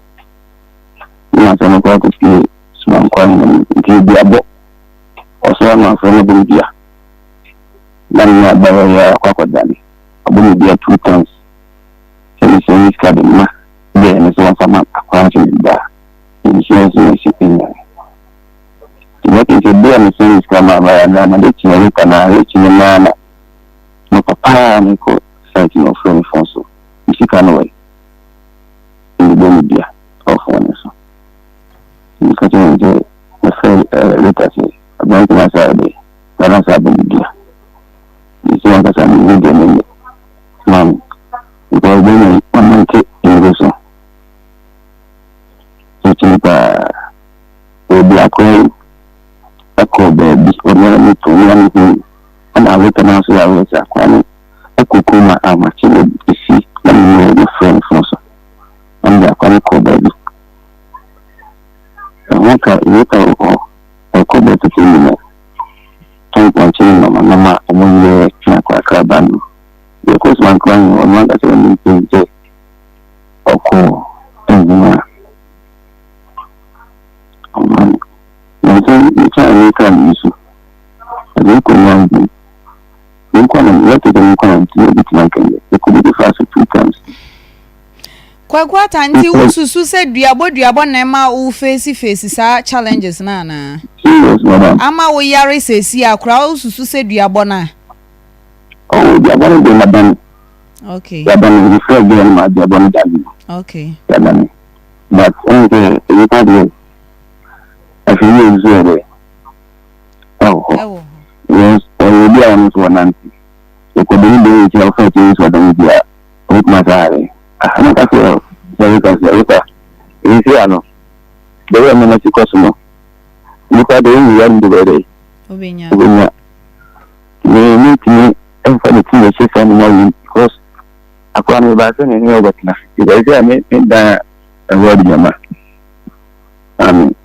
Ɛna sɛ mekɔ akɔpie Sumankwa no mu nti duabɔ, ɔsɔre ama afrɛ no bɔ me dua. Na me ne abayewa yi ara akɔ akɔdane. Ɔbɔ me dua two times. Sɛ mesrɛ ne sika de ma bɛɛ no sɛ wɔmfa ma akwadaa no sɛ me ba a, mebisa nso na ɔsi nnya. Nti mɛka sɛ bere a mesrɛ ne sika ma abayewa no na ade kyeɛ later na ade kyeɛ no ara na me papa a mekɔ site na ɔfrɛ me phone so, me sika no wɔ he? Mebɔ me dua wɔ phone no so. Meka kyerɛ no sɛ mefrɛ later sɛ aberante no asa ayɛ dɛ, na asa abɔ me dua. Mese ankasa mehu deɛ menyɛ. Ma me because bɛrima yi ɔnante nnuro so. Kyinkyini paa. Obi akora yi ɛkɔ baabi ɔno ara ne to ɔno ara ne hu ɛna later no nso yɛawerɛ sɛ akora no ɛkɔ kurom a amakye na ɛsi na me ne frɛ no phone so. Ɛna de akora no kɔ baabi. Ɛho ka later wɔ hɔ ɛkɔ bɛɛ 15 minutes. Tɔn pɔnkye ne nneɛma nneɛma a wɔyɛ twe akora ba no. Deɛ ɛkɔ so ankora no ɔno ankasa ɔnim pɛn sɛ ɔkɔ adwuma a ɔma no. Nanso mekyɛn a meka no yi so. Ɛde kɔ nyan bi. Menkɔ na meyɛ te sɛ menkɔ na nti obi tena nkɛnyɛ. Ɛkɔ bi fa so two times. Kwaku Ata, nti wosusu sɛ duabɔ duabɔ na ɛma wo face face saa challenges no anaa? Serious, madam. Ama wo yare sɛsi a koraa wosusu sɛ duabɔ no a? Oh, duabɔ no deɛ madam. Duabɔ no, mefrɛ girl no ma duabɔ no da no. Duabɔ no. But ɛn sɛ nipa deɛ afei yɛ nso yɛ dɛ ɛwɔ hɔ. Ɛwɔ hɔ. Yes, ɔyɛ obi a ɔno nso ɔnante. Ɛkɔdɔ ne bɛyɛ nti a ɔfa akyire nso ɔdan bi a ɔbɛtumi asa ayɛ. Ah, na ka sɛ sɛ reka sɛ reka nsi ano. Bɛyɛ nneɛma si kɔ so no. Nipa deɛ ɛnyi ya no de bɛyɛ dɛ. Wobɛnya. Wobɛnya. Me mentumi mfa ne ti nhyɛ saa nneɛma wei because akora no mebaa sɛ ne ne ɔbɛtena. Because sɛ me me dan a ɛhɔ adi nyama. Maame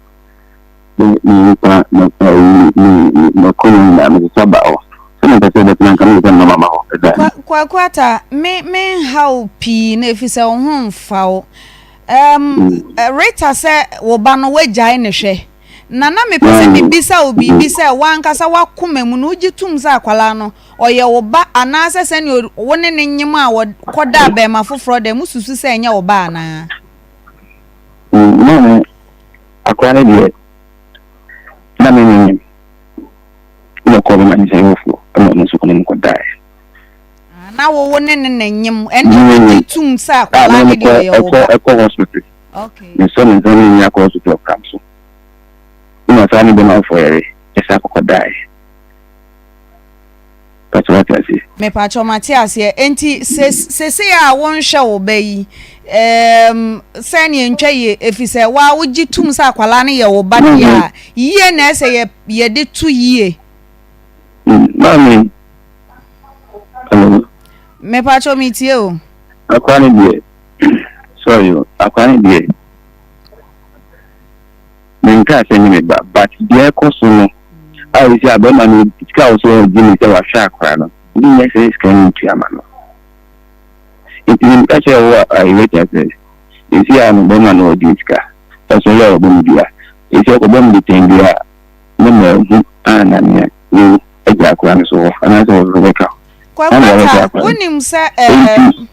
me me nipa me ɛyi me me mɛkɔ ne nyinaa me sesa ba hɔ. Sɛ mepɛ sɛ ɔbɛtena nka me sɛ mma mama hɔ ɛdan. Kwaku Ata, me me nhaw pii na efi sɛ wo ho mfa wo. Rita sɛ wo ba no woagyae ne hwɛ. Na na mepɛ sɛ mebisa wo biribi sɛ w'ankasa w'akoma mu no wogye tom sɛ akwadaa no ɔyɛ wo ba anaasɛ sɛnea wo ne no nyem a wɔkɔdaa bɛrima foforɔ dɛm wosusu sɛ ɛnyɛ wo ba anaa? Maame, akwadaa no deɛ na me ne nyem na ɔkɔɔ bɛma ne sɛ ɛwɔfoɔ ɛna ɔno nso ɔne no kɔdaeɛ. Ah, na wo wo ne ne na nyem ɛne wogye tom sɛ akwadaa no deɛ ɔyɛ wo ba? Ɛkɔ hospital. Mesɔ ne nsa ne nyɛ akɔ hospital ɔkram so. Ɛna saa ne bɛma afɔ yɛre ɛsɛ akɔkɔ daeɛ. Pakyɛ wate aseɛ? Mepakyɛ mate aseɛ. Enti sesei a wonhwɛ wo ba yi, um, sɛneɛ ntwa yie, ɛfiri sɛ waa wogye tom sɛ akwadaa no yɛ wo ba deɛ a, yie na ɛsɛ yɛ yɛde to yie. Maame, hello. Mepakyɛ metie o. Akwadaa no deɛ, sorry o, akwadaa no deɛ, menkaa sɛ nye me ba, but deɛ ɛkɔ so no, a ɛsi abɛrima no sika a ɔsɛ ɔgye me sɛ wahwɛ akwadaa no, menyɛ sɛ sika no ntua ma no. Nti meka kyerɛ wo a ɛwɛtia sɛ, ɛsi a no bɛrima no ɔgye sika, ɔsɔre a ɔbɔ me dua, ɛsi ɔkɔbɔ me de tɛn dua a, na mahu a na nea mewu. agya akora no so hɔ anaasɛ wɔn bɛka. Kwaku Atta, wonim sɛ ɛɛ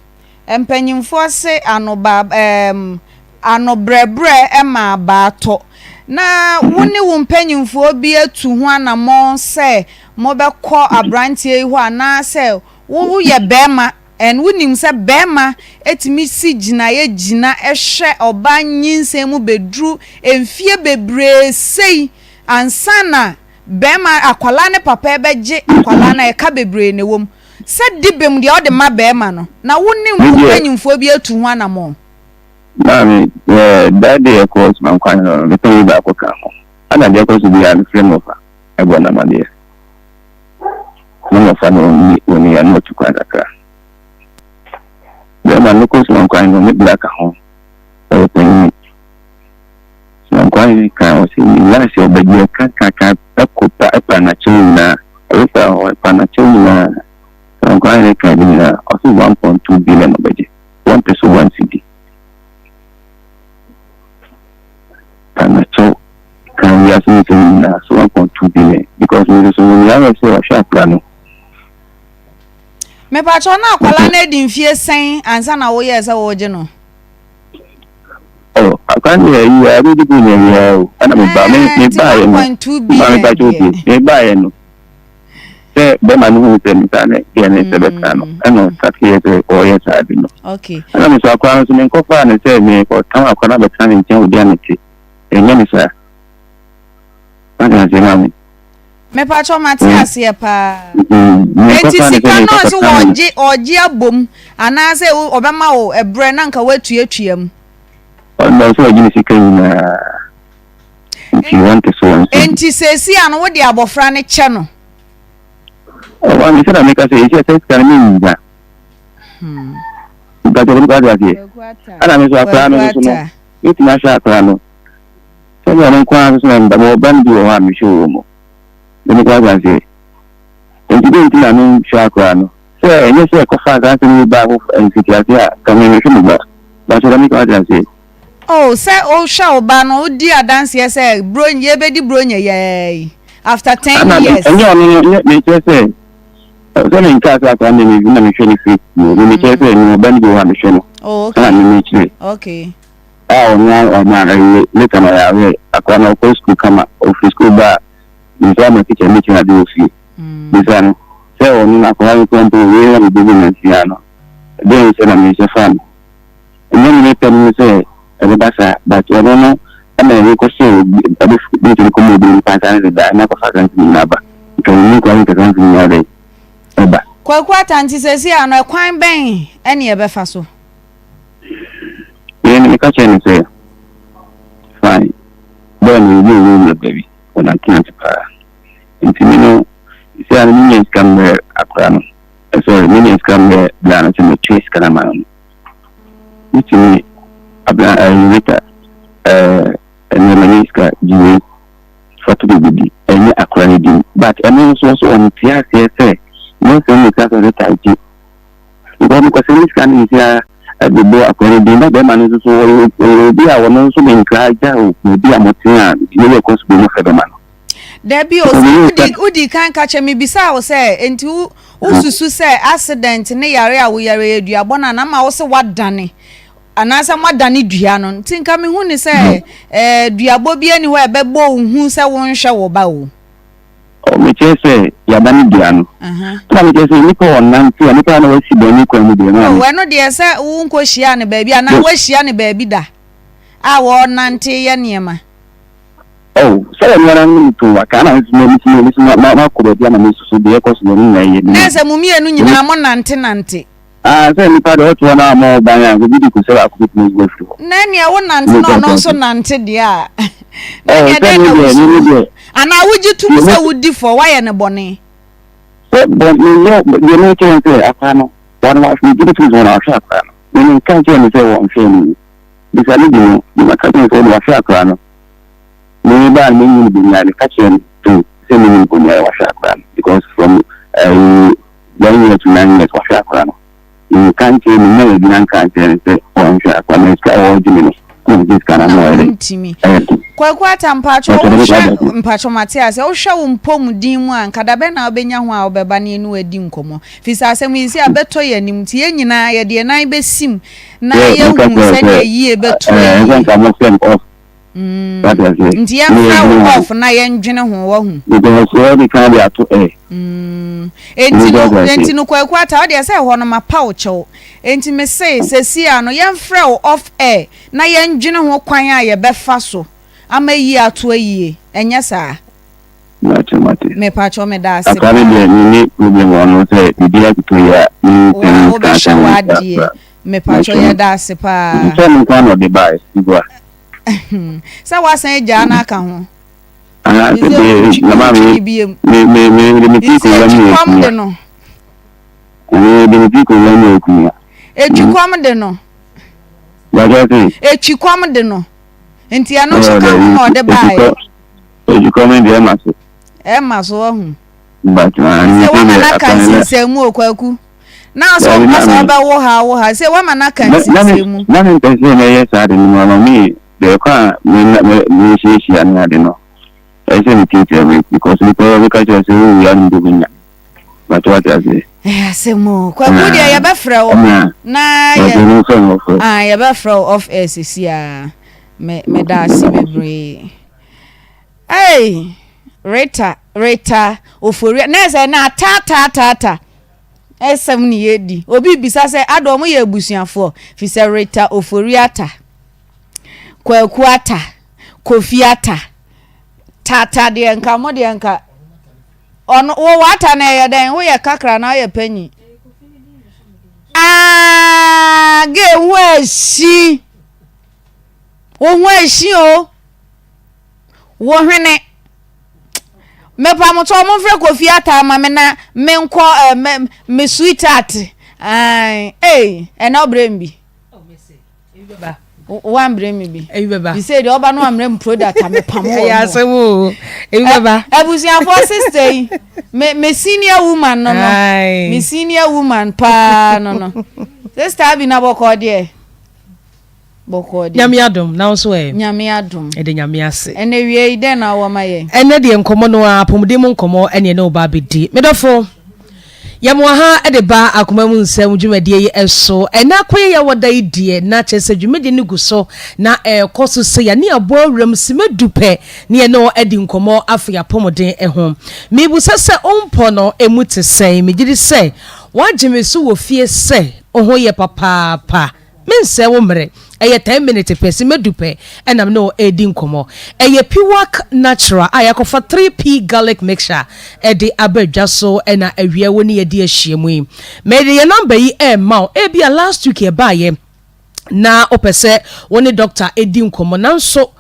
mpanyinfoɔ se anoba ɛɛm ano brɛbrɛ ma abaa tɔ. Na wo ne wo mpanyinfoɔ bi atu ho anamɔn sɛ mobɛkɔ abranteɛ yi hɔ anaasɛ woyɛ bɛɛma and wonim sɛ bɛɛma tumi si gyinaeɛ gyina hwɛ ɔbaa nyinsɛn mu bɛduru mfie bebree sei ansa na bɛɛma akwadaa ne papa ɛbɛgye akwadaa no a ɛka bebree na ɛwɔ mu. Sɛ di bem deɛ wode ma bɛɛma no na wo ne wo mpanyinfoɔ bi atu ho anamɔn. Maame, eh, that day ɛkɔ Sumankwan hɔ no, me panyin baako ka ho. Ɛna deɛ ɛkɔ so biara no, frɛ mmɔfa ɛbɔ no amaneɛ. Na mmɔfa no ɔnni wɔn ya na ɔtu kwan kakra. Bɛrima no kɔ Sumankwan no, ne bra ka ho. Ɔyɛ panyin. Sumankwan no ka ɔsɛ last ɔbɛgye ɛka ka ka ɛkɔ pa ɛpa n'akyɛw nyinaa. Ɛrefa hɔ ɛpa n'akyɛw nyinaa. Sumankwan no ka bi nyinaa ɔsɛ 1.2 billion ɔbɛgye. Wɔmpɛ so one cedi. Pamakyɛw kan wiase mu nsɛm nyinaa so 1.2 billion because me nso so me ayɛ sɛ ɔhwɛ akora no. Mepakyɛw na akwadaa no adi mfie sɛn ansa na woyɛɛ sɛ wogye no? Oh, akwadaa no yɛ ayi a ɛbɛdi bu nyɛ wia o. Ɛna me ba me me ba yɛ no. 1.2 Ba me billion pa kyɛw deɛ. tie. Me ba yɛ no. Sɛ bɛrima no hu sɛ me saa ne deɛ ne sɛ bɛtra no ɛna ɔsateɛ sɛ ɔyɛ saa de no. Okay. Ɛna me so akwadaa no so menkɔfaa no sɛ mekɔtam akwadaa no abɛtena ne nkyɛn wɔ bia mete. Ɛnyɛ me saa. Wate aseɛ maame? Mepakyɛw mate aseɛ paa. Enti Menkɔfaa no sɛ sika no ɔse mekɔkɔtam no. wɔgye ɔgye abom anaasɛ ɔbɛma wo ɛberɛ na nka woatuatua mu. Ɔno sɛ ɔgye ne sika nyinaa. Nti wɔnte so wɔn sɛ. Enti seesei a no wode abɔfra no kyɛ no. Ɔwɔ ame sɛ na meka sɛ ɛsi ɛsɛ sika no mennya. Mpakyɛ wɔn kɔ aseɛ. Ɛna me nso akwaraa no nso no metumi ahwɛ akwaraa no. Sɛdeɛ ɔno nko ara nso na mba mewɔ ba no bi wɔ hɔ a mehwɛ wɔ mu. Mene kɔ aseɛ. Nti dɛn nti na menhwɛ akwaraa no? Sɛ ɛnyɛ sɛ ɛkɔfaa saa asɛm yi baa mfitiase a, nka menhwɛ me ba. Mpakyɛ na meka wate aseɛ. Oh sɛ wo hwɛ wo ba no wo di adanseɛ sɛ bro yɛbɛdi bronya yi aa yi after 10 Ana years. ɛnyɛ ɔno no nyɛ mekyerɛ sɛ sɛ menkaa sɛ akwadaa no deɛ me na mehwɛ no firi mu me mekyerɛ sɛ mewɔ ba no bi wɔ hɔ a mehwɛ no Oh ɛna okay me mekyerɛ okay. a ɔno ara ɔma ɛyɛ later na ɔyɛ aware akwadaa no ɔkɔ sukuu kama ɔfiri sukuu ba a bisa ma teacher no kyerɛ ade wɔ fie bisa no sɛ ɔno no akwadaa no kura mpo wei na mebɛbu nansia no ɛdeɛn sɛ na mehyɛ fa no Ɛnyɛ ne ne pɛ no sɛ ɛbɛba saa but ɔno no ɛna ɛde kɔ hyɛ obi ɛde date no kɔma obi nipa nsa no deda ɛna akɔfa saa nsɛm nyinaa aba nka wɔn mu nkura ne nkasa nsɛm nyinaa dɛ ɛba. Kwaku Atanti sɛsi a no ɛkwan bɛn ɛne ɛbɛfa so? Me no meka kyerɛ no sɛ fine boy no obi ɔwɔ wura baabi ɔnantenante paa nti me no sɛ a no menya sika mmerɛ akora no sorry menya sika mmerɛ bra no sɛ metua sika no ama no no Wotumi abena ɛɛ Rita ɛɛ ɛnɛ manya sika gye wei fa to biribi di ɛnyɛ akora no din but ɛno nso nso ɔnte aseɛ sɛ nurse no na sɛ Rita gye because mekɔsɛ ne sika no nsia ɛde bɔ akora no din na bɛrima no nso so ɔyɛ ɔyɛ obi a ɔno nso de nkra gya o baabi a mote a yɛyɛ kɔ so bi mo fɛ bɛma no. Dabi o, sɛ wodi wodi kan ka kyerɛ mebisaa wo sɛ enti wo wosusu sɛ accident ne yare a woyare yɛ duabɔ no anaa ma wo se woadane anaasɛ moadane dua no nti nka mehu ne sɛ eh, duabɔ bi ani hɔ a ɛbɛbɔ wo hu sɛ wonhwɛ wo ba o. Oh, mekyerɛ sɛ yɛadane dua no. Ɛna mekyerɛ sɛ nnipa ɔnante a nipa na wasi bɔne kwan mu deɛ maame. Oh, ɛno deɛ sɛ wonkɔhyia no baabi anaa woahyia no baabi da a wɔnante yɛ nneɛma. Oh, sɛ ɔno ara ne me too waka, ɛna nso me nso me nso ma ma makɔ baabi ama me nso so deɛ ɛkɔ so deɛ ne nyinaa yɛ Na sɛ mo mmienu nyinaa mo nante nante. Ah, sɛ nipa deɛ ɔte hɔ na ama ɔban a, obi de kosɛ baako bɛtumi ayi afiri hɔ. Na nea wo nante na ɔno nso nante deɛ a, na Oh, nea sɛ dɛn me na deɛ, me me wosu? deɛ. Anaa wogye tom Deɛ sɛ me wodi fɔ, woayɛ no bɔne? Sɛ bɔn me nyɛ deɛ mekyerɛ ne sɛ akora no, wɔn wa megye di tom sɛ wɔn ahwɛ akora no. Me menka nkyerɛ no sɛ wɔnhwɛ no yie. Bisa no bi no, deɛ maka kyerɛ no sɛ wɔde wahwɛ akora no. Me ba no menyi no bonyaa meka kyerɛ no to sɛ menyi no bonyaa wahwɛ akora no because from ɛyi 1 year to 9 years wahwɛ akora no menka nkyerɛ no mma yɛgyina nka nkyerɛ no sɛ ɔnhwɛ akora no sika a ɔregye me no na megye sika no ano ɔyɛ dɛ Wontumi. ɛyɛ den. Kwaku Atta mpakyɛw Mpakyɛw mede wohwɛ ba bɛsi. mpakyɛw mate aseɛ wohwɛ wo mpɔmuden mu a nka dabɛn na wobɛnya ho a wobɛba ne yɛne wo adi nkɔmmɔ firi sɛ asɛm yi sɛ abɛtɔ yɛn anim nti yɛn nyinaa yɛde yɛn nan bɛsim na Yɛ meka yɛhu kyerɛ wo sɛdeɛ sɛ yie bɛto ɛɛ ɛsɛ ayie nka mo send off. Wate aseɛ? Nti Ne yɛmfrɛ yɛdwene wo ho. off na yɛndwene ho wahu. Because wɔde kan de ato air. Enti no Wate aseɛ? enti no Kwaku Atta wodeɛ sɛ ɛhɔ no mapa wo kyɛw enti mese sesie a no yɛmfrɛ wo off air na yɛndwene ho kwan a yɛbɛfa so ama yie ato ayie, ɛnyɛ saa? Mate mate. Mepakyɛw meda ase Akora no deɛ paa. menni problem wɔ ano sɛ biribiara totɔ yie a me Wo nsɛm a nka wobɛhyɛ asɛm no nsa w'adeɛ. bra. Mepakyɛw Mate. yɛda ase paa. Sɛ me nkoa na ɔde bae, Sibua. Sɛ woasan agyaa no aka ho. Ah, Sɛ sɛ wotwi na ma wotwi me ne biam. me me me de me ti Sɛ kɔwura mu yɛ etwikɔm de kumia. no. Me de me ti kɔwura mu yɛ kumia. Etwikɔm de no. Bàtà sí. Etwikɔm de no. Nti ɛno nso ka ho na ɔde baeɛ. Etwikɔm deɛ ɛma so. Ɛma so wahu. Bàtà Sɛ wama no aka nsinsɛnmu o Kwaku. Na sɛ ɔka sɛ ɔbɛwo ha wo ha sɛ wama no aka nsinsɛnmu. Na me mpɛ sɛ mɛyɛ saa de no mu ama me deɛ kɔ a me me me hyiahyia ne ade no ɛyɛ sɛ me tiatia break because nipa yɛ bɛka kyerɛ sɛ wo wia no bɛnya. Bàtà wate aseɛ. Ɛyɛ asɛm o. Kwaku deɛ yɛbɛfrɛ wo na yɛ ah yɛbɛfrɛ wo off air sisi a me meda ase bebree. Hey Rita Rita Oforia na ɛsɛ na ataataataata ɛsɛm ne yɛdi obi bisa sɛ adɔ ɔmo yɛ abusuafoɔ fi sɛ Rita Ofori Ata Kwaku Ata Kofi Ata tata deɛ nka mo deɛ nka Ɔno wo w'ata no ɛyɛ dɛn woyɛ kakra na woyɛ panyin aa gay ho ahyi wo ho ahyi o wo hwene mepamotɔ mo mfrɛ kofi ata ama me na menkɔ eh, me, me sweetheart ɛɛ ɛna ɔbrɛ m bi Woambrɛ me bi. Ebi bɛba. Sɛ deɛ ɔba no ambrɛ me product a mepam wɔ Ɛyɛ asɛm o. Ebi bɛba. Abusuafoɔ sister yi, me me senior woman no no. Me senior woman paa no no. Sister Abi na bɔkɔɔ deɛ. Bɔkɔɔ deɛ. Nyame adom, na wo nso ɛ? Nyame adom. Ɛde Nyame ase. Ɛnɛ wia yi dɛn na wowɔ ma yɛn? Ɛnɛ deɛ nkɔmmɔ no ara, apɔmuden mu nkɔmmɔ ɛne ɛne wo ba abɛdi. Me dɔfo. Yɛmoa ha de ba Akoma mu Nsɛm dwumadie yi so. Ɛnnɛ akɔyɛ yɛwɔ da yi deɛ, na kyerɛ sɛ dwumadie no gu so na ɛrekɔ so sei a, ne yɛabɔ awuram simma du pɛ ne yɛne wo adi nkɔmmɔ afa yɛn apɔmuden ho. Merebisa sɛ wo mpɔ no mu te sɛn? Megye di sɛ woagye me so wɔ fie sɛ wo ho yɛ papaapa. Mensɛe wo mmerɛ, ɛyɛ ten minute pɛ, simma du pɛ ɛna me ne wo redi nkɔmmɔ. Ɛyɛ Piwak Natural a yɛakɔfa 3P Garlic Mixture de aba dwa so ɛna awia wo ne yɛadi ahyiam yi. Mede yɛn number yi rema wo, ebia last week yɛbaeɛ na wopɛ sɛ wo ne doctor di nkɔmmɔ nanso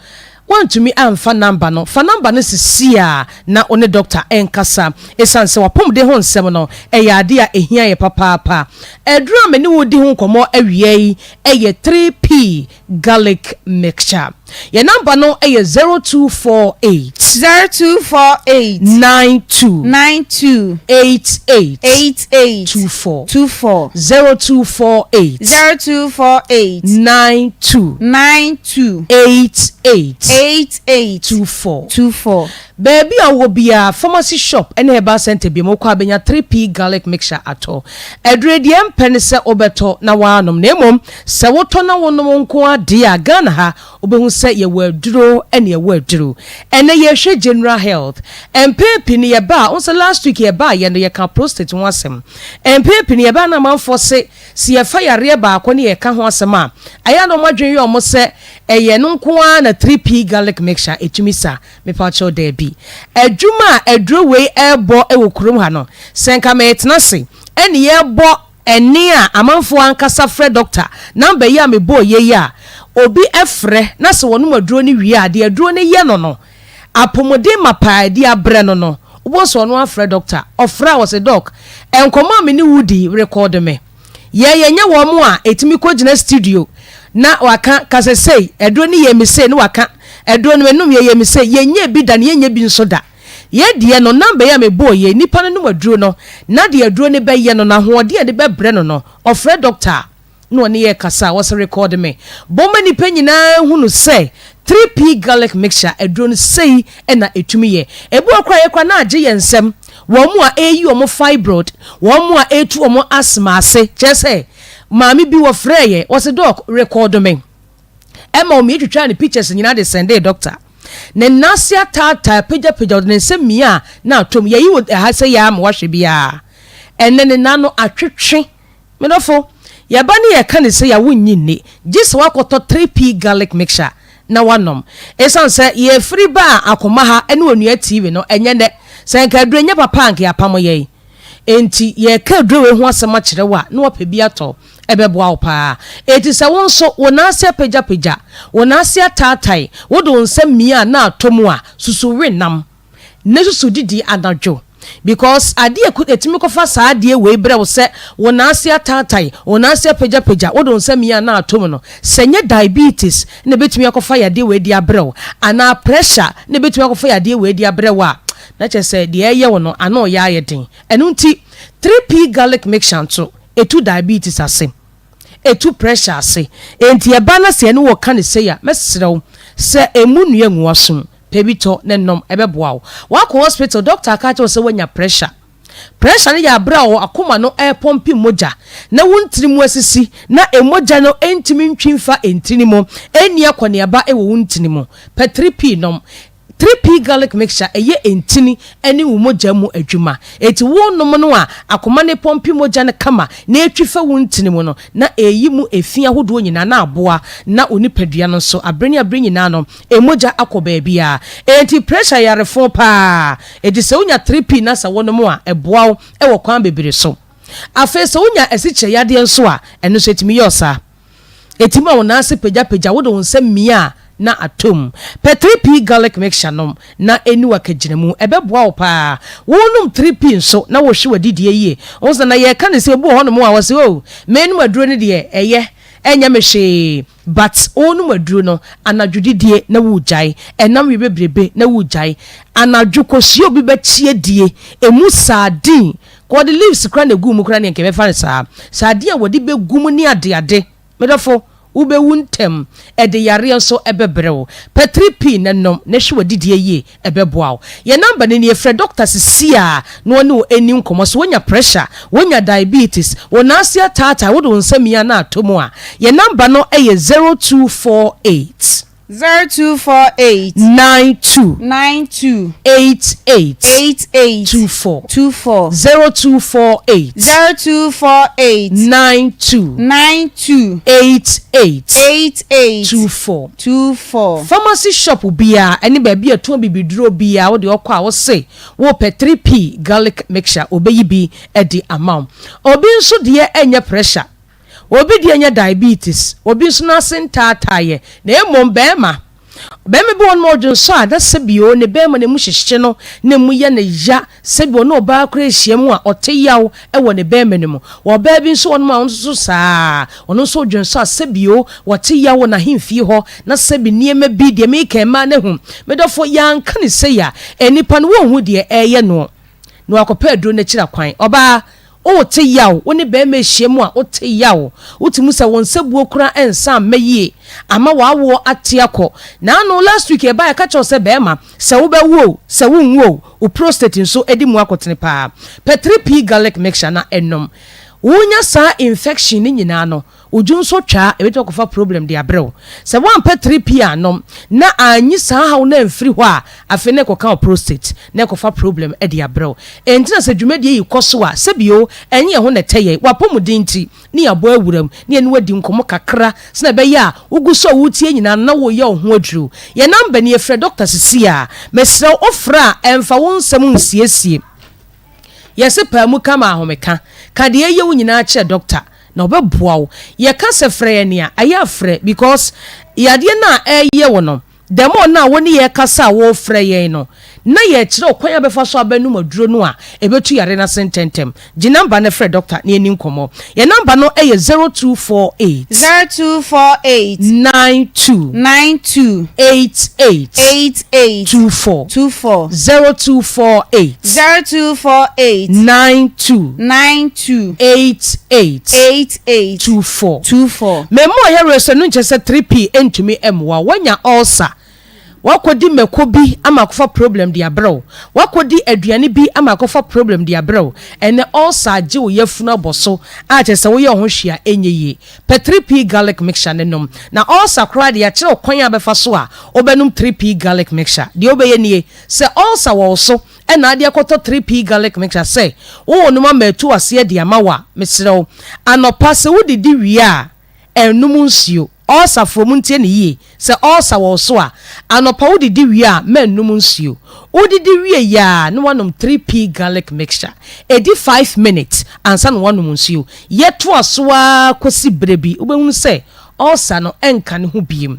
Woantumi amfa number no, fa number no sisi a na wo ne doctor nkasa. Esiane sɛ w'apɔmuden ho nsɛm no yɛ ade a ehia yɛ papaapa. Aduru a me ne wo redi ho nkɔmmɔ awia yi yɛ 3P Garlic Mixture. Yɛn number no yɛ 0248. 0248. 92. 92. 88. 88. 24. 24. 0248. 0248. 92. 92. 88. 88. 24. 24. Baabi a wowɔ biara, pharmacy shop ne herbal centre bi mu wokɔ a bɛnya 3P garlic mixture atɔ. Aduro yi deɛ ɛmpɛ ne sɛ wobɛtɔ na woanom na mmom sɛ wotɔ na wonom nko ara deɛ a Ghana ha wobɛhu sɛ yɛwɔ aduro ne yɛwɔ aduro. Ɛnnɛ yɛrehwɛ general health. Mpɛn pii no yɛba a, wohu sɛ last week yɛbaeɛ no yɛkaa prostate ho asɛm. Mpɛn pii no yɛba a na amanfoɔ se sɛ yɛfa yareɛ baako ne yɛka ho asɛm a, ɛyɛ a na wɔn adwene yɛ wɔn sɛ ɛyɛ ɛno nko ara na 3P garlic mixture ɛtumi sa. Mepakyɛw daabi. Adwuma a aduro wei ɛrebɔ wɔ kurom ha no, sɛ nka meretena ase ɛne yɛrebɔ Ɛnne a amanfoɔ ankasa frɛ dɔkta namba yi a mebɔɔ yei yi a, obi frɛ na sɛ wɔnom aduro no wie a, deɛ aduro no yɛ no no, apomuden mapa a ɛde abrɛ no no, wobɛhu sɛ ɔno afrɛ dɔkta. Ɔfrɛ a, ɔse, Dɔk, nkɔmmɔ a me ne wo redi yi, rekɔɔdo me. Yɛn, yɛnyɛ wɔn a ɛtumi kɔgyina studio na waka, ka sɛ sei, aduro no yɛɛ me sei, na waka, aduro no menomyɛ yɛɛ me sei. Yɛnyɛɛ bi da na yɛnyɛ bi nso da. Yei deɛ no, number yi a mebɔɔ yei, nipa no nom aduro no, na deɛ aduro no bɛyɛ no, no ahoɔden a ɛde bɛbrɛ no no, ɔfrɛ doctor a, na ɔne yɛ kasa a, ɔse record me. Bɔ ma nipa nyinaa nhunu sɛ, 3P Garlic Mixture aduro no sei na ɛtumi yɛ. Ebi wɔ koraa a yɛkora na agye yɛn nsam. Wɔn a ɛreyi wɔn fibroid, wɔn a ɛretu wɔn asthma ase. Kyerɛ sɛ, maame bi wɔfrɛɛ yɛn, ɔse Doc, rekɔɔdo me. Ɛma wɔn yɛtwitwaa ne pictures nyinaa de sɛndee doctor. Ne nan ase ataataa, apagyapagya, ɔde ne nsa mia a na atɔ mu. Yɛyi wɔ ɛha sɛ yɛ ama wahwɛ biara. Ɛnnɛ ne nan no atwetwe. Me dɔfo, yɛba ne yɛka no sei a wonnye nni, gye sɛ woakɔtɔ 3P garlic mixture na woanom. Esiane sɛ yɛfiri baa akoma ha ne Onua TV no, ɛnyɛ nnɛ. Sɛ anka aduro nyɛ papa a anka yɛapamo yɛn. Enti yɛreka aduro wei ho asɛm akyerɛ wo a, na woapɛ bi atɔ. Ɛbɛboa wo paa. Enti sɛ wo nso, wo nan ase apagyapagya, wo nan ase ataatae, wode wo nsa mia a na atɔ mu a, susu we nam. Na susu didi anadwo because adeɛ a ɛtumi kɔfa saa adeɛ wei brɛ wo sɛ wo nan ase ataatae, wo nan ase apagyapagya, wode wo nsa mia na ato mu no, sɛ ɛnyɛ diabetes na ɛbɛtumi akɔfa yadeɛ wei de abrɛ wo anaa pressure na ɛbɛtumi akɔfa yadeɛ wei de abrɛ wo a, na kyerɛ sɛ deɛ ɛreyɛ wo no ano reyɛ ayɛ den. Ɛno nti 3P garlic mixture nso, ɛtu diabetes ase. Ɛtu pressure ase. Enti ɛba na sɛ yɛne wo reka no sei a, mɛsrɛ wo sɛ mmu nnua ngu w'asom. Pɛ bi tɔ na nom, ɛbɛboa wo. Woakɔ hospital, doctor aka akyerɛ wo sɛ woanya pressure. Pressure no yɛ aberɛ a w'akoma no repɔmpe mogya na wo ntini mu asisi na mogya no ntumi ntwi mfa ntini mu nni akɔneaba wɔ wo ntini mu. Pɛ 3P nom. 3P garlic mixture ɛyɛ ntini ne wo mogya mu adwuma. Enti wonom no a, akoma no pɔmpe mogya no kama na ɛtwi fa wo ntini mu no, na ɛyi mu efi ahodoɔ nyinaa na aboa na wo nipadua no nso aberɛ ne aberɛ nyinaa no mogya akɔ baabiara. Enti pressure yarefo paa. Enti sɛ wonya 3P na sɛ wonom a, ɛboa wo wɔ kwan bebree so. Afei sɛ wonya asikyire yadeɛ nso a, ɛno nso ɛtumi yɛ ɔsaa. Eti ma wo nan ase pagyapagya, wode wo nsa mia a na atɔ mu. Pɛ 3P garlic mixture nom na ɛnni wo akagyinamu. Ɛbɛboa wo paa. Wonom 3P nso na wohwɛ w'adidie yie. Wohu sɛ na yɛreka no sɛ obi wɔ hɔnom a ɔse oh, menom aduro no deɛ ɛyɛ, ɛnyɛ me hwee. But wonom aduro no, anadwo didie na woregyae, ɛnam we bebrebe na woregyae. Anadwo kosua obi bɛkye adie, ɛmu sardine Ka wɔde leaves koraa na eguu mu koraa neɛ nka yɛbɛfa no saa. Sɛ adeɛ a wɔde bɛgu mu ne adeade. Me dɔfo, wobɛwu ntɛm. Ɛde yareɛ nso bɛbrɛ wo. Pɛ 3P na nom na hwɛ w'adidie yie, ɛbɛboa wo. Yɛn number no nie, frɛ dɔkta sesiaa na ɔne wo nni nkɔmmɔ. Sɛ woanya pressure, woanya diabetes, wo nan ase ataatae, wode wo nsa mia na atɔ mu a, yɛn number no yɛ 0248. 0248. 92. 92. 88. 88. 24. 24. 0248. 0248. 92. 92. 88. 88. 24. 24. Pharmacy shop biara ɛne baabi a ɛtɔn bibiduro biara wode ɔkɔ a wose wopɛ 3P garlic mixture obeyi bi de ama wo. Obi nso deɛ ɛnyɛ pressure. Obi deɛ nyɛ diabetes, obi nso n'ase ntaataeɛ, na mmom barima. Barima bi wɔ hɔ nom a ɔdwonsɔ a na sɛbio ne barima no emu hyehye no na emu yɛ no ya, sɛbio ɔne ɔbaa koraa hyia mu a ɔte yaw wɔ ne barima no mu. Ɔbaa bi nso wɔ hɔ nom a ɔno nso saa ara, ɔno nso ɔdwonsɔ a sɛbio ɔte yaw wɔ n'ahemfie hɔ na sɛbi nneɛma bi, deɛ mereka yi mmaa no ahu. Me dɔfo, yɛanka no sei a, nnipa no wɔnhu deɛ ɛreyɛ noɔ na wakɔpɛ aduro no akyiri akwan. Ɔbaa, Wote yaw, wo ne barima rehyia mu a, wote yaw. Wote mu sɛ wo nsabuo koraa nsa amma yie ama w'awoɔ ate akɔ. Naano last week yɛbaeɛ yɛka kyerɛ wo sɛ barima, sɛ wobɛwo o, sɛ wonwo o, wo prostate nso di mu akotene paa. Pɛ 3P garlic mixture na nom. Wonya saa infection no nyinaa no, Wo dwonsɔ twa a, ɛbɛtumi akɔfa problem de abrɛ wo. Sɛ woampɛ 3P annom na anyi saa haw no amfiri hɔ a, afei na ɛkɔka wo prostate na ɛkɔfa problem de abrɛ wo. Ɛnti na sɛ dwumadie yi kɔ so a, sɛbio ɛnyɛ yɛn ho na ɛtɛ yɛn, w'apɔmuden nti ne yɛabɔ awura mu ne yɛne wo adi nkɔmmɔ kakra sɛdeɛ ɛbɛyɛ a wogu so a woretie nyinaa no na woreyɛ wo ho aduru. Yɛn number nie, frɛ doctor sesie ara. Mesrɛ wo, wofrɛ a, ɛmfa wo nsɛm nsiesie. Yɛse paa mu ka ma ahomeka. Ka deɛ ɛyɛ wo nyinaa kyerɛ doctor na ɔbɛboa wo. Yɛka sɛ frɛ yɛn a, ɛyɛ a frɛ because yadeɛ no a ɛreyɛ wo no, the more no a wo ne yɛn kasa a worefrɛ yɛn no, na yɛrekyerɛ wo kwan a wobɛfa so abɛnom aduro no a ɛbɛtu yareɛ no ase ntɛntɛm. Gye number no frɛ doctor na yɛnni nkɔmmɔ. Yɛn number no yɛ 0248. 0248. 92. 92. 88. 88. 24. 24. 0248. 0248. 92. 92. 88. 88. 24. 24. Mɛmu ɔyɛ werɛ sɛ no nkyɛ sɛ 3P ntumi mmoa wo. Woanya ulcer. Woakɔdi mako bi ama akɔfa problem de abrɛ wo. Woakɔdi aduane bi ama akɔfa problem de abrɛ wo. Ɛnnɛ ulcer agye wo yafunu abɔ so a kyerɛ sɛ woyɛ wo ho hwee a ɛnyɛ yie. Pɛ 3P garlic mixture no nom. Na ulcer koraa deɛ yɛakyerɛ wo kwan a wobɛfa so a wobɛnom 3P garlic mixture. Deɛ wobɛyɛ nie, sɛ ulcer wɔ wo so na ade akɔtɔ 3P garlic mixture sɛ worenom ama atu aseɛ de ama wo a, mesrɛ wo, anɔpa sɛ wodidi wie a, Nnom nsuo. Ɔɔsafoɔ, montie no yie, sɛ ɔɔsa wɔ wo so a, anɔpa wodidi wie a, mɛnnom nsuo. Wodidi wie yɛ a, na woanom 3P garlic mixture. Ɛdi 5 minutes ansa na woanom nsuo. Yɛ toa so ara kɔsi berɛ bi, wobɛhunu sɛ ɔɔsa no nka ne ho bio.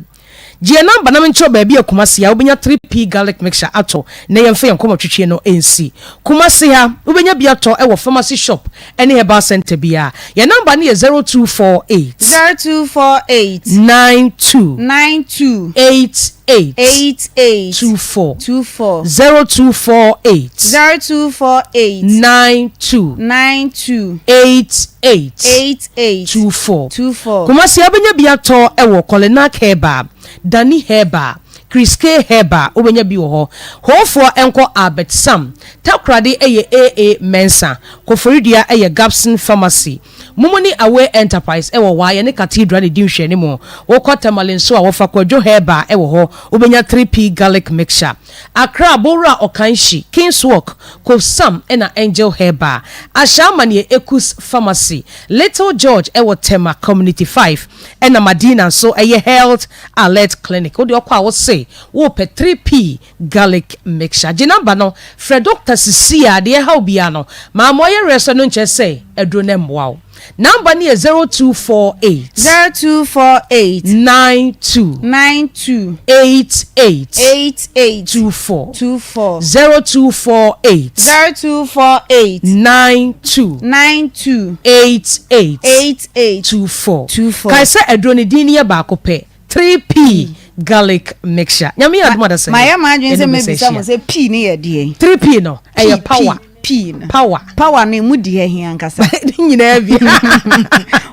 Gye yɛn number na menkyerɛ wo baabi a Kumasi a wobɛnya 3P garlic mixture atɔ na yɛmfa yɛn nkɔmmɔtwetwe no nsi. Kumasi ha, wobɛnya bi atɔ wɔ pharmacy shop ne herbal centre biara. Yɛn number no yɛ 0248. 0248. 92. 92. 88. 88. 24. 24. 0248. 0248. 92. 92. 88. 88. 24. 24. Kumasi a wobɛnya bi atɔ wɔ Kolinak Herbal, Dani Herbal, Chris K Herbal wobɛnya bi wɔ hɔ. Hoofoɔ nkɔ Albert Sam. Takoradi yɛ AA Mensah. Koforidua yɛ Gabson Pharmacy. Mumuni Away Enterprise wɔ Waa yɛne Cathedral na ɛdi nhwɛanimu. Wokɔ Tamale nso a wɔfa Kwadwo Herbal wɔ hɔ wobɛnya 3P Garlic Mixture. Accra, Bowura Okanshi, Kings Walk, Kofsam ɛna Angel Herbal. Ashaiman yɛ Ekus Pharmacy. Little George ɛwɔ Tema Community 5 ɛna Madina nso ɛyɛ Health Alert Clinic. Wode ɔkɔ a wose wopɛ 3P Garlic Mixture. Gye number no frɛ doctor sisi a deɛ ɛhaw biara no ma ama ɔyɛ werɛ sɛ no nkyerɛ sɛ aduro no mmoa wo. Number no yɛ 0248. 0248. 92. 92. 88. 88. 24. 24. 0248. 0248. 92. 92. 88. 88. 24. 24. Kae sɛ aduro no din no yɛ baako pɛ. 3P garlic mixture. Nyame yɛ adom adasa. Mayɛ m'adwene sɛ mɛbisa mo sɛ P no yɛ deɛn? 3P no ɛyɛ power. P no. Power. Power no emu di ɛhe ankasa? Ne nyinaa bi.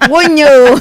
Wonyɛ o.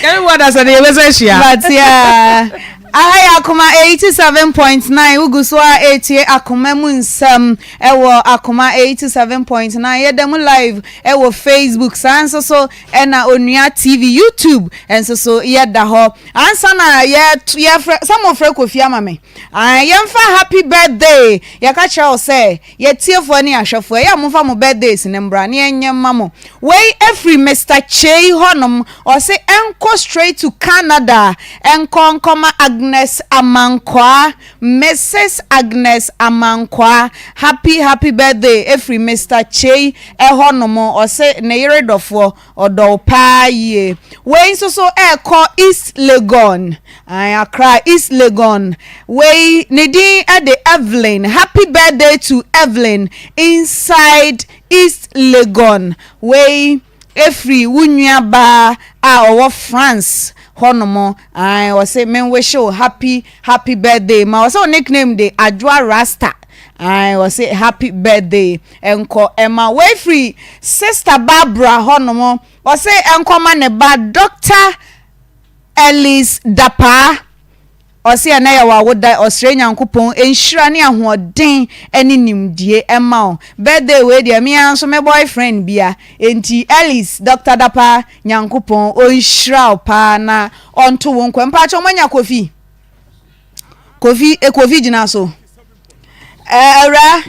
Nyame mu adasa no yɛbɛsɛ ahyia. But yeah. Aha yɛ Akoma 87.9 wogu so a ɛretie Akoma mu nsɛm ɛwɔ Akoma 87.9 yɛda mu live ɛwɔ Facebook saa nso so ɛna Onua TV YouTube nso so yɛda hɔ ansa na yɛ yɛfrɛ sɛ mofrɛ Kofi ama me Ae yɛmfa happy birthday yɛka kyerɛ wo sɛ yɛtiefoɔ ne ahwɛfoɔ ɛyɛ a momfa mo birthdays no mbra na yɛnyɛ mma mo wei ɛfiri Mister Kyei hɔnom ɔse ɛnkɔ straight to Canada ɛnkɔ nkɔma Agnes Amankwaa Mrs Agnes Amankwaa happy happy birthday ɛfiri Mister Kyei ɛhɔnom ɔse ne yere dɔfoɔ Ɔdɔ wo paa yie. Wei nso so ɛrekɔ East Legon. Ae, Accra, East Legon. Wei ne din de Evelyn. Happy birthday to Evelyn inside East Legon. Wei ɛfiri wo nua baa a ɔwɔ France hɔnom. Ae, ɔse men wish wo happy happy birthday. Ma ɔsɛ wo nickname de Adwoa Rasta. Ae, ɔse happy birthday. Nkɔ ɛma wei firi sister Barbara hɔ nom ɔse ɛnkɔ ma ne ba Doctor Ellis Dapaa ɔse ɛnɛ yɛ wawoda ɔsrɛ Nyankopɔn nhyira ne ahoɔden ɛne nimdie ɛma wo birthday wei deɛ me ara nso me boyfriend bia enti Ellis Doctor Dapaa Nyankopɔn ɔnhyira wo paa na ɔnto wo nkwa mpakyɛw moanya Kofi Kofi eh, Kofi gyina so eh, awura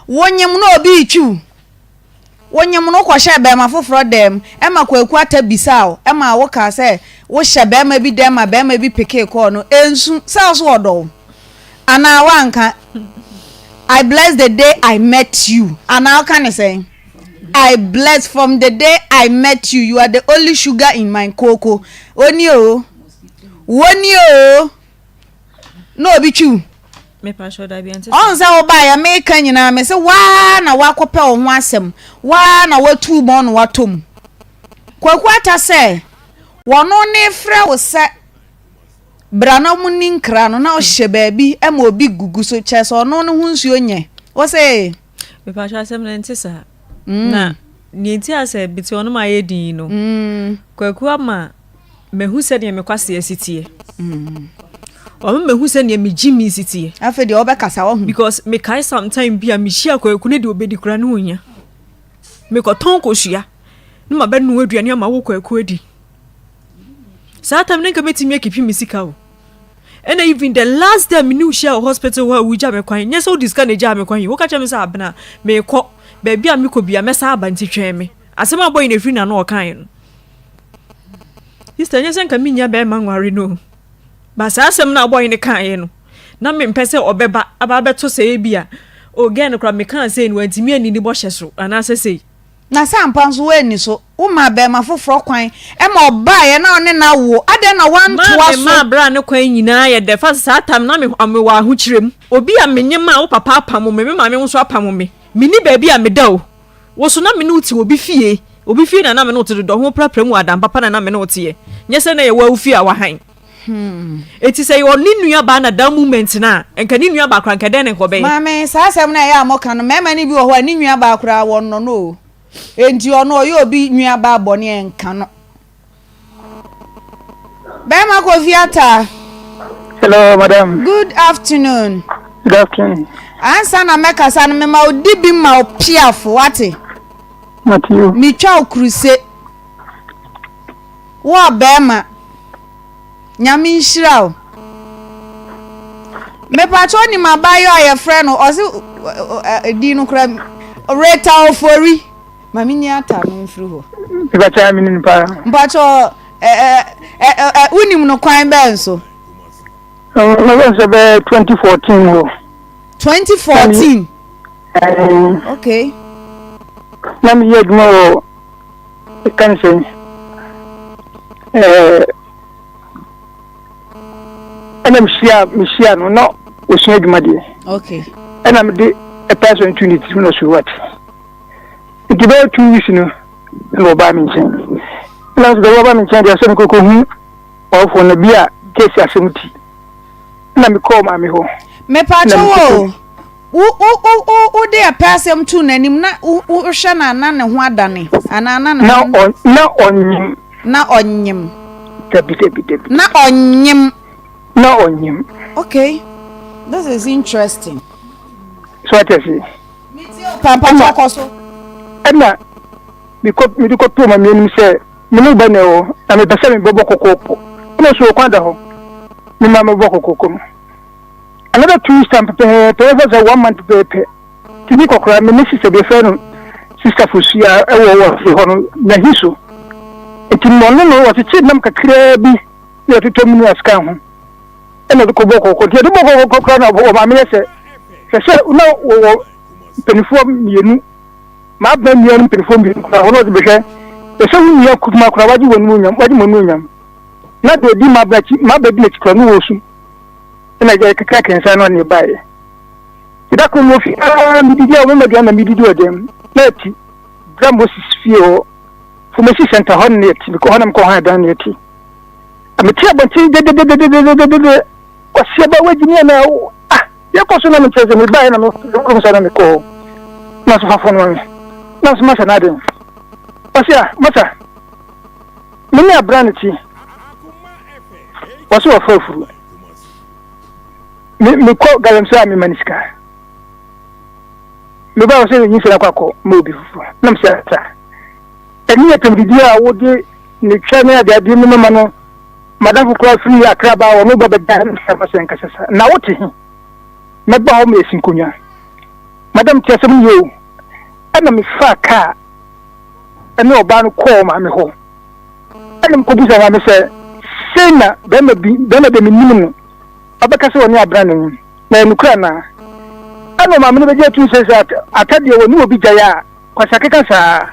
Wonyem no obi retwi wo. Wonyem no wokɔhyɛɛ bɛrima foforɔ dɛm ma Kwaku Atta bisaa wo ma wokaa sɛ wohyɛ bɛrima bi dɛm ma bɛrima bi pekee kɔɔ no ɛnsu sɛ wo so ɔdɔ wo anaa woanka I bless the day I met you anaa woka ne sɛn I bless from the day I met you you are the only sugar in my cocoa oni o woni o na obi twi wo. Ɔn sɛ wobaeɛ meka nyinaa me se waa na woakɔpɛ wo ho asɛm waa na woatu bɔn na woatɔ mu. Kwaku Ata sɛ wɔno ne frɛ wo sɛ bra na mo ni nkra no na ɔhyɛ baabi ma obi gugu so kyerɛ sɛ ɔno ne ho nsuo nyɛ wo se. Mepakyɛw asɛm no ɛnte saa. Na nea nti a sɛ mete hɔ no ma ayɛ din yi no, Kwaku ama mahu sɛdeɛ me kwasea si teɛ. Wama mahu sɛdeɛ me gyimii si teɛ. Afei deɛ wobɛkasa wahu. Because mekae sometime bi a mehyia Kwaku ne deɛ ɔbɛdi koraa ne ɔnya. Mekɔtɔn kosua na mabɛnoa aduane ama wo Kwaku adi. Saa time no nka mɛtumi akipi me sika o. Ɛna even the last day a me ne wo hyia wɔ hospital hɔ a wogya me kwan, nyɛ sɛ wode sika na egyaa me kwan yi, woka kyerɛ me sɛ Abena, meekɔ, baabi a mekɔ bia mɛsan aba nti twɛn me. Asɛm a bɔyi na ɛfiri n'ano ɔkaeɛ no. Sister, nyɛ sɛ nka mennya bɛrima nware no o. But saa asɛm no a bɔyi no kaeɛ no, na mempɛ sɛ ɔbɛba aba abɛto sɛ ebi a, oh girl no koraa mekaa sei no wantumi anni ne bɔhyɛ so anaasɛ sei. Na sɛ ampa nso woanni so, womaa barima foforɔ kwan ma ɔbaeɛ na ɔne no awo, adɛn na woantoa Maa so? me maa bra no kwan nyinaa yɛ dɛ fa saa tam na me mewɔ ahokyerɛ mu. Obi a menye maa wo papa apamo me, me maame nso apamo me. Menni baabi a meda o. Wo so na me ne wo te obi fie, obi fie na na me ne wo te dodɔ ho prapra mu wɔ adan papa na na me ne wo teɛ. Nyɛ sɛ na yɛwɔ wo fie a wahan. Enti sɛ ɛyɛ ɔne nua baa na that moment no a, nka ne nua baa koraa nka dɛn na nka ɔbɛyɛ? Maame, saa asɛm no a ɛyɛ a moka no, mmarima no bi wɔ hɔ a ne nua baa koraa wɔnnɔ no o. Enti ɔno ɔyɛ obi nua baa bɔne a ɛnka no. Bɛrima Kofi Atta. Hello, madam. Good afternoon. Good afternoon. Ansa na mɛkasa no, mema wo di bi ma wo piafo, wate? Mate o. Metwa wo kuruse. Wo ɔbɛrima. Nyame nhyira wo. Mepakyɛ onim abaayewa a yɛfrɛ no ɔse din no kora Rita Ofori. Ma me nyi ata no mfiri hɔ. Mepakyɛ me nim paa. Mpakyɛ ɛ ɛ ɛ wonim no kwan bɛn so? Mɛbɛn sɛ bɛyɛ 2014 hɔ. 2014? Okay. Na meyɛ adwuma wɔ ɛka ne sɛ ɛɛ ɛna mehyia mehyia no na osua adwuma deɛ. Okay. Ɛna mede ɛpɛ sɛ ntu ne tirim na so what. Nti bɛyɛ 2 weeks no ɛna ɔbaa me nkyɛn. Ɛna nso dɛ ɔbaa me nkyɛn deɛ sɛ mekɔkɔ hu ɔfoɔ no bi a kesi asɛm ti. Ɛna mekɔɔ maame hɔ. Mepatwo wo wo wo wo wo wode ɛpɛ asɛm too n'anim na wo wohwɛ no a na ne ho adane anaa na ne Na ho. ɔ na ɔnyem. Na ɔnyem. Dabi dabi dabi. Na ɔnyem. Na ɔnyem. Okay, this is interesting. So ate ase. Metie o paa mpakyɛw kɔ so. Ɛna mekɔ mede kɔtoo maame anim sɛ me ne wo ba na ɛwɔ na mepɛ sɛ mebɛbɔ kɔkɔɔkɔ. Ɛna ɔso ɔkwan da hɔ. Me ma mebɔ kɔkɔɔkɔ no. Another 2 weeks time pɛpɛɛpɛ yɛmfa sɛ one month pɛpɛɛpɛ nti me kɔkora me ne sister bi yɛfrɛ no sister Fosuya ɛwɔ wɔ hɔ no Nahi so nti me ɔno no wɔkyekyere nam kakraa bi na yɛtotɔ mu ne asika ho ɛna ɔde kɔbɔ kɔkɔ nti yɛde bɔ kɔkɔ koraa na ɔmaame yɛ sɛ hwɛ sɛ na wɔwɔ mpanimfoɔ mmienu maabena nua no mpanimfoɔ mmienu koraa wɔn ɔde bɛhwɛ hwɛ sɛ wo nua kuma koraa wagye wɔn mu nyam wagye wɔn mu nyam na deɛ ɔdi maabena akyi maabena di n'akyi koraa no wɔ su ɛna yɛ keka kɛnsa no ne baeɛ da koro mu ofi aa medidi a wɔma aduane na medidi wɔ dɛm na ɛti bra Moses fie hɔ pharmacy center hɔ ne ɛti mekɔ hɔ na mekɔ hɔ dan ne ɛti mete abɔnten dedededededede kwasia ba wagyimi ana ah yɛkɔ so na mekyerɛ sɛ mebaeɛ na mekɔ sɛ na mekɔ hɔ na so fafo no me na so masa no aden ɔse a masa me ne abra ne ti wɔse wɔfa afuru me mekɔ galamsey a mema ne sika meba wɔ sɛ nyinsɛn akɔ akɔ ma obi foforɔ na mesɛ sa ɛne yɛ tɛmdidi a wode ne twa ne adeadeɛ mu mama no madamfo koraa firi akra baa wɔ no ba bɛda ne sɛ sɛ nkasa sa na wote he mɛba hɔ ma yɛsi nkonnwa madam te asɛm no yɛ o ɛna mefaa kaa ɛne ɔbaa no kɔɔ maame hɔ Ɛna mekɔbisa maame sɛ, sei na bɛrima bi, bɛrima bi a menim no, ɔbɛka sɛ ɔne abena na nyim, na ɛyɛ nokorɛ anaa? Ɛna ɔmaame no bɛgye atum sɛ sɛ ata deɛ wɔne obi gyae a, kwasi akeka saa.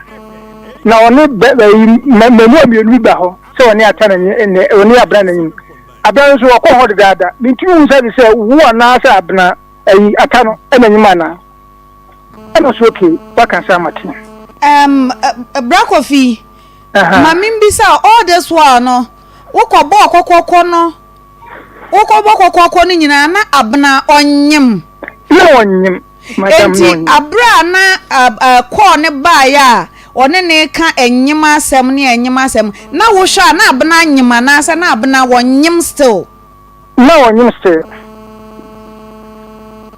Na ɔne bɛ, ɛyi, mmaamua mmienu bi ba hɔ sɛ ɔne ata na nyim, ɛnɛ, ɔne abena na nyim. Abena no nso wɔkɔ hɔ dedaada. Mentumi hu sɛ sɛ wo anaa sɛ abena, ɛyi, ata no ɛna nyim anaa. Ɛna ɔsɛ okay, waka sɛ amate. Um, Bra Kofi, Ma mimbisa wo, all this while no, wokɔbɔɔ kɔkɔkɔ no, wokɔbɔ kɔkɔkɔ no nyinaa na Abena ɔnyem? Na ɔnyem, madam, na Enti ɔnyem. aberɛ a na kɔɔ no baeɛ a ɔne no reka ɛnyem asɛm ne ɛnyem asɛm, na wohwɛ a na Abena nyem anaasɛ na Abena ɔnyem still? Na ɔnyem still.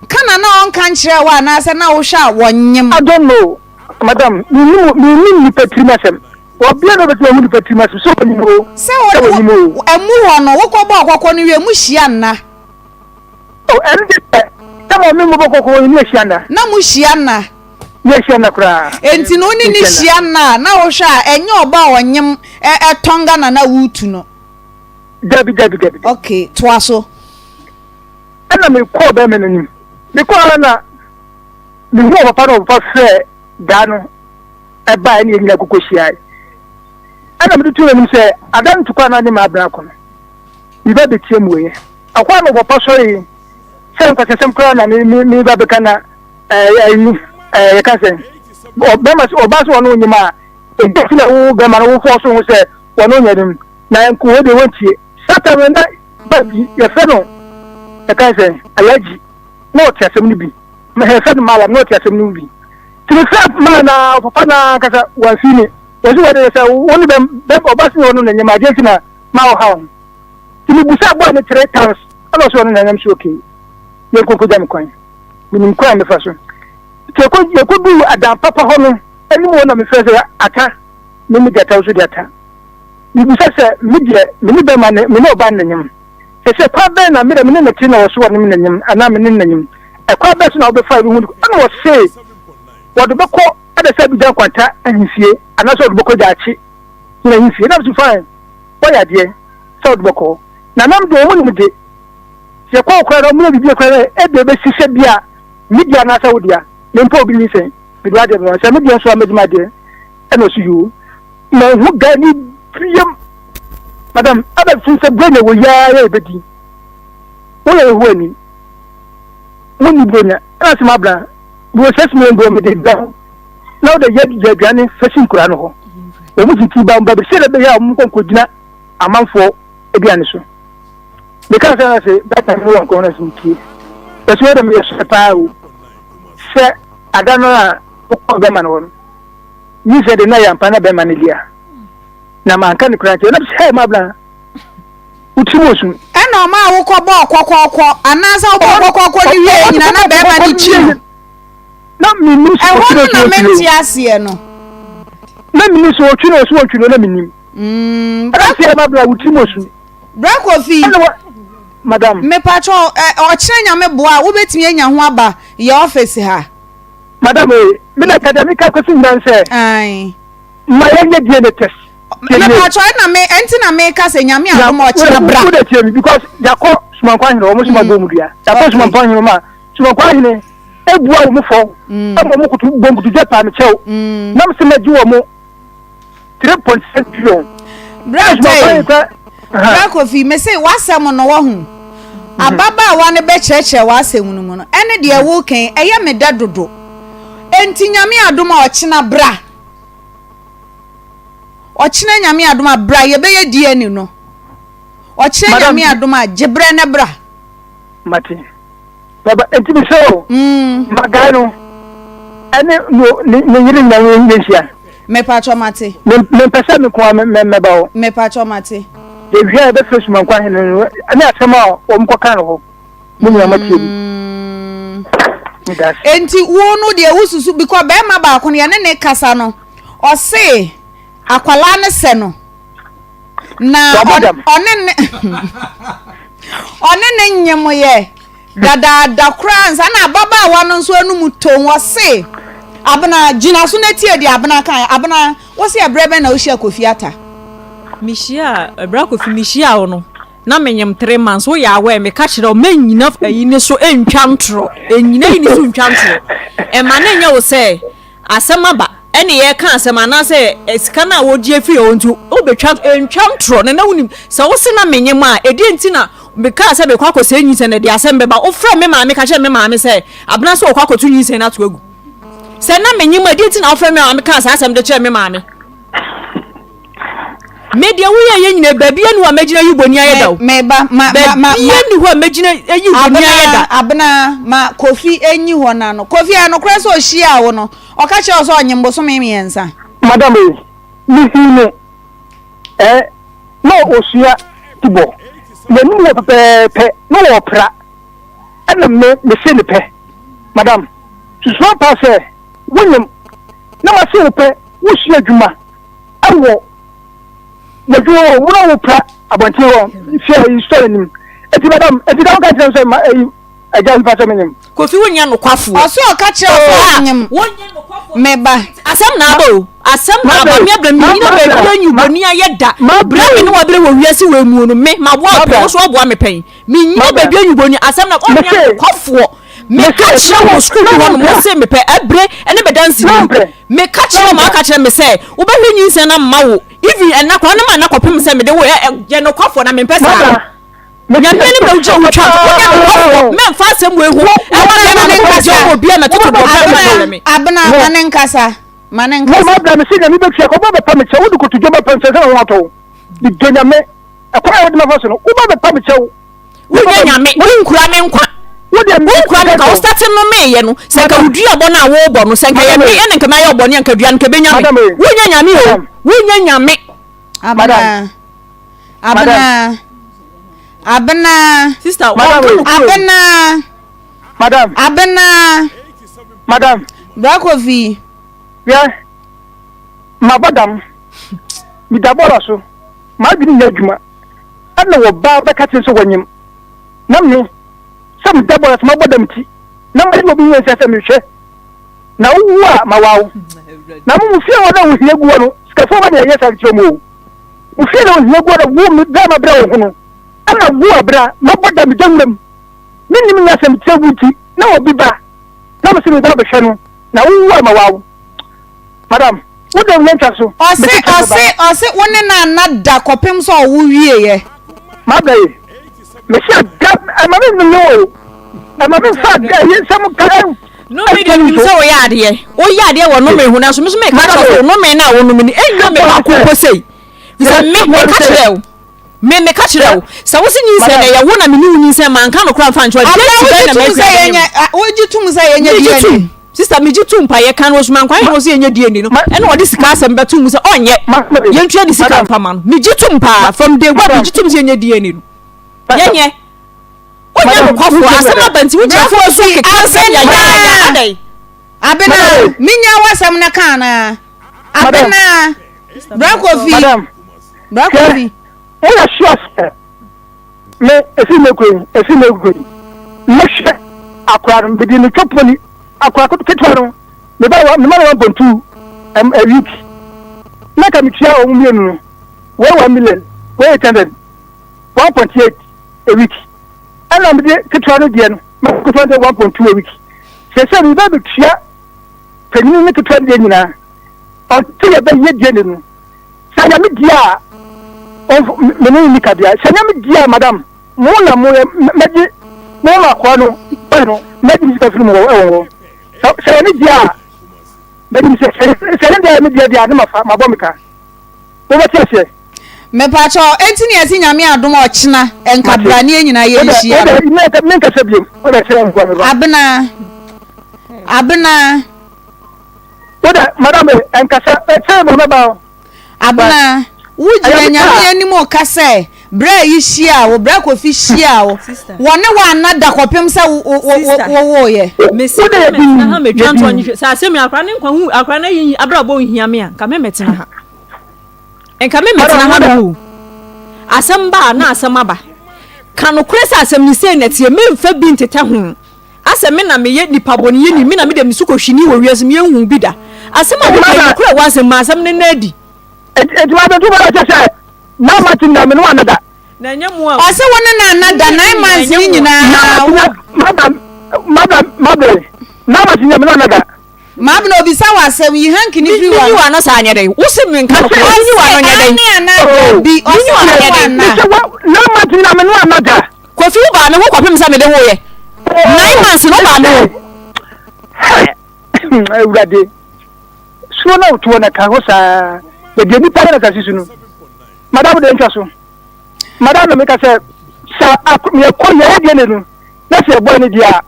Ka na na ɔnka nkyerɛɛ wo anaasɛ na wohwɛ a wɔnyem? I don't know madam, mennim mennim nipa tirim asɛm. Ɔbea na ɔbɛtumi ahu nipa tirim asɛm sɛ ɔnyem o, Sɛ sɛ wo wɔnyem o. ɛmu hɔ no wokɔbɔɔ kɔkɔ no wie mo hyia nna? Oh, ɛno deɛ sɛ ma ɔme mobɔ kɔkɔ no ne ahyia nna. Na mo hyia nna? Ne ahyia nna koraa. Enti no wo ne no hyia nna a na wohwɛ a ɛnyɛ ɔba a ɔnyem ɛtɔnga na na woretu no? Dabi, dabi, dabi. Okay, toa so. Ɛna mekɔɔ bɛrima no anim. Mekɔɔ ara na mehu ɔpapa na ɔpapa frɛ daa no ɛbaa ɛne yɛn nyinaa kɔkɔ hyiae. Ɛna mede too n'anim sɛ ada no tukɔ a na ne maa abena akɔ no. Meba bɛtie mu yɛ. Ɛhɔ a na ɔpapa sɔre sɛ nkwasasɛm koraa na me me meba bɛka na ɛɛ ayi ɛɛ yɛka sɛ ɔbɛrima sɛ ɔbaa sɛ ɔno onyim a ɛdi ti na wo bɛrima no wofɔ so ho sɛ wɔn onyɛ no. Na nko wei deɛ wɔntie. Satan no na ba bi yɛfrɛ no ɛka sɛ Alhaji na ɔte asɛm no bi. Yɛfrɛ no Malam na ɔte asɛm no bi. Nti mefrɛ maa na ɔpapa no ankasa wamfi me. Wɔsi wɔde sɛ wo ne bɛm bɛm ɔba se ɔno na nyɛma adeɛ nti na ma ɔha ho. Nti mebusa boy no three times ɛna ɔsɛ ɔno na nyɛm so okay. Yɛnkɔ nkɔgya me kwan. Menim kwan a mefa so. Nti yɛkɔ yɛkɔduu adan papa hɔ no anim hɔ na mefrɛ sɛ ata me me gyata wo so de ata. Mibisa sɛ, Me deɛ, me ne bɛrima ne, me ne ɔbaa no na nyem? Seesei kwan bɛn na me deɛ me ne no te na ɔse ɔne me na nyem anaa me ne no na nyem? Ɛkwan bɛn so na wobɛfa a wobɛhu no? Ɛna ɔse, Wɔde bɛkɔ ɛdɛ sɛ Abidjan Nkwanta ahemfie anaasɛ wɔde bɛkɔ Gyaakye hene ahemfie. Na mese, Fine, woayɛ adeɛ sɛ wode bɛkɔ hɔ. Nanam deɛ wɔn nim de, sɛ yɛkɔ hɔ koraa na wɔyɛ biribi koraa na ɛdeɛ bɛsi sɛ bi a me dea anaasɛ wo dea, mempɛ obi nyinsɛn, mede w'adeɛ bɛma wo, sɛ me deɛ nso a mɛgye m'adeɛ. Ɛna ɔse, Yoo. Manhu guy ni biam. Madam, abɛ fun sɛ bronya wɔ yi ara yɛ ebedi. Woyɛ Yehowa ni. Wonni bronya. Ɛna sɛ mabra, mewɔ 6 million bro mede brɛ wo. Na wode yɛ yɛ aduane fa si nkura no hɔ. Wɔn mu titi ba ba sɛ ɛbɛyɛ a wɔn nkɔ nkɔgyina amanfoɔ aduane so. Meka sɛ na sɛ bɛta ne wɔ nkɔn na sɛ metie. Wɔsɛ wɔde meyɛ sɛ paa o. Sɛ ada no a wokɔ bɛma no hɔ no. Nyinsɛn de na ɛyɛ ampa na bɛrima no dea. Na manka no koraa nkyerɛ na sɛ mabla wo tirim osu. Ɛna ɔmaa wokɔ bɔɔ kɔkɔɔkɔ anaasɛ wobɔɔ kɔkɔɔkɔ no wie nyina na bɛrima no kyi no. Na menim sɛ Ɛhɔ ɔtwe no na na ɔtwe mente aseɛ no. Na menim sɛ ɔtwe na ɔso ɔtwe no na menim. Ɛna sɛ mabla wo tirim osu. Bra Kofi. Ɛna wa madam. Mepakyɛw ɛ ɔkyena Nyame boa a wobɛtumi anya ho aba yɛ office ha. Madam ee, me na ka deɛ meka kɔsi nyinaa ne sɛ, Ae. ma yɛnyɛ DNA test. Mepatwɔ ɛna me ɛnti na meka sɛ Nyame adom a ɔkyena bra. Wo de tie me because yakɔ Sumankwa ahene wɔn soma bɔ mu dua. Yakɔ Sumankwa ahene ma Sumankwa ahene ebua wɔn fɔ ɛma wɔn kutu bɔ nkutudwa paa me kyɛw. Na me sɛ mɛgye wɔn 3.6 billion. Bra Tei, Bra Kofi, me se w'asɛm no wahu. Ababaawa no bɛkyerɛkyerɛ w'asɛm no mu no, ɛne deɛ woka yi, ɛyɛ me dɛ dodo. Enti Nyame adom a ɔkyena bra. Ɔkyena Nyame adom a bra yɛbɛyɛ DNA no. Ɔkyena Nyame adom a gye brɛ ne bra. Mate. Baba, enti mesrɛ wo, ma guy no ɛne no ne ne yere nyinaa yɛn yɛnhyia. Mepakyɛ mate. Me mempɛ sɛ me nko ara mɛba hɔ. Mepakyɛ mate. Yɛwie a yɛbɛfrɛ Sumankwa hene no ɛne asɛm a wɔn kɔka no hɔ. Mo nyinaa moatie bi. Meda ase. Enti wo no deɛ wosusu because bɛrima baako no yɛne ne kasa no ɔse akwalaa no sɛ no. Na ɔne ne ɔne ne nyem yɛ dadaada koraa nsa na ababaawa no nso anum tom ɔse abena gyina so na tie deɛ abena kan abena wose ɛberɛ bɛn na wohyia Kofi Ata. Mehyia ɛberɛ Kofi mehyia wo no na menyem 3 months woyɛ aware meka kyerɛ wo mɛnyina ayi ne so ntwa ntorɔ ɛnyina yi ne so ntwa ntorɔ ɛma ne nyɛ wo sɛ Asɛm aba, ɛne yɛreka asɛm anaasɛ sika no a wɔgye afiri hɔ nti wobɛtwa ntwa ntorɔ na na wonim sɛ wo se na menye mo a ɛdeɛ nti na mekaa sɛ mekɔ akɔsɛe nyinsɛn na ɛde asɛm bɛba wofrɛ me maame ka kyerɛ me maame sɛ abena sɛ wɔkɔ akɔto nyinsɛn no ato agu sɛ na menye mo a ɛdeɛ nti na wofrɛ me maame kaa saa asɛm de kyerɛ me maame Me deɛ woyɛ yɛ nyina baabi ani hɔ a mɛgyina yi bɔni ayɛ da o. Meba ma ma ma baabi ani hɔ a mɛgyina yi bɔni ayɛ da. Abena ma Kofi enyi hɔ na no. Kofi ɛyɛ nokorɛ sɛ ɔhyiaa wo no ɔka kyerɛ wo sɛ ɔnyem bosome mmiɛnsa? Madam ei, me huu no eh, na ɔsua tibɔ. N'anim wɔ pɛpɛɛpɛ na wɔpra ɛna me mese ne pɛ. Madam, susu ampa sɛ wonyem na mase wo pɛ wosua adwuma ɛwɔ w'adwuma hɔ mu na wopra abɔnten hɔ fie ayi store anim. Eti madam, eti ka woka kyerɛ me sɛ ma ayi agya mfa sɛ menyem. Kofi wonyɛ nokwafoɔ. Ɔse ɔka kyerɛ wo sɛ ɔnyem. Wonyɛ nokwafoɔ. Me ba. Asɛm na aba o. Asɛm na aba. Me abira me nyina baabi anyi bɔni ayɛ da. Bra me ne wabrɛ wɔ wiase wɔ emu no me ma boa pɛn wo so waboa me pɛn. Me nyina baabi anyi bɔni asɛm na ɔnyɛ nokwafoɔ. Me ka kyerɛ wɔ sukuu bi hɔ nom wo se me pɛ ɛbre ɛne me dansi ni. Me ka kyerɛ ma aka kyerɛ me sɛ wobɛhwɛ nyinsɛn na mma wo even ɛna koraa ne ma na kɔpem sɛ mede wo yɛ nokwafoɔ na mempɛ saa. Nyame anim na wogyina wotwa nto wonyɛ nokwafoɔ mɛmfa asɛm wei ho ɛma bɛma no nkɔgye wɔ obi a mɛtoto dɔ bɛma bɛyɛ me. Abena ma ne nkasa ma ne nkasa. Mama bra me se nyame bɛtua ka woba bɛpa me kyɛw wode kotodwe ba pɛm sɛ sɛ na ho atɔ wo medɔ nyame ɛkwan a wode mafa so no woba bɛpa me kyɛw. Wonyɛ nyame wonkura me nkwa wonkura me nkwa wo starte no meyɛ no sɛ nka wo dua bɔ no a wobɔ no sɛ nka yɛ me ɛna nka mayɛ ɔbɔne a nka dua no nka bɛnya me wonyɛ nyame o wonyɛ nyame. Abena. Abena. Abena. Sister, madam. Abena. Madam. Abena. Madam. Bra Kofi. Yeah. Ma badam. Mi da bɔla so. Ma adwene nyɛ adwuma. Ɛna wɔ ba bɛka kyerɛ sɛ wɔnyem. Na me sɛ me da bɔla so ma bɔ dam ti. Na ma yɛ obi nyɛ sɛ sɛ mehwɛ. Na wowu a ma wawo. Na mo mu fie hɔ na wohia gu hɔ no. Sikafoɔ ba na ɛyɛ saa kyerɛ mu o. Wo fie na ohia gu na wo me bra ma bra wo ho no ɛna wo abra ma bɔ da me da wuram me nim nya sɛm kyerɛ wo nti na obi ba na me se me ba bɛhwɛ no na wo wu ama wawo madam wo da yɛn twa so. Ɔse ɔse ɔse wo ne no anna da kɔpem sɛ ɔwo wieɛ. Ma bra yi me se ada ɛma me nne o ɛma me nfa ada yɛ nsɛm ka ɛ. Nome deɛ menim sɛ woyɛ adeɛ woyɛ adeɛ wɔ nome ho nanso me nso meka kyerɛ sɛ nome no a wonome no ɛnyɛ me baako mpo sei sɛ me meka kyerɛ wo me meka kyerɛ wo sɛ wo se nyinsɛn na ɛyɛ wo na me ne wo nyinsɛn manka no kora mfa nkyerɛ deɛ nti bɛn na mɛhwɛ wogye tom sɛ yɛnyɛ DNA sista megye tom pa yɛka no osuma nkwan na wɔ sɛ yɛnyɛ DNA no ɛna ɔde sika asɛm bɛto mu sɛ ɔnyɛ yɛntua ne sika mfa ma no megye tom paa from day one megye tom sɛ yɛnyɛ DNA no yɛnyɛ Wonyɛ nokwafoɔ, asɛm aba nti wogyina fo so keka nsɛm yayaaya adɛn? Abena, menya w'asɛm no ka anaa? Abena, Bra Kofi, Bra Kofi. Woyɛ sure sɛ me ɛfiri me kuro yi ɛfiri me kuro yi mɛhwɛ akora no mede ne twɛ poli akora ketewa no meba mema no 1.2 a week na ka metua wɔn mmienu no wei 1 million wei 800 1.8 a week ɛna mede ketewa no deɛ no ma ketewa no deɛ 1.2 a week sɛ sɛ meba bɛtua panyin ne ketewa no deɛ nyinaa ɔnte yɛbɛyɛ deɛ ne no sɛ nyame deɛ a me ne nni kabea sɛ nyame deɛ a madam mo na mo yɛ mɛgye mo ma akoa no bɛyɛ no mɛgye me sika firi mu wɔ ɛwɔ hɔ sɛ nyame deɛ a mɛgye me sɛ sɛ ne deɛ me deɛ deɛ a ne mafa mabɔ me ka wobɛte aseɛ. Mepakyɛ enti ne yɛse Nyame adom a ɔkyena nka bra ne yɛn nyinaa yɛnhyia no. Menkasa biom wode kyerɛ nkoa me ba. Abena Abena. Wode madam ɛnkasa ɛkyerɛ ma mɛba o. Abena wo gyina Nyame anim ka sɛ berɛ a yi hyiaa wo berɛ a Kofi hyiaa wo wɔne wo anna da kɔpem sɛ wo wowoeɛ. Mese me mɛtena ha mɛtwa ntoɔ nye hwɛ sɛ asɛm yi akora ne nkwa ho akora no ayi abrabɔ nhia me a nka me mɛtena ha. Nka me mɛtena ha no o. Asɛm ba a na asɛm aba. Ka nokorɛ sɛ asɛm no sei na ɛteɛ, memfa bi ntetɛ ho. Asɛ me na meyɛ nipa bɔneyɛni, me na mede me so kɔhwini wɔ wiase mu, yɛnhuu bi da. Asɛm a woka yi, nokorɛ wɔ asɛm mu, asɛm no nna adi. Enti wabɛto bɔ akyɛ sɛ na mate na me ne wo anna da. Na ɛnyɛ mo a. Ɔse wo ne no anna da 9 months no nyinaa wo. Madam, madam, madam, na mate na me ne wo anna da. Maabena obisa wo asɛm, yi hanky no firi w'ano. Menyi w'ano saa nyɛ dɛn? Wo se menka nokorɛ, menyi w'ano nyɛ dɛn? Ɔse aane anaa dabi, ɔse wo ne wo anna. Mese wo, na mate na me ne wo anna da. Kofi wo baa me ho kɔpem sɛ mede woeɛ. 9 months no wo baa me ho. Awurade, suro na wotoɔ na ka hɔ saa, na deɛ nipa yɛ na asase so no, madam deɛ ntwa so. Madam na meka sɛ, sɛ yɛkɔ yɛyɛ deɛ ne no, na sɛ ɛbɔ ne deɛ a,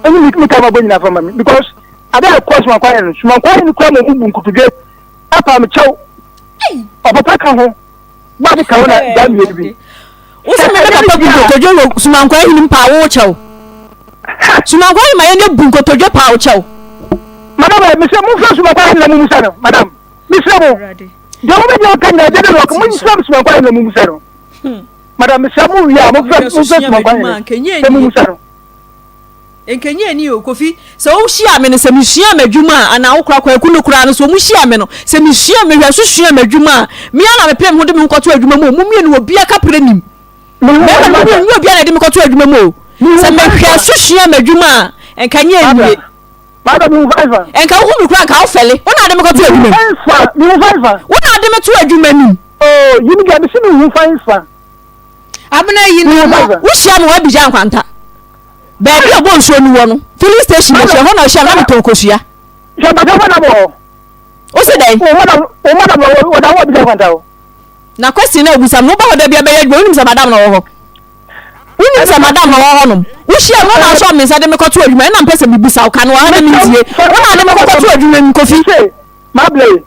ɛne me ka ma bɔ nyina fa ma me because ade a ɛkɔ sumankwan yɛ no, sumankwan no kura ma ɔmu bu nkotodwe apa me kyɛw, ɔpapa ka ho, baade ka ho na gya mmienu bi. Wo sɛ me me papa bu nkotodwe wɔ Sumankwa ahinim paa wo kyɛw. Sumankwa ahima yɛ ne bu nkotodwe paa wo kyɛw. Madam eh, mesrɛ mo mfrɛ Sumankwa ahene na mummusa no. Madam, mesrɛ mo. Deɛ mobɛgyina aka nyinaa, deɛ de no ɔka, momfrɛ Sumankwa ahene na mummusa no. Madam, mesrɛ mo wie a, momfrɛ momfrɛ Sumankwa ahene na mummusa no. Nkenye ani o, Kofi. Sɛ wohyia me no, sɛ mesua m'adwuma a, anaa wo koraa Kwaku no koraa no, sɛ wɔhyia me no, sɛ mesua, mehwɛ so sua m'adwuma a, me ara na mepere me ho de me ho kɔto adwuma mu o. Mo mmienu, obiara kaprɛ nim. Mmarima no, mo mmienu, nyɛ obiara na ɛde me kɔto adwuma mu o. Sɛ mehwɛ so sua m'adwuma a, nka nyɛ anwie. Nka wohu me koraa, nka wofɛle. Wo na ade me kɔto adwuma mu. Wo na ade me to adwuma no mu. Abena yi no mo. Wohyia me wɔ Abidjan Nkwanta. Baabi a ɔbɔ nsuo no wɔ no, filling station akyi, ɛhɔ na ɔhyia me na metɔn kosua. Sɛ ɔbata hɔ na wɔ. Wo se dɛn? Wo madam, wo madam na wɔ da hɔ Abidjan Nkwanta o. Na question na obusa me, woba hɔ da bi abɛyɛ adwuma, wonim sɛ madam na ɔwɔ hɔ? Wonim sɛ madam na ɔwɔ hɔnom? Wohyia me, wo na asɔ me nsa de me kɔto adwuma, ɛna mpɛ sɛ mebusa wo ka no wɔ ha na mentie. Wo na ade me kɔkɔto adwuma mu, Kofi. Mabley,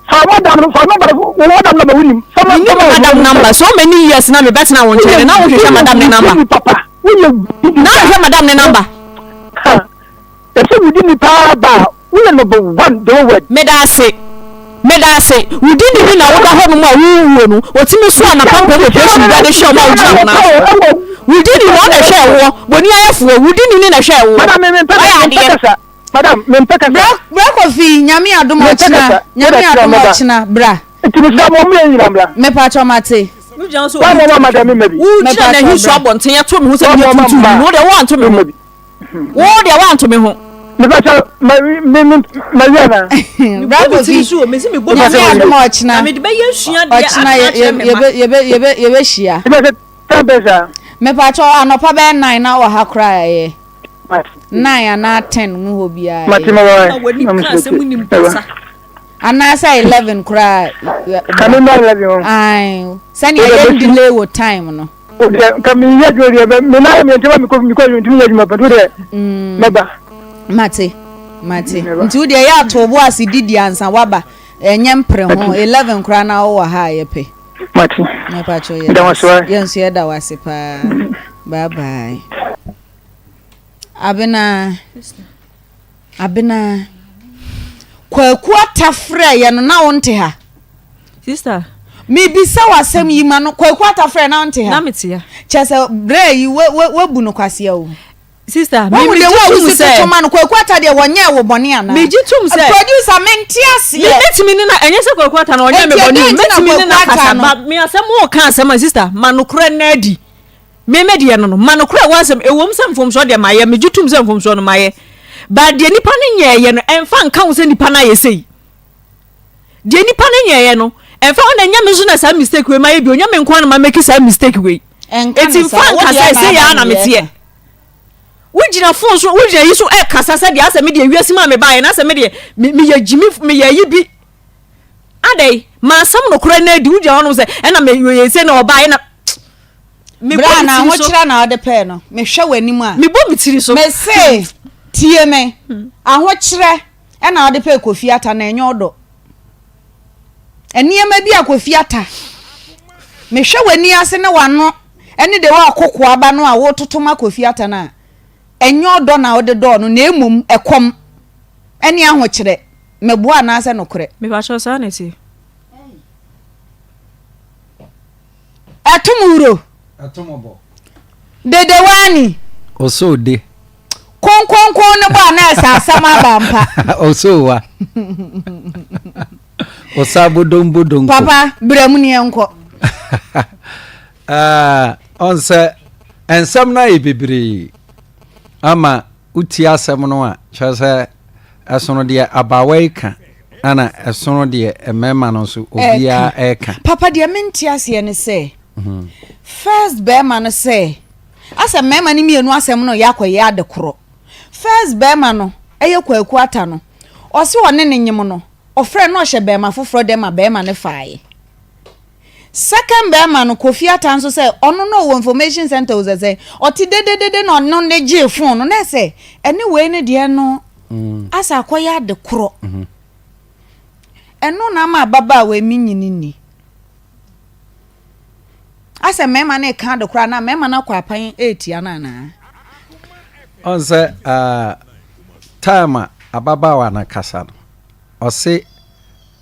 fa wo madam no, fa number no, wo madam number wonim. Fa ma Menim madam number, so many years na mebɛtena wo nkyɛn no, na wohwehwɛ madam ne number. Papa, woyɛ Na wohwehwɛ madam ne number. Ɛsɛ wodi ni paa ba, woyɛ number one the whole world. Meda ase, meda ase. Wodi ni bi na woda hɔ nom a wowuo no, otumi so anapa mpɛ operation bi de hwɛ ɔmo a wogyina wɔn ase. Wodi ni na ɔna ɛhwɛ ɛwoɔ, boni ayɛfoɔ, wodi ni ne na ɛhwɛ ɛwoɔ. Madam, mempɛ kasa. Madam, mempɛ kasa. Bra, bra Kofi, Nyame adom ɔkyena, Nyame adom ɔkyena, bra. Nti mesrɛ mo, mo yɛn nyina mbra. Mepakyɛw mate. Wa mo ma madam mma bi. Wo gyina na hi so abɔnten ɛto me ho sɛ meyɛ tutu bi no, wo deɛ woanto me ho. Wo deɛ woanto me ho. Mepakyɛw, ma me me ma wi ana. Bra Kofi, Nyame adom ɔkyena, ɔkyena yɛbɛ yɛbɛ yɛbɛ yɛbɛhyia. Mepakyɛw anɔpa bɛyɛ 9 na wɔ ha koraa ɛyɛ. Nine anaa ten mu hɔ biara Mate yɛ. ma wa Na w'ani na ka asɛm mesrɛ nim ti ɛba. kasa. Anaasɛ 11 koraa. Ka me ma 11 hɔ. Ae, sɛnea Wode yɛn bɛsi. delay wɔ time no. Wodeɛ nka meyɛ adwuma deɛ bɛ me nan yɛ mmiɛnsa ma mekɔ mekɔ adwuma ntumi nyɛ adwuma pa nti wodeɛ mɛba. Mate, mate. Mɛba. Nti wodeɛ yɛ ato bo ase didi ansa waba. Ɛnyɛ mpere ho. Mate. 11 koraa na wowɔ ha a yɛpɛ. Mate. Mepakyɛw Meda yɛda wo ase. ase wae. Yɛn nso yɛda wo ase paa. Bye bye. Abena, Abena, Kwaku Ata frɛ yɛ no na wonte ha. Sister. Mebisa wo asɛm yi ma no Kwaku Ata frɛ na wonte ha. Na mete ha. Kyɛ sɛ berɛ yi wabu no kwasea o. Sister, me me gye tum sɛ. Toto ma no Kwaku Ata deɛ wɔnyɛɛ wo bɔne anaa? Me gye tum sɛ. Producer mente aseɛ. Me metumi ne na ɛnyɛ sɛ Kwaku Ata na ɔnyɛ me bɔne o. Metumi ne na kasa ba me asɛm wo ka asɛm a sister ma nokorɛ na adi. Me me deɛ no no, ma nokorɛ wɔ asɛm, ɛwom sɛ mfomsoɔ deɛ mayɛ, megye tom sɛ mfomsoɔ no mayɛ, but deɛ nipa no nyɛɛyɛ no, ɛmfa nka ho sɛ nipa no ayɛ sei. Deɛ nipa no nyɛɛyɛ no, ɛmfa ho na ɛnyɛ me nso na saa mistake wei mayɛ bi, ɔnyɛ me nko ara na ma make saa mistake wei. Eti mfa nka sɛ sei ara na meteɛ. Wogyina phone so, wogyina yi so ɛkasa sɛ deɛ asɛ me deɛ wiase mu a mebaeɛ na asɛ me deɛ meyɛ gyimi, meyɛ yi bi. Adɛn? Ma asɛm nokorɛ no adi. Wogyina hɔnom sɛ, ɛna meyɛ sei na ɔbaeɛ na mebɔ Bra me na tiri so. ahokyerɛ na ɔde pɛɛ no. Mehwɛ w'anim a. Mebɔ me tiri so. Mese, tie me. Ahokyerɛ na ɔde pɛɛ Kofi Atta na ɛnyɛ ɔdɔ. Nneɛma bi a Kofi Atta. Mehwɛ w'ani ase ne w'ano ne de w'akoko aba no a wototo ma Kofi Atta no a, ɛnyɛ ɔdɔ na wode dɔɔ no na mmom ɛkɔm ne ahokyerɛ. Meboa anaasɛ nokorɛ? Mepakyɛw saa na ɛte. Ɛtom wuro. Ɛtom bɔ. Dedewani. Osoo de. Konkonkon ne bɔ a na ɛsɛ asɛm aba ampa. Osoo wa. Osa bodom bodom. Papa brɛ mu ni yɛnkɔ. Ɔn sɛ nsɛm no ayɛ bebree ama wotie asɛm no a kyerɛ sɛ Ɛsono deɛ abaawa yi ka ɛna ɛsono deɛ mmarima no nso obiara ɛka. Papa deɛ mente aseɛ ne sɛ first bɛrima no sɛ asɛ mmarima no mmienu asɛm no yɛ akɔyɛ ade korɔ first bɛrima no ɛyɛ Kwaku Ata no ɔse ɔne ne nyem no ɔfrɛ no ɔhyɛ bɛrima foforɔ dɛ ma bɛrima no faeɛ. Second bɛɛma no Kofi Atta nso sɛ ɔno na ɔwɔ information center o sɛ sɛ ɔte dededede na ɔno ne gyee phone no na ɛsɛ ɛne wei ne deɛ no asɛ akɔyɛ ade korɔ ɛno na ama ababaawa yi menyini ni. Asɛ mmarima no reka ade koraa na mmarima no akɔ apan retia no anaa? Ɔn sɛ uh, time a ababaawa no kasa no, ɔse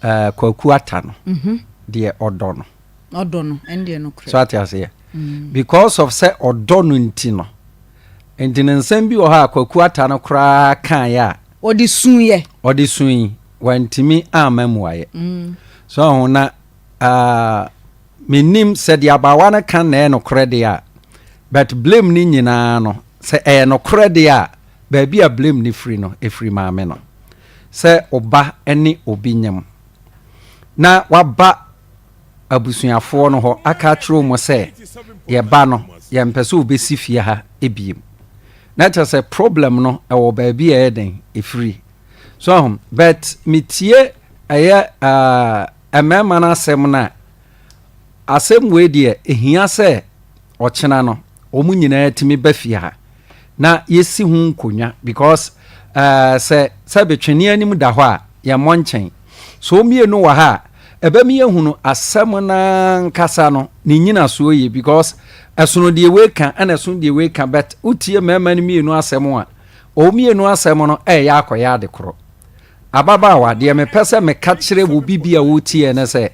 uh, Kwaku Ata no, mm -hmm. deɛ ɔdɔ no. Ɔdɔ no, ɛndeɛ no korɛ. So ate aseɛ? Mm. Because of sɛ ɔdɔ no nti no, nti ne nsɛm bi wɔ hɔ a Kwaku Ata no koraa kaeɛ a. Ɔde suiɛ. Ɔde sui, wantumi amma mmuaeɛ. Mm. So ɔho na uh, Mennim sɛ deɛ abaawa no ka na ɛyɛ nokorɛ deɛ a, but blame no nyinaa no, sɛ ɛyɛ nokorɛ deɛ a, baabi a blame no firi no, ɛfiri maame no. Sɛ wo ba ne obi nyem na waba abusuafoɔ no hɔ aka akyerɛ wɔn sɛ yɛ ba no, yɛmpɛ sɛ ɔbɛsi fie ha biem. Na kyerɛ sɛ problem no ɛwɔ baabi a ɛyɛ den ɛfiri. So ahu, but metie ɛyɛ uh, Mmarima no asɛm no a, asɛm wei deɛ ɛhia sɛ ɔkyena no wɔn nyinaa tumi ba fie ha na yɛsi ho nkonnwa because uh, sɛ sɛ betwene anim da hɔ a yɛmmɔ nkyɛn so wɔn mmienu wɔ ha a ɛbɛmi yɛhunu asɛm no ankasa no ne nyinasoɔ yie because ɛsono deɛ wei ka ɛna ɛsono deɛ wei ka but wotie mmarima no mmienu asɛm a wɔn mmienu asɛm no ɛyɛ akɔyɛ ade korɔ. Ababaawa, deɛ mepɛ sɛ meka kyerɛ obi bi a ɔretie ne sɛ,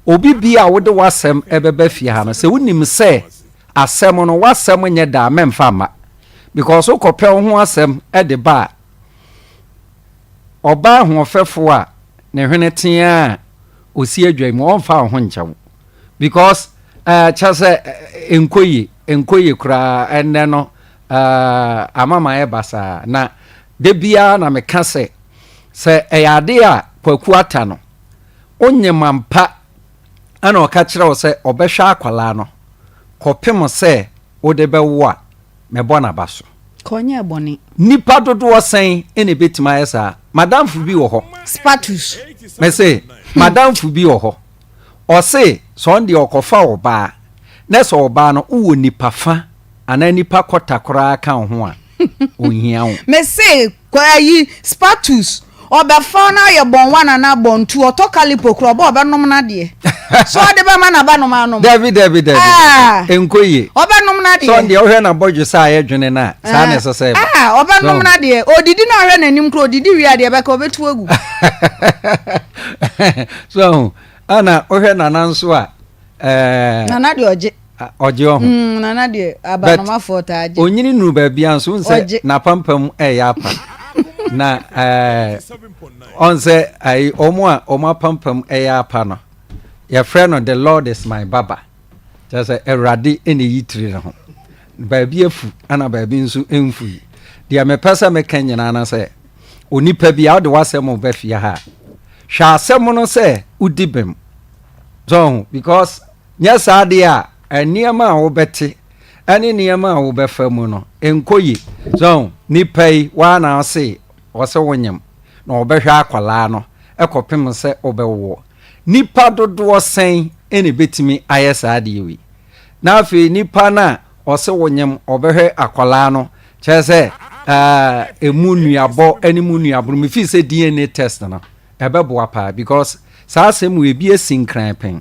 obi bi a wode w'asɛm bɛba fie ha no, sɛ wonim sɛ asɛm no w'asɛm nyɛ da a, mɛmfa mma. Because wokɔpɛ wo ho asɛm de ba a, ɔbaa hoɔfɛfoɔ a ne hwene tea a ɔsi adwa mu, ɔmfa wo ho nkyɛ wo. Because uh, kyɛ sɛ eh, nkɔ yie, nkɔ yie koraa ɛnnɛ no uh, ama mayɛ basaa. Na Da biara na meka sɛ, sɛ ɛyɛ ade a Kwaku Atta no, onyem ampa na ɔka kyerɛ wo sɛ ɔbɛhwɛ akwadaa no kɔpem sɛ wode bɛwo a, mɛbɔ n'aba so. Ka ɔnyɛɛ bɔne. Nnipa dodoɔ sɛn na ɛbɛtumi ayɛ saa? M'adamfo bi wɔ hɔ. Spatus. Mese, m'adamfo bi wɔ hɔ. Ɔse, sɛ ɔno deɛ ɔkɔfa ɔbaa, na sɛ ɔbaa no wowɔ nipa fa anaa nipa kɔta koraa ka wo ho a, ɔnhia wo. Mese ayi spatus ɔbɛfa na ayɛ bɔn one anaa bɔn two ɔtɔ kalipo kora ɔbɛ ɔbɛnom n'adeɛ so ɔde bɛma n'aba nom anom. Dabi dabi dabi ah. nkɔ yie. Ɔbɛnom n'adeɛ. Sɛ ɔdeɛ ɔhwɛ n'abɔdwe sɛ ayɛ dwene no a saa na ɛsɛ sɛ ɛba. Ah ɔbɛnom n'adeɛ odidi na ɔhwɛ n'anim kora odidi wie adeɛ bɛka ɔbɛtu agu. So ɛna ɔhwɛ nana nso a. Ɛɛ. Nana deɛ ɔgye. Ɔgye ɔho. Mm, nana deɛ abanomafoɔ taa gye. Onyini nuru baabi a nso nsɛ n'apampam ɛyɛ apa. Na ɛɛ ɔn sɛ ayi wɔn a wɔn apampam ɛyɛ apa no yɛfrɛ no the lord is my barber. Kyerɛ sɛ awurade ɛna eyi tiri ne ho. Baabi afu ɛna baabi nso ɛnfu yi. Deɛ mepɛ sɛ meka nyinaa no sɛ onipa bi a wode w'asɛm ba fie ha hwɛ asɛm no sɛ wodi bem. So ho because nyɛ saa deɛ a nneɛma a wobɛte ɛne nneɛma a wobɛfa mu no nkɔ yie. So nipa yi waa na ɔse ɔsɛ wonyem na ɔbɛhwɛ akwadaa no ɛkɔpem sɛ wobɛwoɔ. Nipa dodoɔ sɛn ɛna ebɛtumi ayɛ saa adeɛ wei? Na afei nipa no a ɔse wonyem ɔbɛhwɛ akwadaa no kyerɛ sɛ ɛmu nnuabɔ ɛne mu nnuaboro mefii sɛ DNA test no Ɛbɛboa paa because saa asɛm wei ebi asi nkran pɛn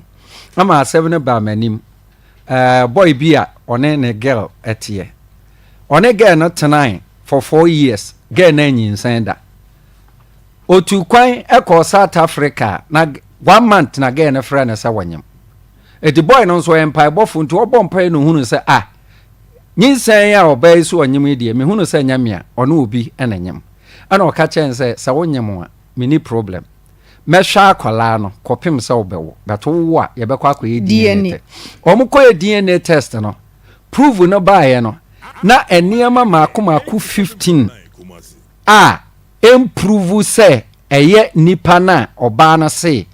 ama asɛm no baa m'anim. Ɛɛ boy bi a ɔne ne girl ɛteɛ. Ɔne girl no tenae for 4 years, girl no anyinsɛn da. Otu kwan ɛkɔɔ South Africa na one month na girl no frɛ no sɛ wɔnyem. Eti boy no nso ɔyɛ mpaebɔfo nti ɔbɔ mpae na ohunu sɛ ah nyinsɛn a ɔbaa yi so ɔnyem yi deɛ mehunu sɛ nyɛ me a ɔne obi na nyem. Ɛna ɔka kyerɛ no sɛ sɛ wonyem a menni problem. Mɛhwɛ akwadaa no kɔpem sɛ wobɛwo, but wowo a yɛbɛkɔ akɔyɛ DNA test. Wɔn kɔyɛ DNA test no, prove no baeɛ no, na nneɛma mmaako mmaako 15 a ɛmprove sɛ ɛyɛ nipa no a ɔbaa no se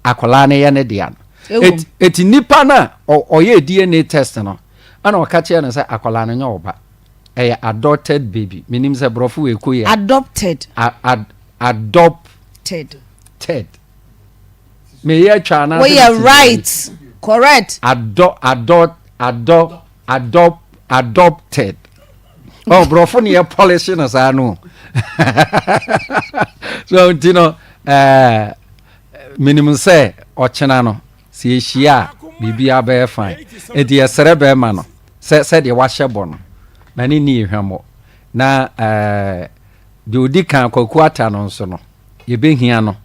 akwadaa no yɛ ne dea no. Eti nipa no a ɔyɛ DNA test no, ɛna ɔka kyerɛ no sɛ akwadaa no nyɛ ɔba. Ɛyɛ adopted baby. Menim sɛ borɔfo wei kɔ yie a. Adopted. A, ad, adopted. Ted. Meyɛ atwa anaasɛ Woyɛ right. Correct. Adɔ, adɔ, adɔ, adɔ, adopted. Oh, borɔfo ne yɛ polish no saa no. So nti no, eh, menim sɛ ɔkyena no, sɛ yɛhyia a, biribiara bɛyɛ fine. Enti yɛsrɛ bɛrima no sɛ sɛdeɛ wahyɛ bɔ no, ma ne nni hwammɔ. Na ɛɛ deɛ ɔdi kan Kwaku Atta no nso no, yɛbɛhia no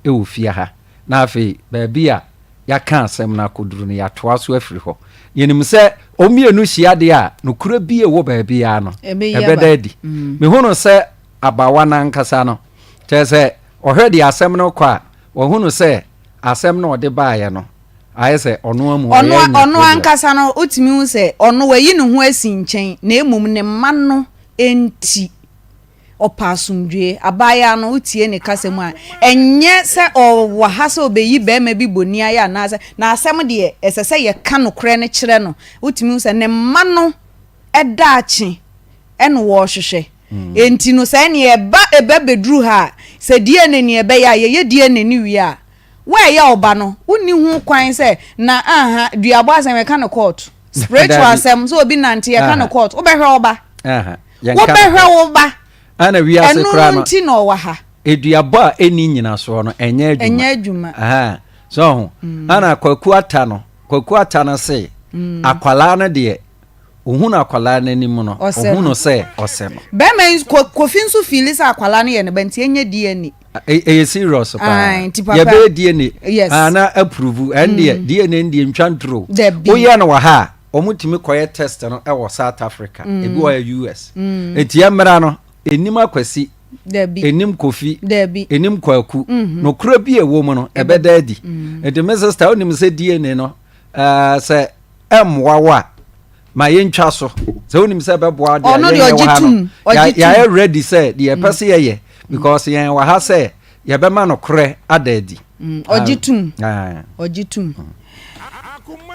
wɔ fie ha. Na afei baabi a yɛaka asɛm no akɔduru no, yɛatoa so afiri hɔ. Yɛnim sɛ wɔn mmienu hyia deɛ a, nokorɛ bi a ɛwɔ baabiara no, ɛbɛda adi. Mehunu sɛ abawa no ankasa no, kyerɛ sɛ ɔhwɛ deɛ asɛm no kɔ a, wahunu sɛ asɛm no ɔde baeɛ no, ayɛ sɛ ɔno amu ɔno ɔno ankasa no, wotumi hu sɛ ɔno wayi ne ho asi nkyɛn, na mmom ne mma no nti. Ɔpɛ asomdwoeɛ. Abaayewa no, wotie ne kasa mu a, ɛnyɛ sɛ ɔwɔ ha sɛ ɔbɛyi barima bi boniayɛ anaasɛ, na asɛm deɛ, ɛsɛ sɛ yɛka nokorɛ no kyerɛ no. Wotumi hu sɛ ne mma no daakye na wɔrehwehwɛ. Enti no, sɛ ɛneɛ ɛba ɛba bɛduru ha a, sɛ DNA ne ɛbɛyɛ a, yɛyɛ DNA no wie a, wo a ɛyɛ wo ba no, wonni ho kwan sɛ, na aha, duabɔ asɛm yɛka no kɔɔto. Spiritual asɛm, sɛ obi nante yɛka no kɔɔto. Wobɛhwɛ wo ba. Wobɛhwɛ wo ba. Ɛna wiase koraa no. Ɛno nti na ɔwɔ ha. Eduabɔ a ɛnni nyinasoɔ no ɛnyɛ adwuma. Ɛnyɛ adwuma. So ho. Ɛna Kwaku Ata no, Kwaku Ata no se, akwalaa no deɛ, ohunu akwalaa no anim no, ohunu sɛ ɔsɛ no. Bɛrima yi, Kofi nso fiili sɛ akwalaa no yɛ ne ba nti ɛnyɛ DNA. Ɛyɛ serious paa. Yɛbɛyɛ DNA. Yes. Ana approve. Ɛndeɛ DNA deɛ ntwa ntoro. Dabi. Woyɛ no wɔ ha a, wɔn tumi kɔyɛ test no wɔ South Africa, mm. ebi wɔ US. Mm. Eti mmara no, enim akwasi, enim kofi, enim kwaku. Mm -hmm. Nokora bi a ɛwɔ mu no, ɛbɛda adi. Mm. Eti me sister, wonim sɛ DNA no, uh, sɛ ɛmmoa wo a, ma yɛntwa so. Sɛ wonim sɛ ɛbɛboa deɛ yɛn wɔ ha no, yɛayɛ ready sɛ deɛ yɛpɛ sɛ yɛyɛ because yɛn wɔ ha sɛ yɛbɛma nokorɛ ada adi. Ɔgye tum. Ɔgye tum.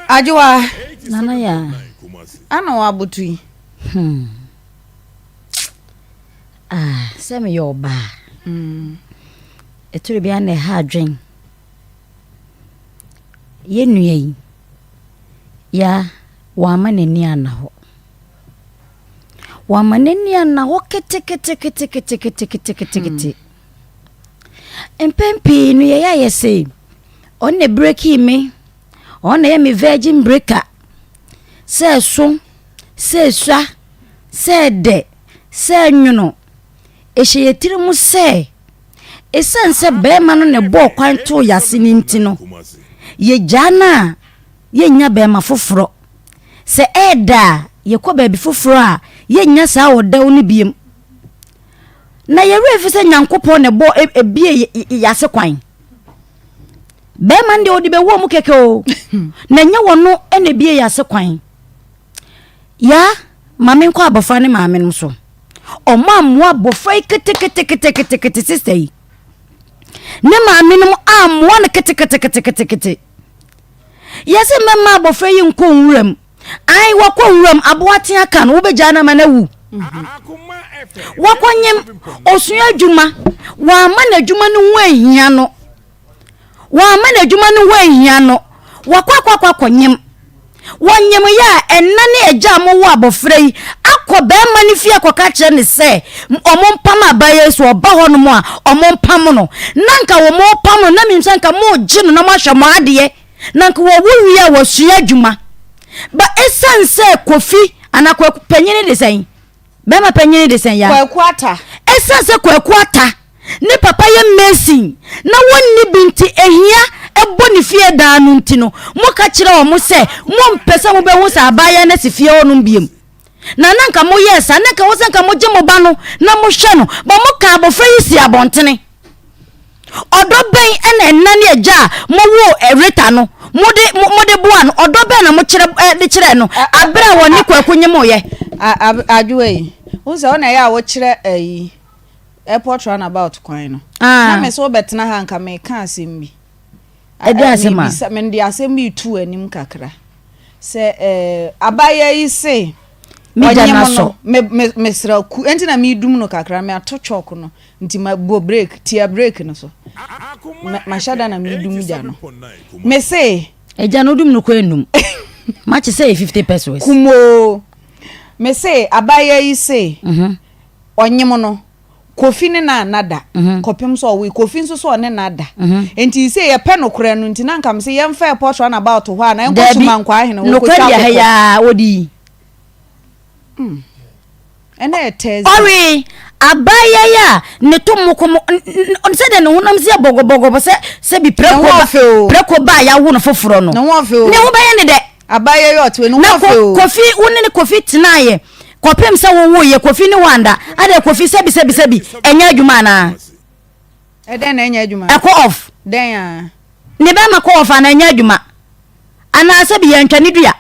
Adwoa. Nana ya. Ana waboto yi. Hmm. Ah, sɛ meyɛ ɔbaa. Mm. Ɛtore bi ana ɛha adwen. Yɛn nua yi, ya wama n'ani anna hɔ. Wama n'ani anna hɔ keteketeketeketeketekete. Hmm. Mpɛn pii no yɛyɛ a yɛse ɔno na ɛbrekii me, ɔno na ɛyɛ me virgin breaker. Sɛ ɛso, sɛ ɛsua, sɛ ɛdɛ, sɛ ɛnwono. Ɛhyɛ yɛn tiri mu sɛ ɛsiane sɛ barima no na ɛbɔɔ kwan too yɛn ase no nti no, yɛgyaa no a yɛnnya barima foforɔ. Sɛ ɛɛdɛ a, yɛkɔ baabi foforɔ a yɛnnya saa ɔdɛw no biom. Na yɛn werɛ fi sɛ Nyankopɔn na ɛbɔ ebie yɛase kwan. Bɛrima no deɛ ɔde bɛwɔ mu kɛkɛ o. Na ɛnyɛ wɔn no na ebie yɛase kwan. Ya ma menkɔ abɔfra ne maame no so. Ɔmo ammoa abɔfra yi keteketeketekete sista yi. Ne maame no ammoa no keteketeketekete. Yɛsɛ mɛma abɔfra yi nkɔ nwuram. Ae, wakɔ wuram, aboa tea ka no, wobɛgyaa no ama no awu. Wakɔnyem, ɔsua adwuma, wamma n'adwuma no ho anhia no. Wamma n'adwuma no ho anhia no. Wakɔ akɔ akɔ akɔnyem. Wɔnyem yɛ a, ɛna ne agya a wɔwɔ abɔfra yi akɔ bɛrima no fie akɔka kyerɛ no sɛ ɔmo mpam abaayewa yi so ɔba hɔnom a ɔmo mpam no. Na nka wɔn pam no, na menim sɛ nka mogye no na moahwɛ mo adeɛ. Na nka wɔwo wie a wɔsua adwuma. Ba esiane sɛ Kofi anaa Kwaku panyin de sɛn? Bɛrima panyin de sɛn ya? Kwaku Ata. Esiane sɛ Kwaku Ata ne papa yɛ mason na wɔnni bi nti ehia ɛbɔ ne fie dan no nti no, moka kyerɛ wɔn sɛ mompɛ sɛ mobɛhu sɛ abaayewa no asi fie hɔnom biom. Na na nka moyɛɛ saa, na nka wɔ sɛ nka mogye mo ba no na mohwɛ no, ba moka abɔfra yi si abɔntene. Ɔdɔ bɛn na ɛna ne agya a mowoo Rita no mode mode boa no? Ɔdɔ bɛn na mokyerɛ de kyerɛɛ no abere a wɔne Kwaku nyemoeɛ? Adwoa yi, wohu sɛ wo na ɛyɛ a wokyerɛ ayi airport runabout kwan no. Na me sɛ wobɛtena ha nka meka asɛm bi. Ɛde asɛm a? Mebisa, mede asɛm bi reto w'anim kakra. Sɛ ɛɛ abaayewa yi se ɔnyem no, me me mesrɛ ku, ɛnti na medum no kakra, meato chalk no. Nti ma bɔ break, tia break no so. Ma mahyɛ da na medum gya no. Me se. Agya no dum no kɔ enum. Makye sɛ yɛ 50 pesos. Kumoo. Me se abaayewa yi se. Mhm. Ɔnyem no. Kofi ne no anna da kɔpem sɛ ɔwoe. Kofi nso sɛ ɔne no ada. Nti sei yɛpɛ nokorɛ no nti na nka mese yɛmfa airport runabout hɔ anaa yɛnkɔ Daabi, Sumankwaa hene hɔ nokorɛ nkɔtwa deɛ ha yi akokɔ. ara ɔdi yi. Ɛnɛ yɛ Thursday. Ɔwe abaayewa yi a ne to mokomo sɛdeɛ ne honam si yɛ bɔgɔbɔgɔbɔ sɛ sɛbi Ne ho prɛko ba ɔfɛ o. prɛko ba a yɛawo no foforɔ no. Ne ho ɔfɛ o. Ne ho bɛyɛ ne dɛ. Abaayewa yi a ɔte hɔ yi, ne ho Na ɔfɛ o. Kofi wo ne ne Kofi tenaeɛ kɔpem sɛ wowoeɛ Kofi ne wo anda adɛn Kofi sɛbi sɛbi sɛbi ɛnyɛ adwuma anaa? Ɛdɛn na ɛnyɛ adwuma? Ɛkɔ off. Dɛn a? Ne bɛrima kɔ off anaa ɛnyɛ adwuma? Anaa sɛbi yɛntwa ne dua?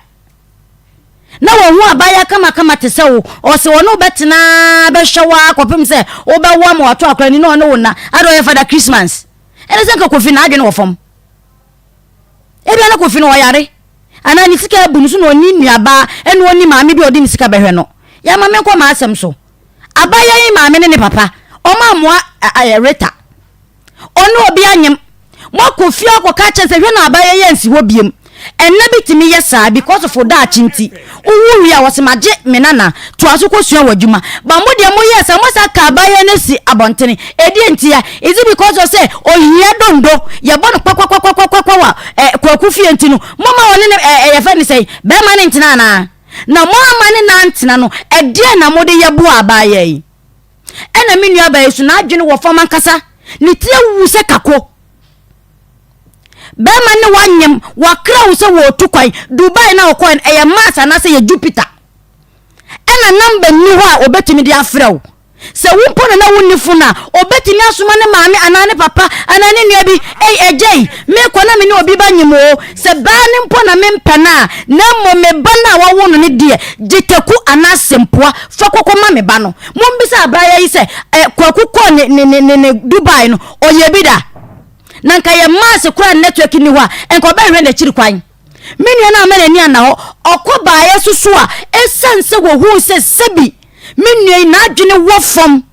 Na wahu abaayewa kamakama te sɛ wo ɔse ɔne wo bɛtena bɛhwɛ wo ara kɔpem sɛ wobɛwo ama wato akora ni na ɔne wo nna adɛn ɔyɛ Father Christmas? Ɛne sɛ nka Kofi n'adwene wɔ fam. Ebia na Kofi no ɔyare, anaa ne sika abu no so na ɔnni nuabaa ɛna ɔnni maame bi a ɔde ne sika bɛhwɛ no. Yɛma menkɔ m'asɛm so. Abaayewa yi maame ne ne papa, wɔn ammoa Rita. Ɔne obi anyem. Moakɔ fie akɔka akyerɛ no sɛ hwɛ na abaayewa yi ansi hɔ biem. Ɛna bi tumi yɛ saa because of wo daakye nti. Wowu wie a wɔse magye me nana, toa so kɔsua w'adwuma. But mo deɛ moyɛɛ saa moasan aka abaayewa no asi abɔntene. Ɛdeɛn ntia? Is it because of sɛ ohia dondo, yɛbɔ no kwakwakwakwakwakwa wɔ eh, Kwaku fie nti no, momma ɔne ne eh, eh, yɛfrɛ no sɛn, bɛrima no ntena anaa? Na moamma ne no antena no, ɛdeɛn na mode yɛ boaa abaayewa yi? Ɛna me nuabaa yi so n'adwene wɔ fam ankasa, ne ti awu sɛ kako. Bɛrima ne wanyem, wakra wo sɛ wɔretu kwan, Dubai na ɔkɔɛ no, ɛyɛ Mars anaasɛ yɛ Jupiter. Ɛna namba nni hɔ a obetumi de afrɛ wo. Sɛ wo mpo na na wonni fon a, obetumi asoma ne maame anaa ne papa anaa ne nua bi, Ei, agya yi, merekɔ na me ne obi ba nyem oo. Sɛ baa no mpo na mempɛ no a, na mmom me ba no a wawo no no deɛ, gye taku anaa sempoa fa kɔ kɔma me ba no. Mommisa abaayewa yi sɛ, ɛ, Kwaku kɔɔ ne, ne, ne, ne, ne Dubai no, ɔyɛɛ bi da? Na nka yɛ Mars koraa network nni hɔ a, nka ɔbɛhwehwɛ n'akyiri kwan. Me nua no amma n'ani anna hɔ. Ɔkɔ baeɛ so so a, ɛsiane sɛ wɔhuu sɛ sɛbi me nua yi n'adwene wɔ fam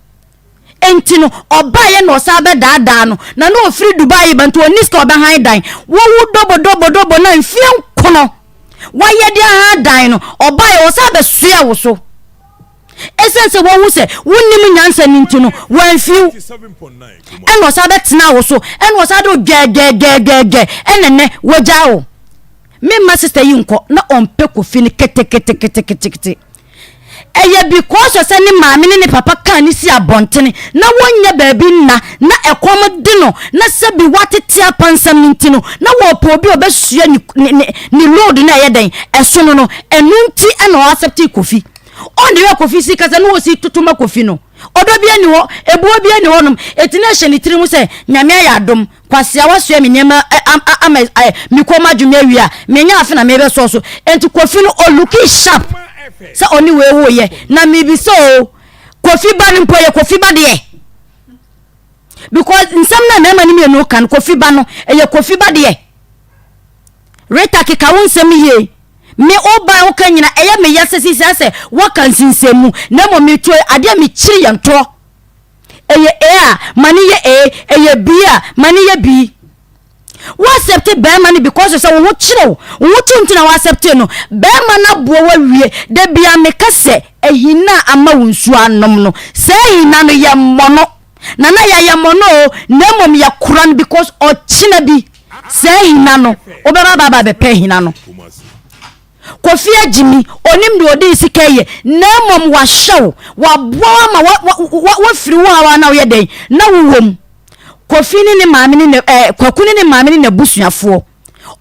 nti no, ɔbaeɛ na ɔsan bɛdaadaa no. Na na ɔfiri Dubai ba nti ɔnni sika ɔbɛhan dan. Wɔwu dobodobodobo na mfeɛ nkono wayɛ de ahan dan no, ɔbaeɛ ɔsan bɛsoɛɛ wo so. Ɛsiane sɛ wahu sɛ wonnim nyansa no nti no, wamfi wo. Ɛna ɔsan bɛtenaa wo so, ɛna ɔsan de wo dwɛɛdwɛɛdwɛɛdwɛɛ, ɛna nnɛ wagyaa wo. Memma sista yi nkɔ na ɔmpɛ Kofi no keteketeketekete. Ɛyɛ because sɛ ne maame ne ne papa kaa ne si abɔntene na wɔnnya baabi nna na ɛkɔm de no na sɛbi watete apansam no nti no na wɔpɛ obi a ɔbɛsoa ne ne ne load no a ɛyɛ dɛn ɛso no no ɛno nti ɛna ɔaccepte Kofi. Ɔn deɛ Kofi si kasa na ɔsi toto ma Kofi no. Ɔdɔ bia ni hɔ, ebuo bia ni hɔ nom. Eti na ɛhyɛ ne tiri mu sɛ Nyame ayɛ adom, Kwasea wasoɛ me nneɛma ama me kɔn mu adwo me awie a, menya afe na mebɛsɔ so. Enti Kofi no ɔlooki sharp sɛ ɔne wei woyɛ. Na mebisa o, Kofi ba no mpo ɛyɛ Kofi ba deɛ? Because nsɛm no a mmarima no mmienu ka no, Kofi ba no, ɛyɛ Kofi ba deɛ? Rita keka wo nsɛm yie. Me wo ba wo ka nyina ɛyɛ me ya sɛ sisi asɛ woaka nsinsɛnmu na mmom me tuo adeɛ me kyiri yɛ ntorɔ. Ɛyɛ A a ma ne yɛ A, ɛyɛ B a ma ne yɛ B. Wo accept bɛrima no because sɛ wo ho kyerɛ wo, wo ho kyew nti na wo accept no. Bɛrima no aboa wo awie. Da bia meka sɛ ahina a ama wo nsuo anom no, saa ahina no yɛ mmɔ no. Nana yɛayɛ mmɔ no o, na mmom yɛkora no because ɔkyena bi Saa ahina no, wobɛba aba aba abɛpɛ ahina no. Kofi Agyimi, onim deɛ ɔde sika yɛ, na mmom wahyɛ wo, waboa wo ama wafiri wo haw a na woyɛ dɛn, na wowɔ mu. Kofi ne ne maame ne ne eh, Kwaku ne ne maame ne n'abusuafoɔ,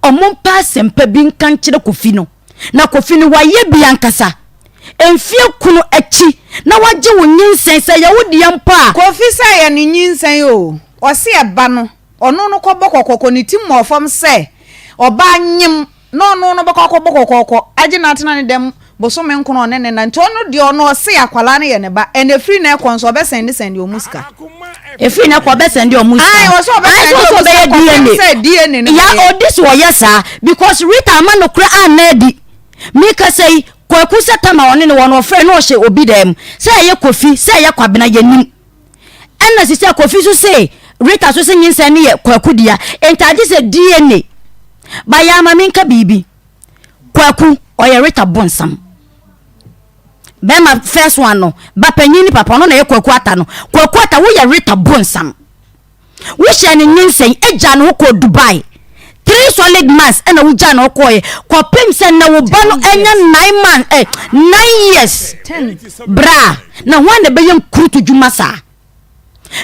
ɔmo mpa asɛmpa bi nka nkyerɛ Kofi no. Na Kofi no wayɛ bi ankasa. Mfie kunu akyi na wagye wo nyinsɛn, sɛ ɛyɛ wo deɛ mpo a. Kofi sɛ ɛyɛ ne nyinsɛn o, ɔse ɛba no. Ɔno no kɔbɔ kɔkɔkɔ, ne ti mmɔɔ fam sɛ ɔbaa nyem na ɔno no bɛkɔ akɔbɔ kɔkɔkɔ agye no atena ne dɛm bosome nkono ɔne ne na nti ɔno deɛ ɔno ɔse akwadaa no yɛ ne ba ɛna ɛfiri na ɛkɔ nso ɔbɛsɛnde sɛnde ɔmo sika. Ɛfiri na ɛkɔ ɔbɛsɛnde ɔmo sika. Ae ɔsɛ ɔbɛsɛnde ɔmo sika kɔpem sɛ DNA no Ya bɛyɛ. ɔdi so ɔyɛ saa because Rita ama nokorɛ anna adi. Mekasa yi Kwaku sɛ tama ɔne no wɔ no ɔfrɛ no ɔhyɛ obi dan mu sɛ ɛyɛ Kofi sɛ ɛyɛ Kwabena yɛnim. Ɛna sisi a Kofi so se Rita so se nyinsɛn no yɛ Kwaku dea nti agye sɛ DNA. Ba yɛ ama menka biribi. Kwaku ɔyɛ Rita bonsam. Bɛrima first one no, ba panyin ne papa, ɔno na ɛyɛ Kwaku Atta no. Kwaku Atta, woyɛ Rita bonsam. Wohyɛɛ no nyinsɛn, gyaa ne ho kɔɔ Dubai. Three solid months ɛna wogyaa ne ho kɔɔeɛ kɔpem sɛ nnɛ wo ba no anya nine months eh, nine years. Bra, na hwan na ɛbɛyɛ nkurutu dwuma saa?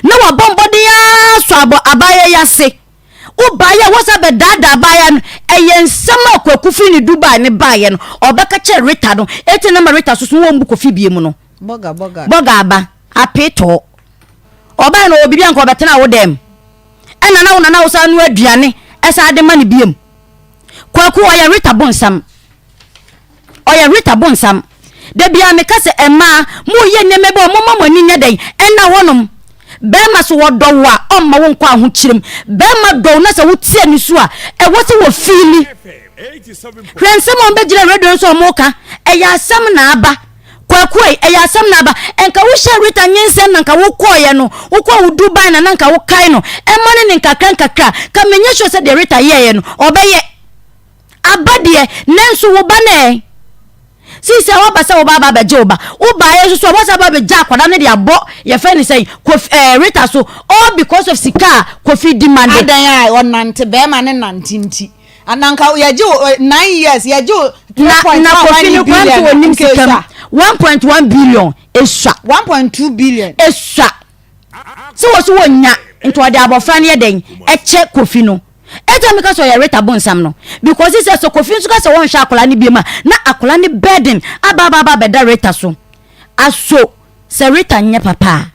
Na wabɔ mbɔden ara sɔ abɔ abaayewa yi ase. Wobaeɛ a wosan bɛdaadaa abaayewa no. Ɛyɛ nsɛm a Kwaku firi ne Dubai no baeɛ no, ɔbɛka kyerɛ Rita no. Enti na ma Rita soso wɔmmu Kofi bie mu no. Bɔga aba, apee tɔɔ. Ɔbae no ɔwɔ biribi a nka ɔbɛtena wo dɛm. Ɛna na wo na na wo san noa aduane ɛsan de ma no biom. Kwaku ɔyɛ Rita bonsam. Ɔyɛ Rita bonsam. Da biara meka sɛ mmaa moyɛ nneɛma bi a momma mo ani nyɛ dɛn ɛnna hɔnom. Bɛrima so wɔdɔ wo a ɔmma wo nkɔ ahokyerem. Bɛrima dɔ wo na sɛ wotia ne su a ɛwɔ sɛ wɔfiili. Hwɛ nsɛm a wɔbɛgyina radio no so a wɔka. Ɛyɛ asɛm na aba. Kwaku ei, ɛyɛ asɛm na aba. Nka wo hyɛɛ Rita nyinsɛn na nka wo kɔɔeɛ no, wo kɔɔ wo Dubai na na nka wo kae no, ɛma no ne nkakra nkakra. Nka menyɛ sure sɛ deɛ Rita yɛɛeɛ no, ɔbɛyɛ. Aba deɛ, nanso wo ba no ɛ? Seesei a woaba sɛ wo ba aba abɛgye wo ba, wo baeɛ nso so a, woasan aba abɛgya akwadaa no de abɔ, yɛfrɛ no sɛn, Kofi, ɛɛ, Rita so, all because of sika a Kofi demande. Adɛn a ɔnante, bɛrima no nante nti. Ananka yɛgye wo eh, nine years yɛgye wo three point na one kofi no one kwan billion so onim nka sika mu esua. 1.1 billion esua. 1.2 billion. Esua sɛ wɔ so wɔnya nti ɔde abɔfra no yɛ dɛn ɛkyɛ kofi no ɛgya mi ka sɛ ɔyɛ Rita bonsam no because sɛ sɛ kofi nso ka sɛ wɔnhwɛ akwadaa no biem a na akwadaa no burden aba aba aba abɛda Rita so aso sɛ Rita nyɛ papa a.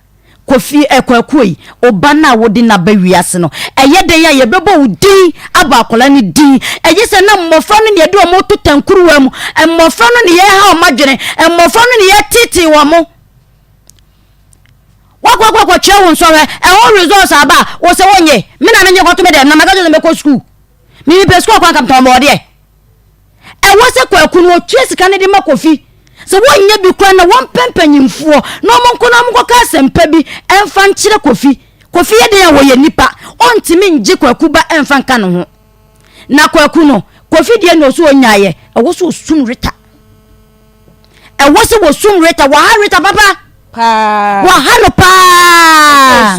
Kofi eh, Kwaku ei, wo ba no a wode no aba wiase no, ɛyɛ dɛn a yɛbɛbɔ wo din abɔ akwadaa no din? Ɛyɛ sɛ na mmɔfra no na yɛde wɔn reto tankuruwa mu, mmɔfra no na yɛreha wɔn adwene, mmɔfra no na yɛreteetee wɔn. Wakɔakɔakɔtwerɛ wo nsɔhwɛ, ɛho results aba a, wo sɛ wonyɛ, me na menyɛ kɔto me dɛm na maka kyerɛ sɛ mɛkɔ sukuu. Me mepɛ sukuu akɔ anka metɔn bɔɔdeɛ. Ɛwɔ sɛ Kwaku no ɔtua sika no de ma Kofi. Sɛ wɔnnyɛ bi koraa na wɔmpɛ mpanyimfoɔ na wɔn nko na wɔnkɔka asɛmpa bi mfa nkyerɛ Kofi. Kofi yɛ dɛn a wɔyɛ nipa, ɔntumi ngye Kwaku ba mfa nka ne ho. Na Kwaku no, Kofi deɛ na ɔsɛ ɔnyaeɛ, ɛwɔ sɛ ɔsum Rita. Ɛwɔ sɛ wɔsum Rita, wɔha Rita papa. Paa. Wɔha no paa.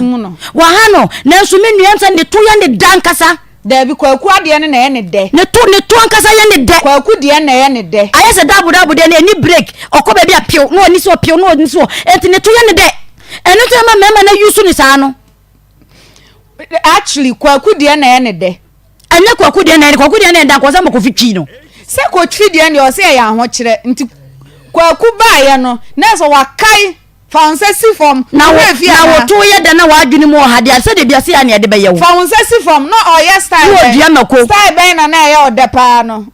Wɔha no, nanso me nua sɛ ne to yɛ ne da ankasa. Dabi, Kwaku adeɛ no na ɛyɛ ne dɛ. Ne to ne to ankasa yɛ ne dɛ. Kwaku deɛ na ɛyɛ ne dɛ. Ayɛ sɛ daabo daabo deɛ no ɛni break. Ɔkɔ baabi a pew na ɔni soɔ pew na ɔni soɔ. Enti ne to yɛ ne dɛ. Ɛno nti na ma mmarima no use no saa no. Actually, Kwaku deɛ na ɛyɛ ne dɛ. Ɛnyɛ Kwaku deɛ na ɛyɛ ne Kwaku deɛ na ɛyɛ ne dɛ anka ɔsɛ ma Kofi twi no. Sɛ Kotwi deɛ deɛ ɔsɛ ɛyɛ ahokyerɛ nti Kwaku baeɛ no na ɛsɛ wakae. Fa wo nsa si fam. Na Wo wo werɛ fi na anaa? wo to yɛ dɛ na w'adwene mu ɔha deɛ sɛdeɛ wiase yɛ a na yɛde bɛyɛ wo. Fa wo nsa si fam. Na ɔyɛ style Wowɔ bɛn? dua mako. Style bɛn na na ɛyɛ ɔdɛ paa no?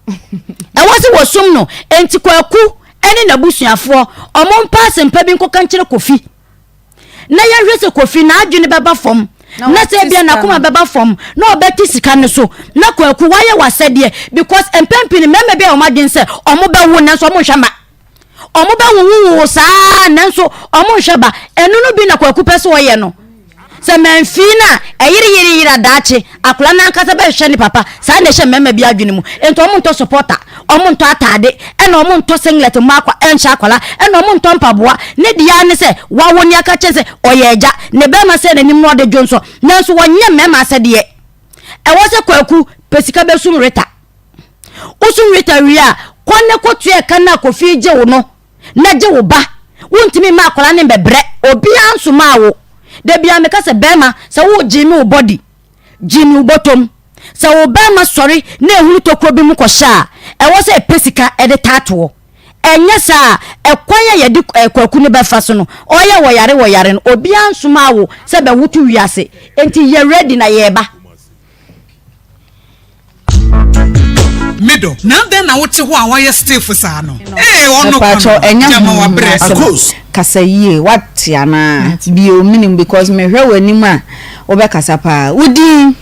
Ɛwɔ sɛ wɔsum no. Enti Kwaku ne n'abusuafoɔ, wɔn mpa asɛmpa bi nkɔka nkyerɛ Kofi. Na yɛnhwɛ sɛ Kofi n'adwene bɛba fam. Na Na wate sɛ ebia sika n'akoma no. bɛba fam. Na ɔbɛte sika no so. Na Kwaku, woayɛ w'asɛdeɛ. Because mpɛn pii no, mmarima bi ayɛ wɔn adwene sɛ wɔbɛwo nanso wɔnhwɛ mma. Wɔbɛwowowoo saa ara nanso wɔnhwɛ ba. Ɛno no bi na Kwaku pɛ sɛ ɔyɛ no. Sɛ mamfii no a, ɛyere yere yere a daakye akwadaa no ankasa bɛhwehwɛ ne papa. Saa na ɛhyɛ mmarima bi adwene mu. Enti wɔntɔ supporter, wɔntɔ ataade, ɛna wɔntɔ singlet mma akwa ɛnhyɛ akwadaa, ɛna wɔntɔ mpaboa. Ne deɛ ara ne sɛ wawo ne aka kyerɛ sɛ ɔyɛ agya. Ne barima sɛ n'anim na ɔde dwonsɔ. Nanso wɔnyɛ mmarima asɛdeɛ. Ɛwɔ sɛ Kwaku pɛ sika bɛsum Rita. Wosom Rita wie a, kɔ na kɔtua ɛka no a Kofi gye wo no na gye wo ba. Wontumi mma akwadaa no mmɛbrɛ. Obiara nsomaa wo. Da biara meka sɛ bɛrima, sɛ woregye me wo body, gye me wo bɔtɔm. Sɛ wo bɛrima sɔre na ehunu tokuro bi mu kɔhyɛ a, ɛwɔ sɛ ɛpɛ sika de taatoɔ. Ɛnyɛ saa a, ɛkwan a yɛde Kwaku no bɛfa so no, ɔyɛ wɔyare wɔyare no, obiara nsomaa wo sɛ bɛwoto wiase. Enti yɛ ready na yɛreba. Me dɔ, na adɛn na wote hɔ a woayɛ stiff saa no? Ee, ɔno kwa Mepakyɛw no, ɛnyɛ gyama honhom wabrɛ. asɛm kasa yie wate anaa bio menim because mehwɛ w'anim a wobɛkasa paa wo din.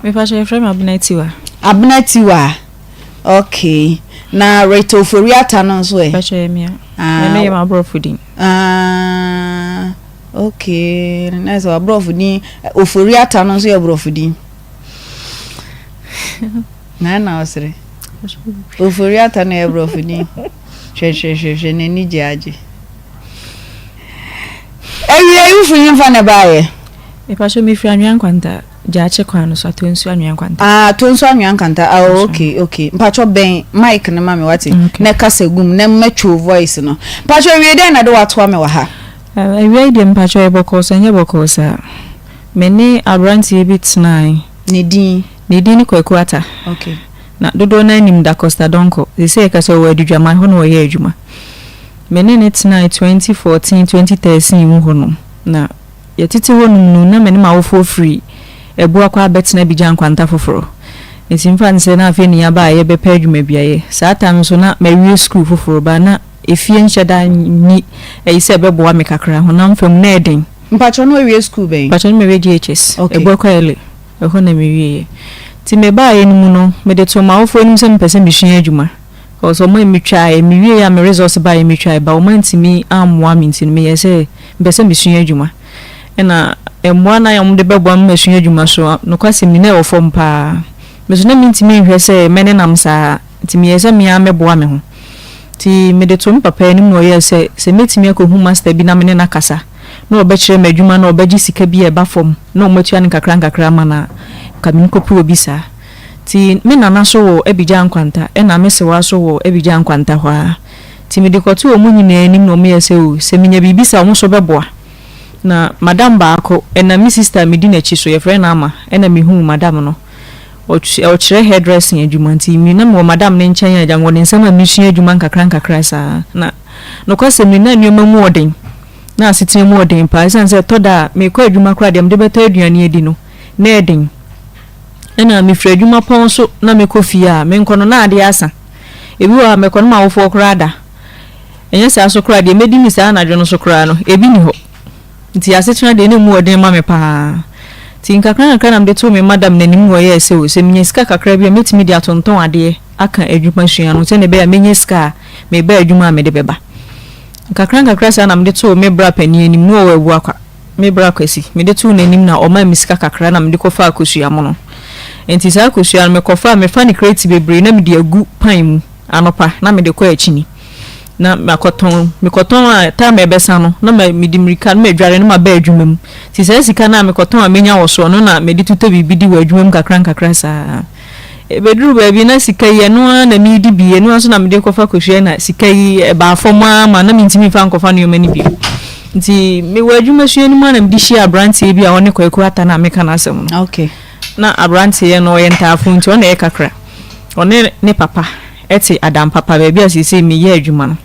Mepakyɛw yɛfrɛ me Abena Tiwa. Abena Tiwa okay na Rita Ofori Atta no nso ɛ. Mepakyɛw yɛ mea. Ah, ɛno yɛ m'aborɔfo din. Ah, okay na sɛ w'aborɔfo din Ofori Atta no nso yɛ borɔfo din. Na na ɔsere. Ofori Atta na yɛ borɔfo din. Hwɛ hwɛ hwɛ hwɛ n'ani gye agye. Awia yi wofiri hefa na ɛbaeɛ? Mepakyɛw mefiri Anwea Nkwanta, Gyaakye kwan no so, Atonsu Anwea Nkwanta. Ah, Atonsu Anwea Nkwanta, ah oh, okay, okay. Mpakyɛw bɛn mic no ma me wate, okay. Na kasa gu mu, na mɛtwe wo voice no. Mpakyɛw awie dɛn na de watoa me wɔ ha? Awia yi deɛ mpakyɛw yɛ bɔkɔɔ sɛ ɛnyɛ bɔkɔɔ saa. Me ne aberanteɛ bi tenae. Ne din? Ne din ne Kwaku Atta. Okay. Na dodoɔ no ara nim Da Costa Donkor. Seesei yɛka sɛ ɔwɔ Adudwaman, hɔ na ɔyɛ adwuma. Me ne no tenae 2014, 2013 mu hɔ nom. Na yɛtete hɔ nom no, na me ne m'awofoɔ firi Abuakwa abɛtena Abidjan Nkwanta foforɔ. Nti mfa no sɛ na afei na yɛaba a yɛbɛpɛ adwuma bi ayɛ. Saa time nso na mawie sukuu foforɔ but na efie nhyɛ da nni ayi sɛ ɛbɛboa me kakra. Honam fam na ɛden. Mpakyɛw na wawie sukuu bɛn? Mpakyɛw na mawie JHS, Okay. Abuakwa Early. Ɛhɔ na mewieɛ. Nti mebaeɛ no mu no, mede too m'awofoɔ anim sɛ mepɛ sɛ mesua adwuma. Cause wɔn a metwaeɛ, mewieɛ a me results baeɛ metwaeɛ but wɔn antumi ammoa me nti no meyɛɛ sɛ mepɛ sɛ mesua adwuma. Ɛna mmoa no a wɔde bɛboa me masua adwuma so nokwasɛm ni na ɛwɔ fam paa. Me nso na mentumi nhwɛ sɛ mɛnenam saa nti meyɛɛ sɛ me ara mɛboa me ho. Nti mede too me papa anim na ɔyɛɛ sɛ sɛ mɛtumi akɔhu master bi na me ne no akasa na ɔbɛkyerɛ me adwuma na ɔbɛgye sika bi a ɛba fam na wɔatua no nkakra nkakra ama no a, nka menkɔpɛ obi saa. Nti me nana so wɔ Abidjan Nkwanta ɛna me sewa so wɔ Abidjan Nkwanta hɔ ara. Nti mede kɔtoo wɔn nyinaa anim na wɔyɛɛ sɛ o, sɛ menya biribi saa a wɔn nso bɛboa. Na madam baako, ɛnam me sista a medi n'akyi so, yɛfrɛ no Ama, ɛna mehuu madam no. Ɔkyerɛ hairdressing adwuma nti me na mewɔ madam no nkyɛn a agya mewɔ ne nsam a mesua adwuma nkakra nkakra saa. Na nokwasɛm ni na nneɛma mu wɔ den, na asetena mu wɔ den paa ɛsiane sɛ ɛtɔ da a mekɔ adwuma koraa deɛ mede bɛtɔ aduane adi no na ɛden. Ɛna mefiri adwuma pɔn so na mekɔ fie a, menkɔ no na adeɛ asa. Ebi wɔ hɔ a mɛkɔ no m'awofoɔ koraa da. Ɛnyɛ saa so koraa deɛ mɛdi ne saa anadwo no so koraa no, ebi nni hɔ. Nti asetena deɛ na ɛmu wɔ den ma me paa. Nti nkakra nkakra na mede too me madam no anim na ɔyɛɛ sɛ o, sɛ menya sika kakra bi a mɛtumi de atontɔn adeɛ aka adwuma sua no sɛdeɛ ɛbɛyɛ a mɛnya sika a meba adwuma a mede bɛba. Nkakra nkakra saa na mede too me bra panin anim na ɔwɔ Abuakwa. Me bra Kwasi, mede too n'anim na ɔmaa me sika kakra na mede kɔfaa kosua mono. Enti saa kosua no mekɔfaa, mefa no kreti bebree na mede agu pan mu anɔpa na mede kɔ akyini na makɔtɔn. Mekɔtɔn a, time a ɛbɛsa no na mede mmirika na madware na maba adwuma mu. Nti saa sika no a mekɔtɔn a menya wɔ soɔ no na mede totɔ biribi di wɔ adwuma mu kakra nkakra saa. Ɛbɛduruu baabi na sika yi, ɛno ara na meredi bi, ɛno ara nso na mede rekɔfa kosua na sika yi ɛbaa fam ara ma na mentumi mfa nkɔfa nneɛma no bio. Nti mewɔ adwuma sua no mu ara na mede hyiaa aberanteɛ bi a ɔne Kwaku Atta no a meka n'asɛm no. Okay. Na aberanteɛ no ɔyɛ ntaafo nti ɔna ɛyɛ kakra. Ɔne ne papa te Adampapa baabi a seesei meyɛ adwuma no.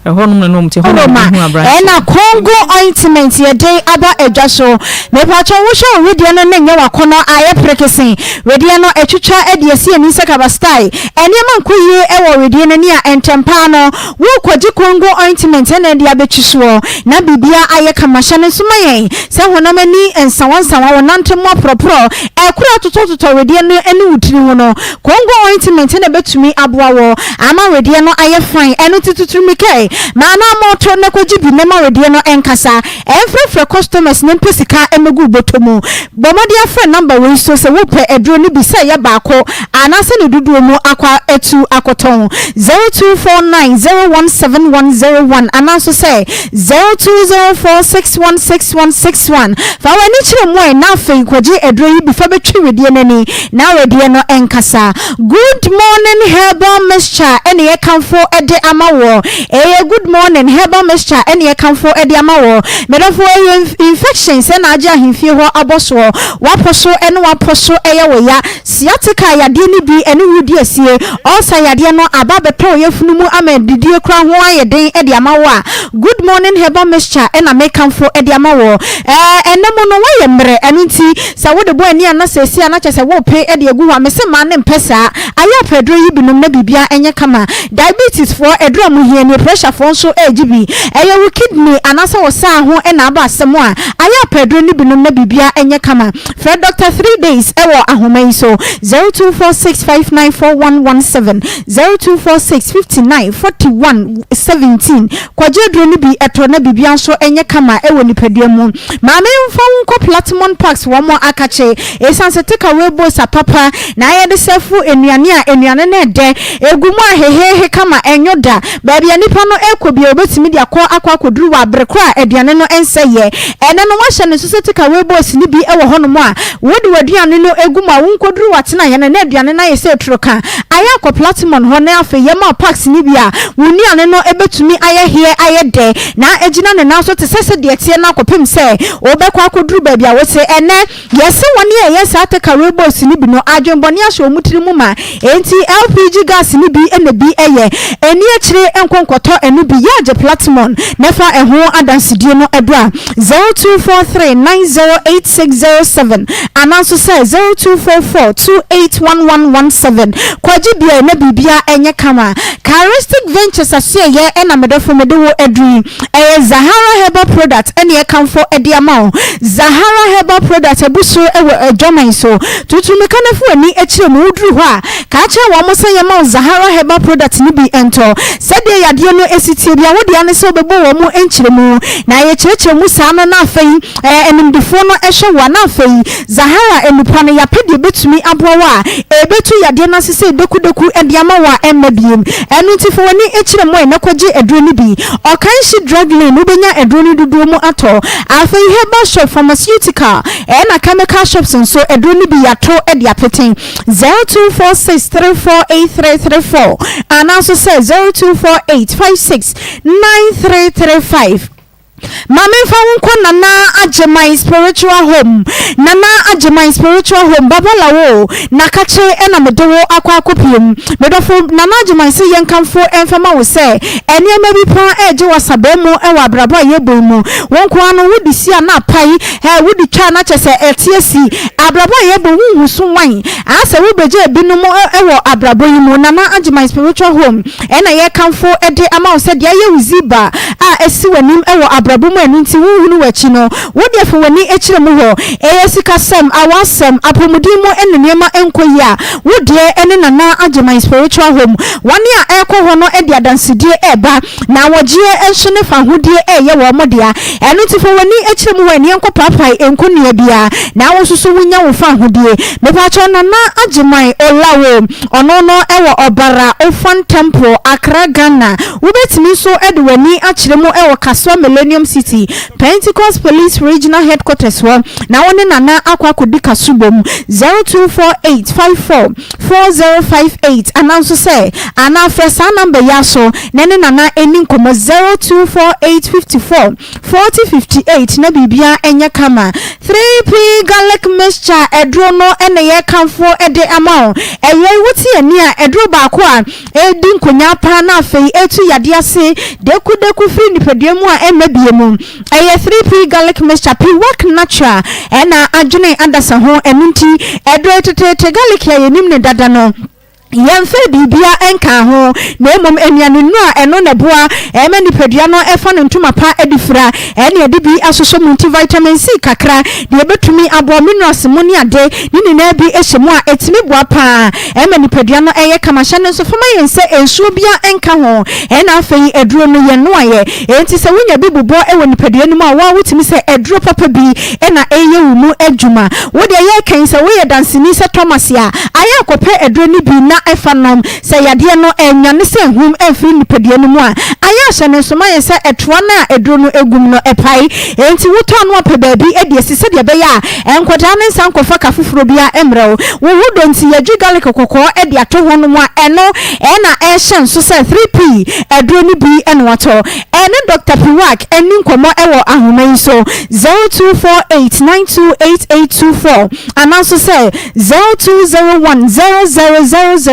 Ɛhɔnom na na wɔte, ɛhɔ na Roma mebɛhuu aberanteɛ ɛna no. Congo ointment yɛde aba adwa so. Mepakyɛw wohwɛ wo wedeɛ no na nyɛ wakɔnɔ ayɛ perekese. Wedeɛ no atwitwa de asi ani sɛ kaba style. Nneɛma nkɔ yie wɔ wedeɛ no ani a ntɛmpaa no worekɔgye Congo ointment ɛna ɛde abɛtwi soɔ na biribiara ayɛ kama. Hyɛ no nso ma yɛn sɛ honam ani nsawansawa, wo nante mu aporɔporɔ, ɛkoro atotɔtotɔ wedeɛ no ne wo tiri ho no Congo ointment na ɛbɛtumi aboa wo ama wedeɛ no ayɛ fine. Ɛno nti tutu mmirika ɛ, ma anaa moto na kɔgye bi na ma wedeɛ no nkasa. Ɛmfrɛfrɛ customers na mpɛ sika mmɛgu wo bɔtɔ mu. Bɔ mmɔden afrɛ number wei so sɛ wopɛ aduro no bi sɛ ɛyɛ baako anaasɛ ne dodoɔ mu akɔ atu akɔtɔn, 0249017101 anaa nso sɛ 0204616161. Fa w'ani kyerɛ mu ɛ na afei kɔgye aduro yi bi fa bɛtwi wedeɛ no ani. Na wedeɛ no nkasa. Good morning herbal mixture ɛne yɛkamfo de ama woɔ. Ɛyɛ good morning herbal mixture ɛne yɛkamfo de ama woɔ. Medɔfo ɛyɛ infection sɛ na agye ahemfie hɔ abɔ soɔ. Wapɔ so ɛne wapɔ so ɛyɛ wo ya. Sciatica yadeɛ no bi ɛne wo di asie. Ulcer yadeɛ no aba abɛtɔ wo yafunu mu ama adidie koraa ho ayɛ den de ama wo a, good morning herbal mixture ɛna mekamfo de ama woɔ. Ɛɛ ɛnɛ mu no woayɛ mmerɛ ɛno nti Sɛ wode bɔ ani a na seesei a na kyerɛ sɛ worepe de agu hɔ a, mese mmaa no mpɛ saa. Ayɛ apɛ aduro yi bi nom na biribiara nyɛ kama. Diabetes foɔ aduro a mohia nie, pressure. Dɔktafoɔ nso regye bi. Ɛyɛ wo kidney anaasɛ wo saa ho na aba asɛm a, ayɛ a pɛ aduro no bi nom na biribiara nyɛ kama. Frɛ Dɔkta Threedays wɔ ahoma yi so, 0246594117, 0246 59 41 17. Kɔgye aduro no bi tɔ na biribiara nso nyɛ kama wɔ nipadua mu. Maame mfa wo nkɔ Platimon Parks wɔn akakye. Esiane sɛ takeaway bowls apapa na yɛde sɛfo nnuane a nnuane no ɛdɛ, egu mu a heheehe kama, ɛnwo da. Baabi a nnipa no rekɔ biara wobetumi de akɔ akɔ akɔduru wɔ bere koro a aduane no nsɛeɛ. Ɛnnɛ no wɔahyɛ no nso sɛ takeaway bowls no bi wɔ hɔnom a wode w'aduane no gu mu a wonkɔduru w'atenaeɛ no na aduane no ayɛ sɛ turoka. Ayɛ akɔ Platimon hɔ na afei yɛma wo packs no bi a wo nnuane no bɛtumi ayɛ heɛ ayɛ dɛ na agyina ne nan so te sɛ sɛdeɛ ɛteɛ no akɔpem sɛ wobɛkɔ akɔduru baabi a wote. Ɛnnɛ yɛse wɔn a ɛyɛ saa takeaway bowls no bi no adwenbɔne ahyɛ wɔn tiri mu ma enti LPG gas no bi na bi yɛ. Ɛnni akyire nkɔ nkɔtɔ ɛno bi. Yɛ agye Platimon na fa ɛho adansedie no bra 0243 908607 anaa nso sɛ 0244 281117. Kɔgye biae na biribiara nyɛ kama. Charistic Ventures asoɛeɛ na medɔfo mede wo aduru yi. Ɛyɛ Zahara Herbal Product na ɛkamfo de ama wo. Zahara Herbal Product abu so wɔ adwaman so. Tutu mmirika na fa w'ani kyerɛ mu. Woduru hɔ a, ka kyerɛ wɔn sɛ yɛmma wo Zahara Herbal Product no bi ntɔ. Sɛdeɛ yadeɛ no si teɛ biara, wo dea ne sɛ wobɛbɔ wɔn nkyerɛmu. Na yɛkyerɛkyerɛ mu saa no na afei animdefoɔ no hwɛ wo a, na afei Zahara nnipa no yɛapɛ deɛ ɛbɛtumi aboa wo a ɛbɛtu yadeɛ no ase sɛ dekudeku de ama wo a ɛmma biem. Ɛno nti fa w'ani kyerɛ Moe na kɔgye aduro no bi. Ɔkanhye Drug Lane wobɛnya aduro no dodoɔ mu atɔ. Afei Herbal Shop, Pharmaceutical ɛna Chemical Shops nso aduro no bi yɛato de apete. 0246348334 anaa nso sɛ 0248569335. Ma memfa wo nkɔ Nana Agyeman Spiritual Home, Nana Agyeman Spiritual Home, Baba Lawo, Nakakye na mede wo akɔ akɔpue mu. Me dɔfo, Nana Agyeman se yɛnkamfo mfa ma wo sɛ nneɛma bi paa ɛregye w'asabaa mu wɔ abrabɔ a yɛrebɔ yi mu. Wo nko ara no, wode si a na apae, ɛ, wode twa a na kyerɛ sɛ ɛte asi. Abrabɔ a yɛrebɔ, wonhu so wan. Asɛ wobɛgya ebinom wɔ abrabɔ yi mu. Nana Agyeman Spiritual Home. Ɛna yɛkamfo de ama wo sɛ deɛ ayɛ wo ziba a asi w'anim wɔ abrabɔ mu a ɛno nti wonhunu w'akyi no, wo deɛ fa w'ani kyerɛ mu hɔ. Ɛyɛ sikasɛm, awasɛm, apɔmuden mu ne nneɛma nkɔ yie a, wo deɛ ɛne Nana Agyeman Spiritual Home. Wɔn a ɛrekɔ hɔ no de adansedie reba, na wɔgyeɛ nso ne fahodie reyɛ wɔn dea. Ɛno nti fa w'ani kyerɛ mu hɔ ɛne yɛnkɔ paapae nkonnua biara na wo nso so wonya wo fahodie. Mepaakyɛw Nana Agyeman Olawo. Ɔno no wɔ Ɔbara Ofan Temple, Accra, Ghana. Wobɛtumi nso de w'ani akyerɛ mu wɔ Kasoa Millennium City, Pentecost Police Regional Headquarters hɔ na wo ne Nana akɔ akɔdi kasobom. 0248 54 4058 anaa nso sɛ anaa frɛ saa number yi ara so na ne Nana nni nkɔmmɔ 0248 54 4058 na biribiara nyɛ kama. 3P garlic mixture aduro no na yɛrekamfo de ama wo. Ɛyɛ wote ani a aduro baako a ɛredi nkonyaa paa na afei ɛretu yadeɛ ase dekudeku firi nipadua mu a ɛmma bie mu. Ɛyɛ 3P garlic mixture, Piwak natural ɛna adwene adasa ho ɛno nti aduro teteete garlic a yɛnim no dada no Yɛmfaa biribiara nkaa ho, na mmom nnuanennuru a ɛno na ɛboa ma nipadua no fa no ntoma pa de fira, ɛne ɛde bi asosɔ mu nti vitamin C kakra, deɛ ɛbɛtumi aboa minerals mu ne ade ne nyinaa bi hyɛ mu a ɛtumi boa pa ara ma nipadua no yɛ kama. Hyɛ no nso fa ma yɛn sɛ nsuo biara nka ho, ɛna afei aduro no yɛnnoaeɛ, enti sɛ wonya bi bobɔ wɔ nipadua no mu a wo ara wotumi sɛ aduro papa bi na ɛreyɛ wo mu adwuma. Wo deɛ yɛreka yi sɛ woyɛ danseni sɛ Thomas a, ayɛ a kɔpɛ aduro no bi na fa nom. Sɛ yadeɛ no annwane sɛ ahum amfiri nipadua no mu a, ayɛ a hyɛ no nso ma yɛn sɛ ɛtoa no a aduro no gu mu no pae. Enti wotɔ a na wapɛ baabi de asi sɛdeɛ ɛbɛyɛ a nkwadaa no nsan nkɔfa ka foforɔ biara mmrɛ wo. Wo ho dɔ nti yɛadwi garlic kɔkɔɔ de ato ho nom a ɛno na ɛrehyɛ nso sɛ 3P aduro no bi na watɔ. Ɛne Dɔkta Piwak nni nkɔmmɔ wɔ ahoma yi so, 0248928824 anaa nso sɛ 0201 000021.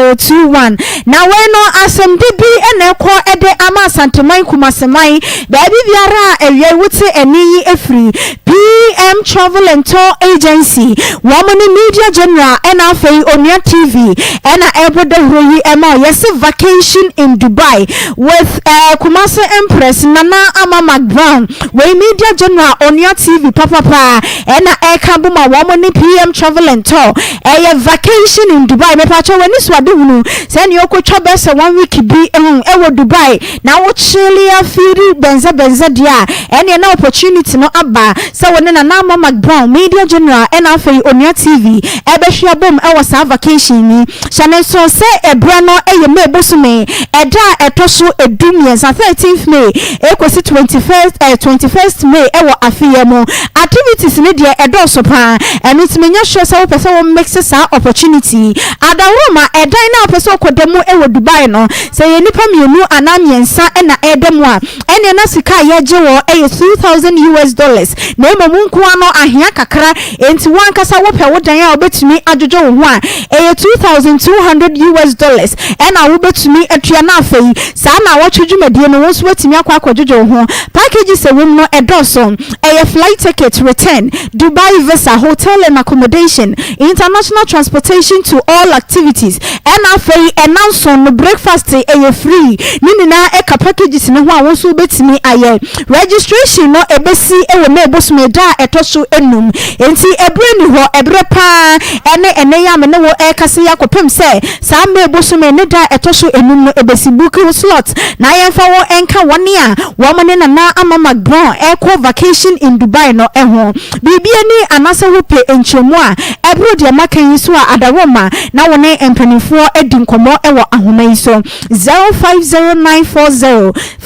Na wei no asɛmdi bi na ɛkɔ de ama Asanteman, Kumaseman, baabi biara a awia yi wote ɛnne yi firi. PM Travel and Tour Agency, wɔn ne Media General ɛna afei Onua TV ɛna ɛrebɔ dawuro yi ɛma wo. Yɛse vacation in Dubai with eh, Kumasi Empress Nana Ama McBrown. Wei Media General Onua TV papapa ɛna ɛreka bom a wɔn ne PM Travel and Tour ɛyɛ vacation in Dubai. Mepakyɛ w'ani so ade hunu sɛ nea ɔkɔtwa bɛyɛ sɛ one week bi ɛwɔ Dubai na wo chilli afeedi bɛnzɛ bɛnzɛ deɛ a, ɛneɛ na opportunity no aba sɛ wo ne Nana Ama McBrown, Media General ɛna afei Onua TV ɛbɛhwe abom ɛwɔ saa vacation yi. Hyɛ no nso sɛ ɛberɛ no ɛyɛ May bosome ɛda a ɛtɔ so ɛdu mmiɛnsa, 13th May, ɛkɔsi 21st, eh, 21st May ɛwɔ afe yi mu. Activities no deɛ ɛdɔɔso paa, ɛno nti menya sure sɛ wopɛ sɛ wo mix saa opportunity yi. Adaworoma, ɛdan no a wopɛ sɛ wokɔda mu ɛwɔ Dubai no, Sɛ ɛyɛ nnipa mmienu anaa mmiɛnsa na ɛreda mu a, ɛnneɛ na sika a yɛgye wɔ yɛ 2000 US dollars, na mmom wo nko ara no ahia kakra, enti wo ankasa wopɛ wo dan a wobɛtumi adwodwo wo ho a, ɛyɛ 2200 US dollars na wobɛtumi atua, na afei saa nnawɔtwe dwumadie no wo nso woatumi akɔ akɔdwodwo wo ho. Packages a ɛwɔ mu no ɛdɔɔso, ɛyɛ flight ticket return, Dubai visa, hotel and accommodation, international transportation to all activities, ɛna afei ɛna nson no breakfast ɛyɛ free, ne nyinaa ɛka packages no ho a wo nso wobɛtumi ayɛ. Registration no ɛbɛsi wɔ May bosome da a ɛtɔ so enum, enti ɛberɛ nni hɔ, ɛberɛ paa ɛne ɛnɛ yi a me ne wo ɛrekasa yi akɔpem sɛ saa May bosome ne da a ɛtɔ so enum no ɛbɛsi. Book wo slot na yɛmfa wo nka wɔn a wɔn ne Nana Ama McBrown rekɔ vacation in Dubai no ho. Biribi ani anaasɛ wopɛ nkyerɛmu a ɛboro deɛ maka yi so a, adaworoma na wo ne mpanimfoɔ adi nkɔmmɔ wɔ ahoma yi so,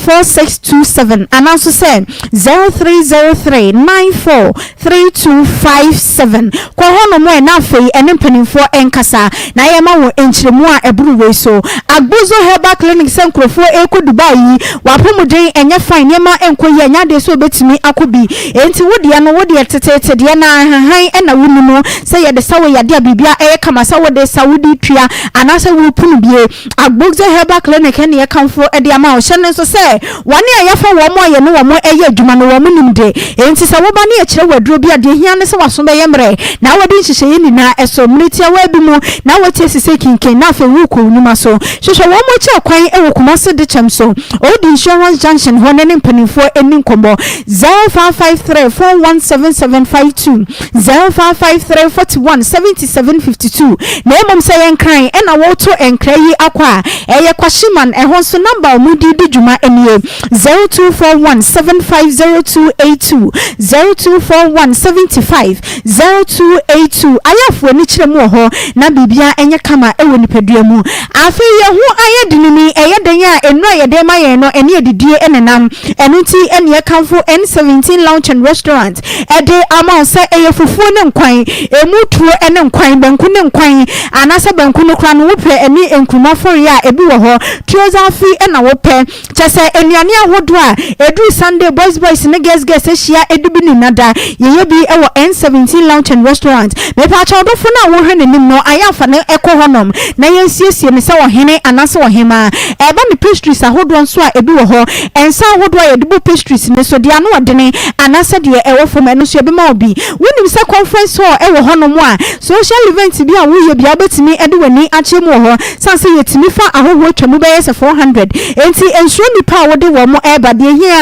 0509404627 anaa nso sɛ 0303943257. Kɔ hɔnom ɛ na afei ɛne mpanimfoɔ nkasa na yɛma wo nkyerɛmu a ɛboro wei so. Agbozo Herbal Clinic sɛ nkurɔfoɔ rekɔ Dubai yi, w'apɔmuden ɛnyɛ fine, nneɛma nkɔ yie, ɛnyɛ adeɛ sɛ wobɛtumi akɔ bi. Enti wo deɛ no, wo deɛ teteete deɛ no ara nhahan na wonim sɛ yɛde sa wo yadeɛ a biribiara ɛyɛ kama sɛ wode sa, wode tua anaasɛ worepunu bie. Agbogze Herbal Clinic ne yɛkamfo de ama wo. Hyɛ no nso sɛ, wɔn a yɛafa wɔn a yɛne wɔn yɛ adwuma no, wɔn nim de. Enti sɛ woba ne yɛkyerɛ wo aduro bi a, deɛ ehia ne sɛ w'aso bɛyɛ mmerɛ na woadi nhyehyɛeɛ nyinaa so. Mmere tiawaa bi mu na woatie sese kinkin na afei worekɔ wo nnwuma so. Hwehwɛ wɔn akyi akwan wɔ Kumasi Dekyɛm so, Old Insurance Junction hɔ ne ne mpanimfoɔ nni nkɔmmɔ. 0553 417752. 0553 41 77 52 Na mmom sɛ ɛyɛ Nkran na woreto nkra yi akɔ a, ɛyɛ Kwahyeman, ɛhɔ nso nɔmba a wɔde redi dwuma nie, 0241 750282, 0241 75 0282. Ayɛ ani kyerɛ mu wɔ hɔ na biribiara nyɛ kama wɔ nipadua mu. Afei yɛn ho ayɛ den ni, ɛyɛ dɛn a nnuro a yɛde rema yɛn no, ɛne adidie nenam. Ɛno nti na yɛkamfo N17 Lounge and Restaurant de ama wo sɛ ɛyɛ fufuo ne nkwan, ɛmu tuo ne nkwan, banku ne nkwan, anaasɛ banku no koraa no wopɛ ɛne nkruma afɔreɛ a ɛbi wɔ hɔ, tuo-zaafi na wopɛ. Kyerɛ sɛ nnuane ahodoɔ a ɛduru Sunday boys boys ne girls girls ahyia ɛdi bi ne nnada, yɛyɛ bi wɔ N17 Lounge and Restaurant. Mepaakyɛw ɔdɔfo no a wohwɛ n'anim no ayɛ afa no kɔ hɔnom na yɛnsiesie no sɛ ɔhene anaasɛ ɔhemmaa. Ɛba ne pastries ahodoɔ nso a ɛbi wɔ hɔ. Nsa ahodoɔ a yɛde bɔ pastries no so, deɛ ano ɔdene anaasɛ deɛ ɛwɔ fam, ɛno nso yɛbɛma wo bi. Wonim sɛ conference hall wɔ hɔnom a social event bi a woyɛ biara wobɛtumi de w'ani akyerɛ mu wɔ hɔ. Sane sɛ yɛtumi fa ahɔhoɔ twa mu bɛyɛ sɛ 400 enti nsuro nnipa a wode wɔn reba. Deɛ ɛhia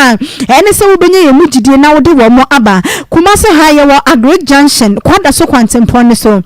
ara ne sɛ wobɛnya yɛn mu gyidie na wode wɔn aba. Kumasi ha yɛwɔ Agric Junction, Kwadaso kwantempɔn no so.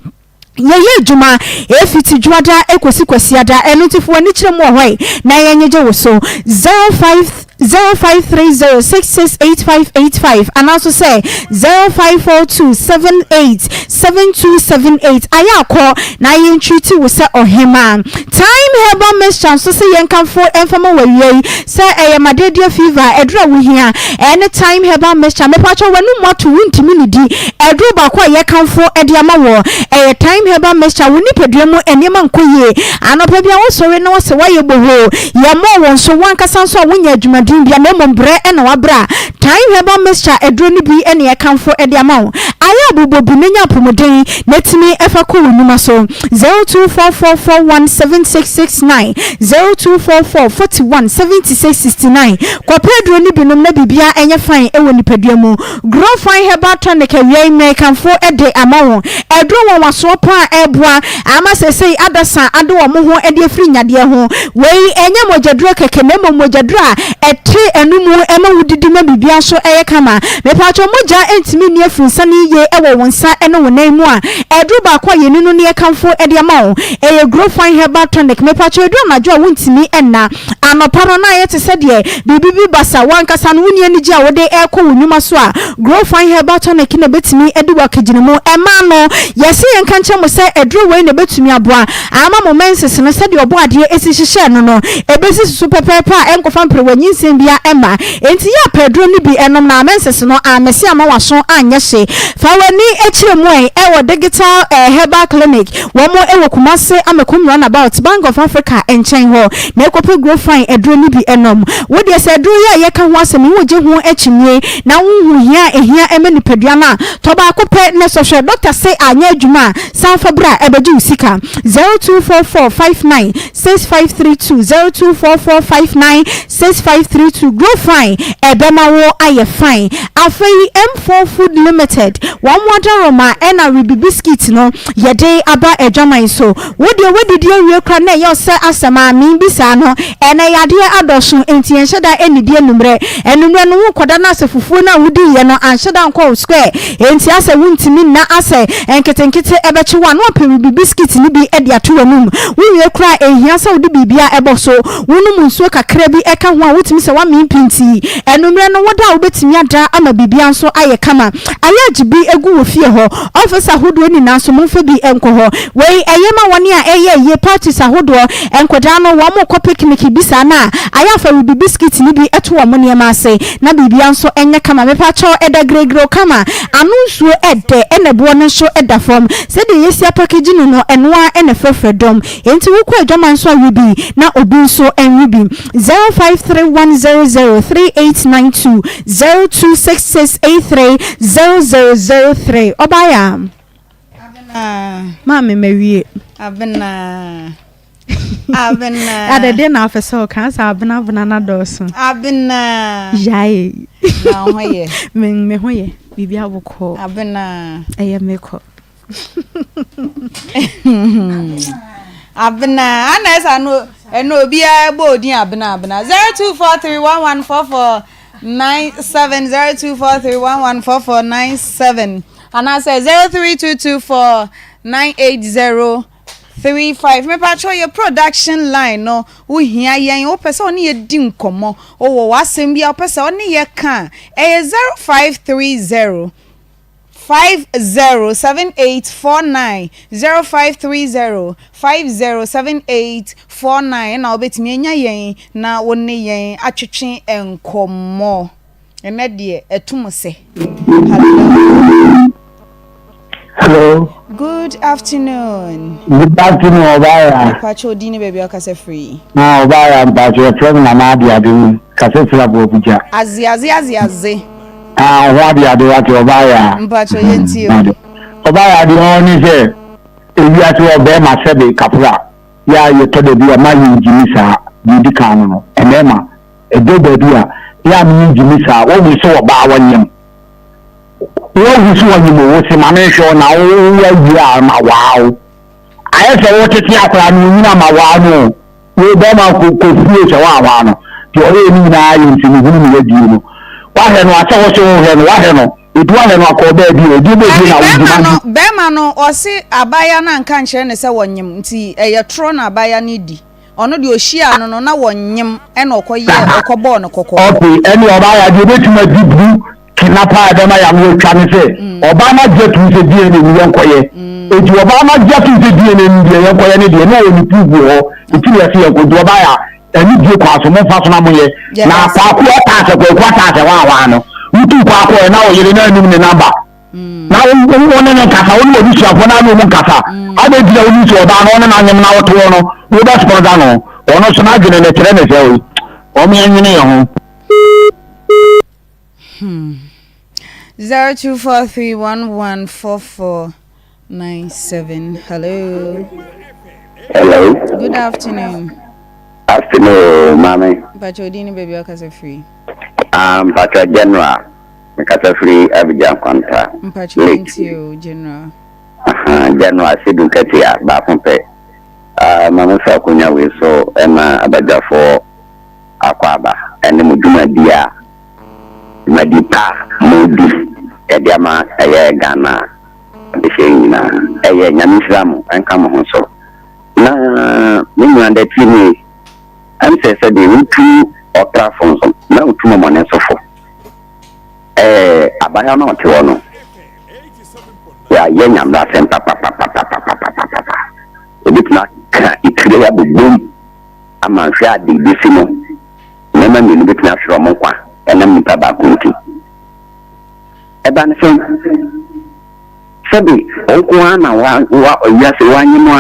Yɛyɛ adwuma ɛfiti Dwoada kɔsi Kwasiada, ɛno nti fa w'ani kyerɛ mu wɔ hɔ ɛ na yɛnyegye wo so. 05 0530 668585 anaa nso sɛ 0542 78 7278. Ayɛ akɔ na yɛntreati wo sɛ ɔhemaa. Thyme Herbal Mixture nso se yɛnkamfo mfa ma wo awia yi sɛ ɛyɛ malaria fever a aduru a wohia ɛne Thyme Herbal Mixture. Mepakyɛw w'anum ato wontumi nnidi. Aduru baako a yɛkamfo de ama wo ɛyɛ Thyme Herbal Mixture. Wo nipadua mu nneɛma nkɔ yie. Anɔpa biara wosɔre na wosɛ woayɛ bohoo. Yɛmmɔɔ wo nso, wo ankasa nso a wonyɛ adwumaden. ahoɔden bia na mmom brɛ na wabrɛ a, Thyme Herbal Mixture aduro no bi na yɛkamfo de ama wo. Ayɛ abobɔ bi na nya apɔmuden na tumi fa kɔ wo nnwuma so. 0244417669, 0244 41 76 69. Kɔpɛ aduro no bi nom na biribiara nyɛ fine wɔ nipadua mu. Grow Fine Herbal Tonic awia yi merekamfo de ama wo. Aduro nwanwasoɔ pa a ɛreboa ama seesei adasa ade wɔn ho de afiri nyadeɛ ho. Wei ɛnyɛ mogyaduro kɛkɛ na mmom mogyaduro a ɛte anomu ma wodidi ma biribiara nso yɛ kama. Mepatwɔ mogya ntumi nni afurunsane yiye wɔ wo nsa ne wo nan mu a, aduro baako a yɛni no na yɛkamfo de ama wo. Ɛyɛ Grow Fine Herbal Tonic. Mepatwɔ ɛduru anadwo a wontumi nna. Anɔpa no na ayɛ te sɛ deɛ biribi bi ba sa, w'ankasa no wonni anigye a wode rekɔ wo nnwuma so a, Grow Fine Herbal Tonic na ɛbɛtumi adi wo akagyina mu. Ɛmaa no, yɛse yɛnka nkyerɛ mo sɛ aduro wei na ɛbɛtumi aboa ama mo menses no sɛdeɛ Ɔbɔadeɛ si hyehyɛɛ no no, ɛbɛsisi so pɛpɛɛpɛ a ɛnkɔfa mperewa nyinsɛn biara mma. Enti yɛ a pɛ aduro no bi nom na menses no ammɛse amma w'aso anyɛ hye. Fa w'ani kyerɛ mu ɛ wɔ Digital Herbal Clinic. Wɔn wɔ Kumase Amekum Runabout, Bank of Africa nkyɛn hɔ. Na kɔpɛ Grofine aduro no bi nom. Wo deɛ sɛ aduro yi a yɛka ho asɛm yi wogye ho akyinnye na wonhu hia a ɛhia ma nipadua no a, tɔ baako pɛ na sɔ hwɛ. Dɔkta se anyɛ adwuma a, san fa bra bɛgye wo sika. 0244 59 6532 0244 59 6532 Grofine ɛbɛma wo ayɛ fine. Afei M4 Food Limited wɔn adaroma ɛna Ribi Biscuit no yɛde aba adwaman so. Wo deɛ woadidi awie koraa na ɛyɛ wo sɛ asɛm a merebisa no ɛnɛ yadeɛ adɔso nti yɛnhyɛ da nnidi anummerɛ. Anummerɛ no worekɔda no asɛ fufuo no a wodiiɛ no anhyɛ da ankɔ wo square nti asɛ wontumi nna asɛ nketenkete ɛbɛkye wo a na wapɛ ribi biscuit no bi de ato w'anum. Wowie koraa a ɛnhia sɛ wode biribiara ɛbɔ so. Wonom nsuo kakra bi ka ho a wotumi sɛ woamee pintii. Anummerɛ no woda a wobɛtumi ada ama biribiara nso ayɛ kama. Ayɛ bi gu wɔ fie hɔ. Office ahodoɔ nyinaa nso momfa bi nkɔ hɔ. Wei ɛyɛ ma wɔn a ɛyɛ ayie, parties ahodoɔ, nkwadaa no wɔn rekɔ picnic bi saa no a, ayɛ a fa ruby biscuit no bi to wɔn nneɛma ase na biribiara nso nyɛ kama. Mepakyɛw ɛda giregirew kama, ano nsuo ɛdɛ ɛna ɛboɔ no nso da fam. Sɛdeɛ yɛasi apakegyi no no ɛno ara na ɛfrɛfrɛ dɔm. Enti wokɔ adwaman nso a we bi na obi nso nwe bi. 0531003892, 0266830003. Ɔbaeɛ a. Maame mawie. Abena. Abena. Adɛdeɛ na afɛ sɛ ɔka sɛ abena abena na dɔɔso. Abena. Yae. Na ho yɛ. Me me ho yɛ. Biribi abokɔ. Abena. Ɛyɛ mekɔ. Abena. Ana ɛsɛ ano ɛno obiara bɔ odin abena abena. 02431144 97 0243114497 anaasɛ 0322498035 mepatwɛ yɛ production line no wohia yɛn wopɛ sɛ ɔne yɛ di nkɔmmɔ wowɔ w'asɛm bi a wopɛ sɛ ɔne yɛ ka a ɛyɛ 0530 507849 0530 507849 na wobɛtumi anya yɛn na wo ne yɛn atwetwe nkɔmmɔ. Ɛnɛ deɛ ɛtom sɛ. Hello. Hello. Good afternoon. Good afternoon, Ɔbaaya. Mepakyɛ odin ne baabi a ɔkasa firi. Na Ɔbaaya mpakyɛ yɛfrɛ me Nana Adeade mu kasa firi Aboabugya. Aze aze aze aze. Ah, ɔho adeade wate Ɔbaaya. Mpakyɛ yɛntie o. Ɔbaaya deɛ ɔwɔ ne sɛ ewiase wɔ bɛrima sɛbe kapra yɛ a yɛtɔ da bi a ma yɛngyimi saa deɛ edi kan no no mmarima ɛdɔ baabi a yɛ a meyɛngyimi saa wɔhu sɛ ɔbaa wɔnyem Woahu sɛ ɔnyim o, wose ma menhwɛ wo na wowo awie a ma waa wo. Ayɛ sɛ wotete akwadaa no onyini ama waa no o. Wo bɛrima kɔ kɔ fie sɛ woanwaa no. Deɛ ɔyɛɛ ne nyinaa yɛ nsɛmhunu na wadie no. Woahwɛ no a sɛ wose wohwɛ no, woahwɛ no. Edu ahwɛ no akɔ ɔbaa bi o, edu bɛbie Dabi na bɛrima wogyina no bɛrima no ɔse abaayewa no anka ankyerɛ no sɛ wɔnyem nti ɛyɛ torɔ na abaayewa no di. Ɔno deɛ ɔhyiaa no no na wɔnyem ɛna ɔkɔyɛɛ ɔkɔbɔɔ no kɔkɔɔkɔ. Okay, ɛne ɔbaa yɛ adeɛ obɛtumi adi buru kena paa a ɛbɛma yɛn ano atwa ne sɛ ɔbaa no agye atum sɛ DNA no yɛnkɔyɛ. Enti ɔbaa no agye atum sɛ DNA no deɛ yɛnkɔyɛ ne deɛ na ɔwɔ ne proof wɔ hɔ. Enti na yɛse yɛnkɔ. Nti ɔbaa yɛ a ɛne die kwan so momfa so na monyɛ. Na kwaku ataasɛ kwaku ataasɛ hwaa hwaa no wotu kwaku ɛ na ɔyere na anim ne namba. Na wo ne ne nkasa wo ne w'abusuafoɔ na ne wɔn nkasa. Adɛn nti na wonim sɛ ɔbaa no ɔne no anyem na wote hɔ no wobɛ sponsor no ɔno so n'adwene no kyerɛ ne sɛ wɔn yɛnwene yɛn ho. Hmm. 0243114497. Hello. Hello. Good afternoon. Afternoon, mami. Mpacho odin ni baby akasa free. Um, Mpacho General. Mekasa free Abidjan Kwanta. Mpacho nti o General. Aha, General Sedu Nketia baako pɛ. Ah, ma me fa akonya wei so ɛma abadwafoɔ akwaaba ɛne mo dwumadi a dwumadi pa mo di ɛde ama ɛyɛ Ghana adehyeɛ nyinaa. Ɛyɛ Nyame nhyira mo ɛnka mo ho so. Na me nua da ti nie, ɛm sɛ sɛdeɛ wotu ɔtrafo nso na wotu mɔmɔne nso fo. Ɛɛ abaayewa no a ɔte hɔ no, wayɛ nyameasɛm papapapapapapapa. Obetumi aka etire abobom ama nhwɛ a de besi no, mmarima mmienu betumi ahwere wɔn nkwa ɛnam nipa baako nti. Ɛba no sɛn? Sɛbe wo nko ara na wa wa wiase wanye mu a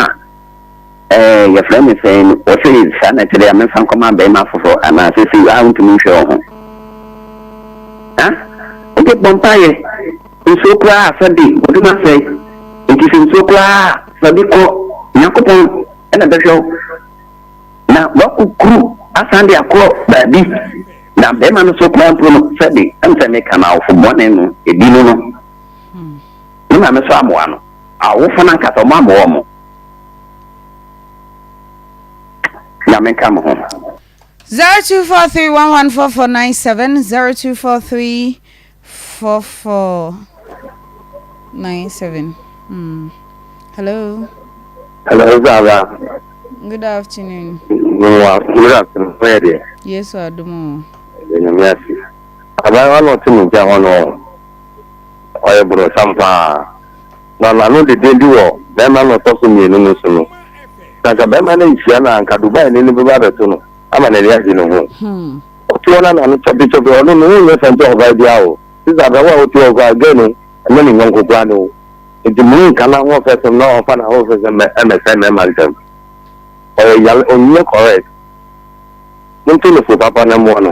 ɛɛ yɛfrɛ no sɛn wɔsɛ saa na ɛkyerɛ a memfa nkɔma bɛrima foforɔ anaa sɛsɛ a wontumi nhwɛ wo ho. Ha? Wode bɔ mpaeɛ nsuo koraa sɛbe w'adwuma asɛe nti sɛ nsuo koraa sɛbe kɔ Nyankopɔn ɛna bɛhwɛ wo na wakukuru asan de akɔ baabi na bɛrima no so koraa mpo no sɛbe ɛm sɛ meka no awofo bɔne no ebi no no ne maame so amoa no awofo no ankasa ɔmo amoa ɔmo Nyame nka mo ho. 0243114497 02434497 mm. Hello. Hello, Zara. Good afternoon. Good afternoon. Where there? Yes, Adumo. Nyame ase. Abayewa na ɔte me nkyɛn hɔ no, ɔyɛ borɔsam paa. Na n'ano deden bi wɔ bɛrima na ɔtɔ so mmienu no so no. Na anka bɛrima no nhyia no a, anka Dubai ni no bɛba abɛto no ama n'ani agye ne ho. Ɔte hɔ na n'ano kyɔpekyɔpe, ɔno ne ho nyɛ fɛ nkyɛ ɔbaa biara o. Sista Abena, wo a wote hɔ koraa, girl no, ɛnyɛ ne yɔnko koraa ne wo. Nti monka n'ahoɔfɛsɛm na ɔmfa n'ahoɔfɛsɛm mmɛsɛe mmarima ntam. Ɔyɛ yale, ɔnyɛ correct. Monto no fo papa na mmoa no.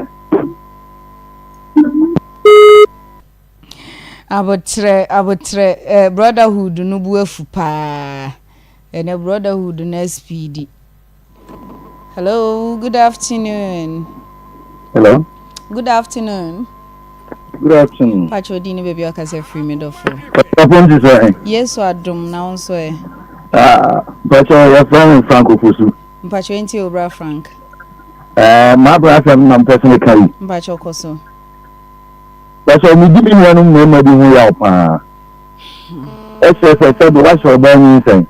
Aboterɛ, aboterɛ, eh, brotherhood no bu afu paa. Ɛnɛ brotherhood no aspeedi. Hello, good afternoon. Hello. Good afternoon. Good afternoon. Pacho di ne baabi akasa firi me dɔfo. Papa nti sɛ ɛ. Yesu adom na wo nso ɛ. Ah, Pacho yɛfrɛ me Frank Ofosu. Mpacho nti obra Frank. Ɛɛ, m'abra asɛm na mpɛ sɛ meka yi. Mpacho kɔ so. Pacho medi me nuanom mmarima bi ho yaw paa. Ɛkyerɛ sɛ sɛbe woahyɛ ɔbaa nyinsɛn,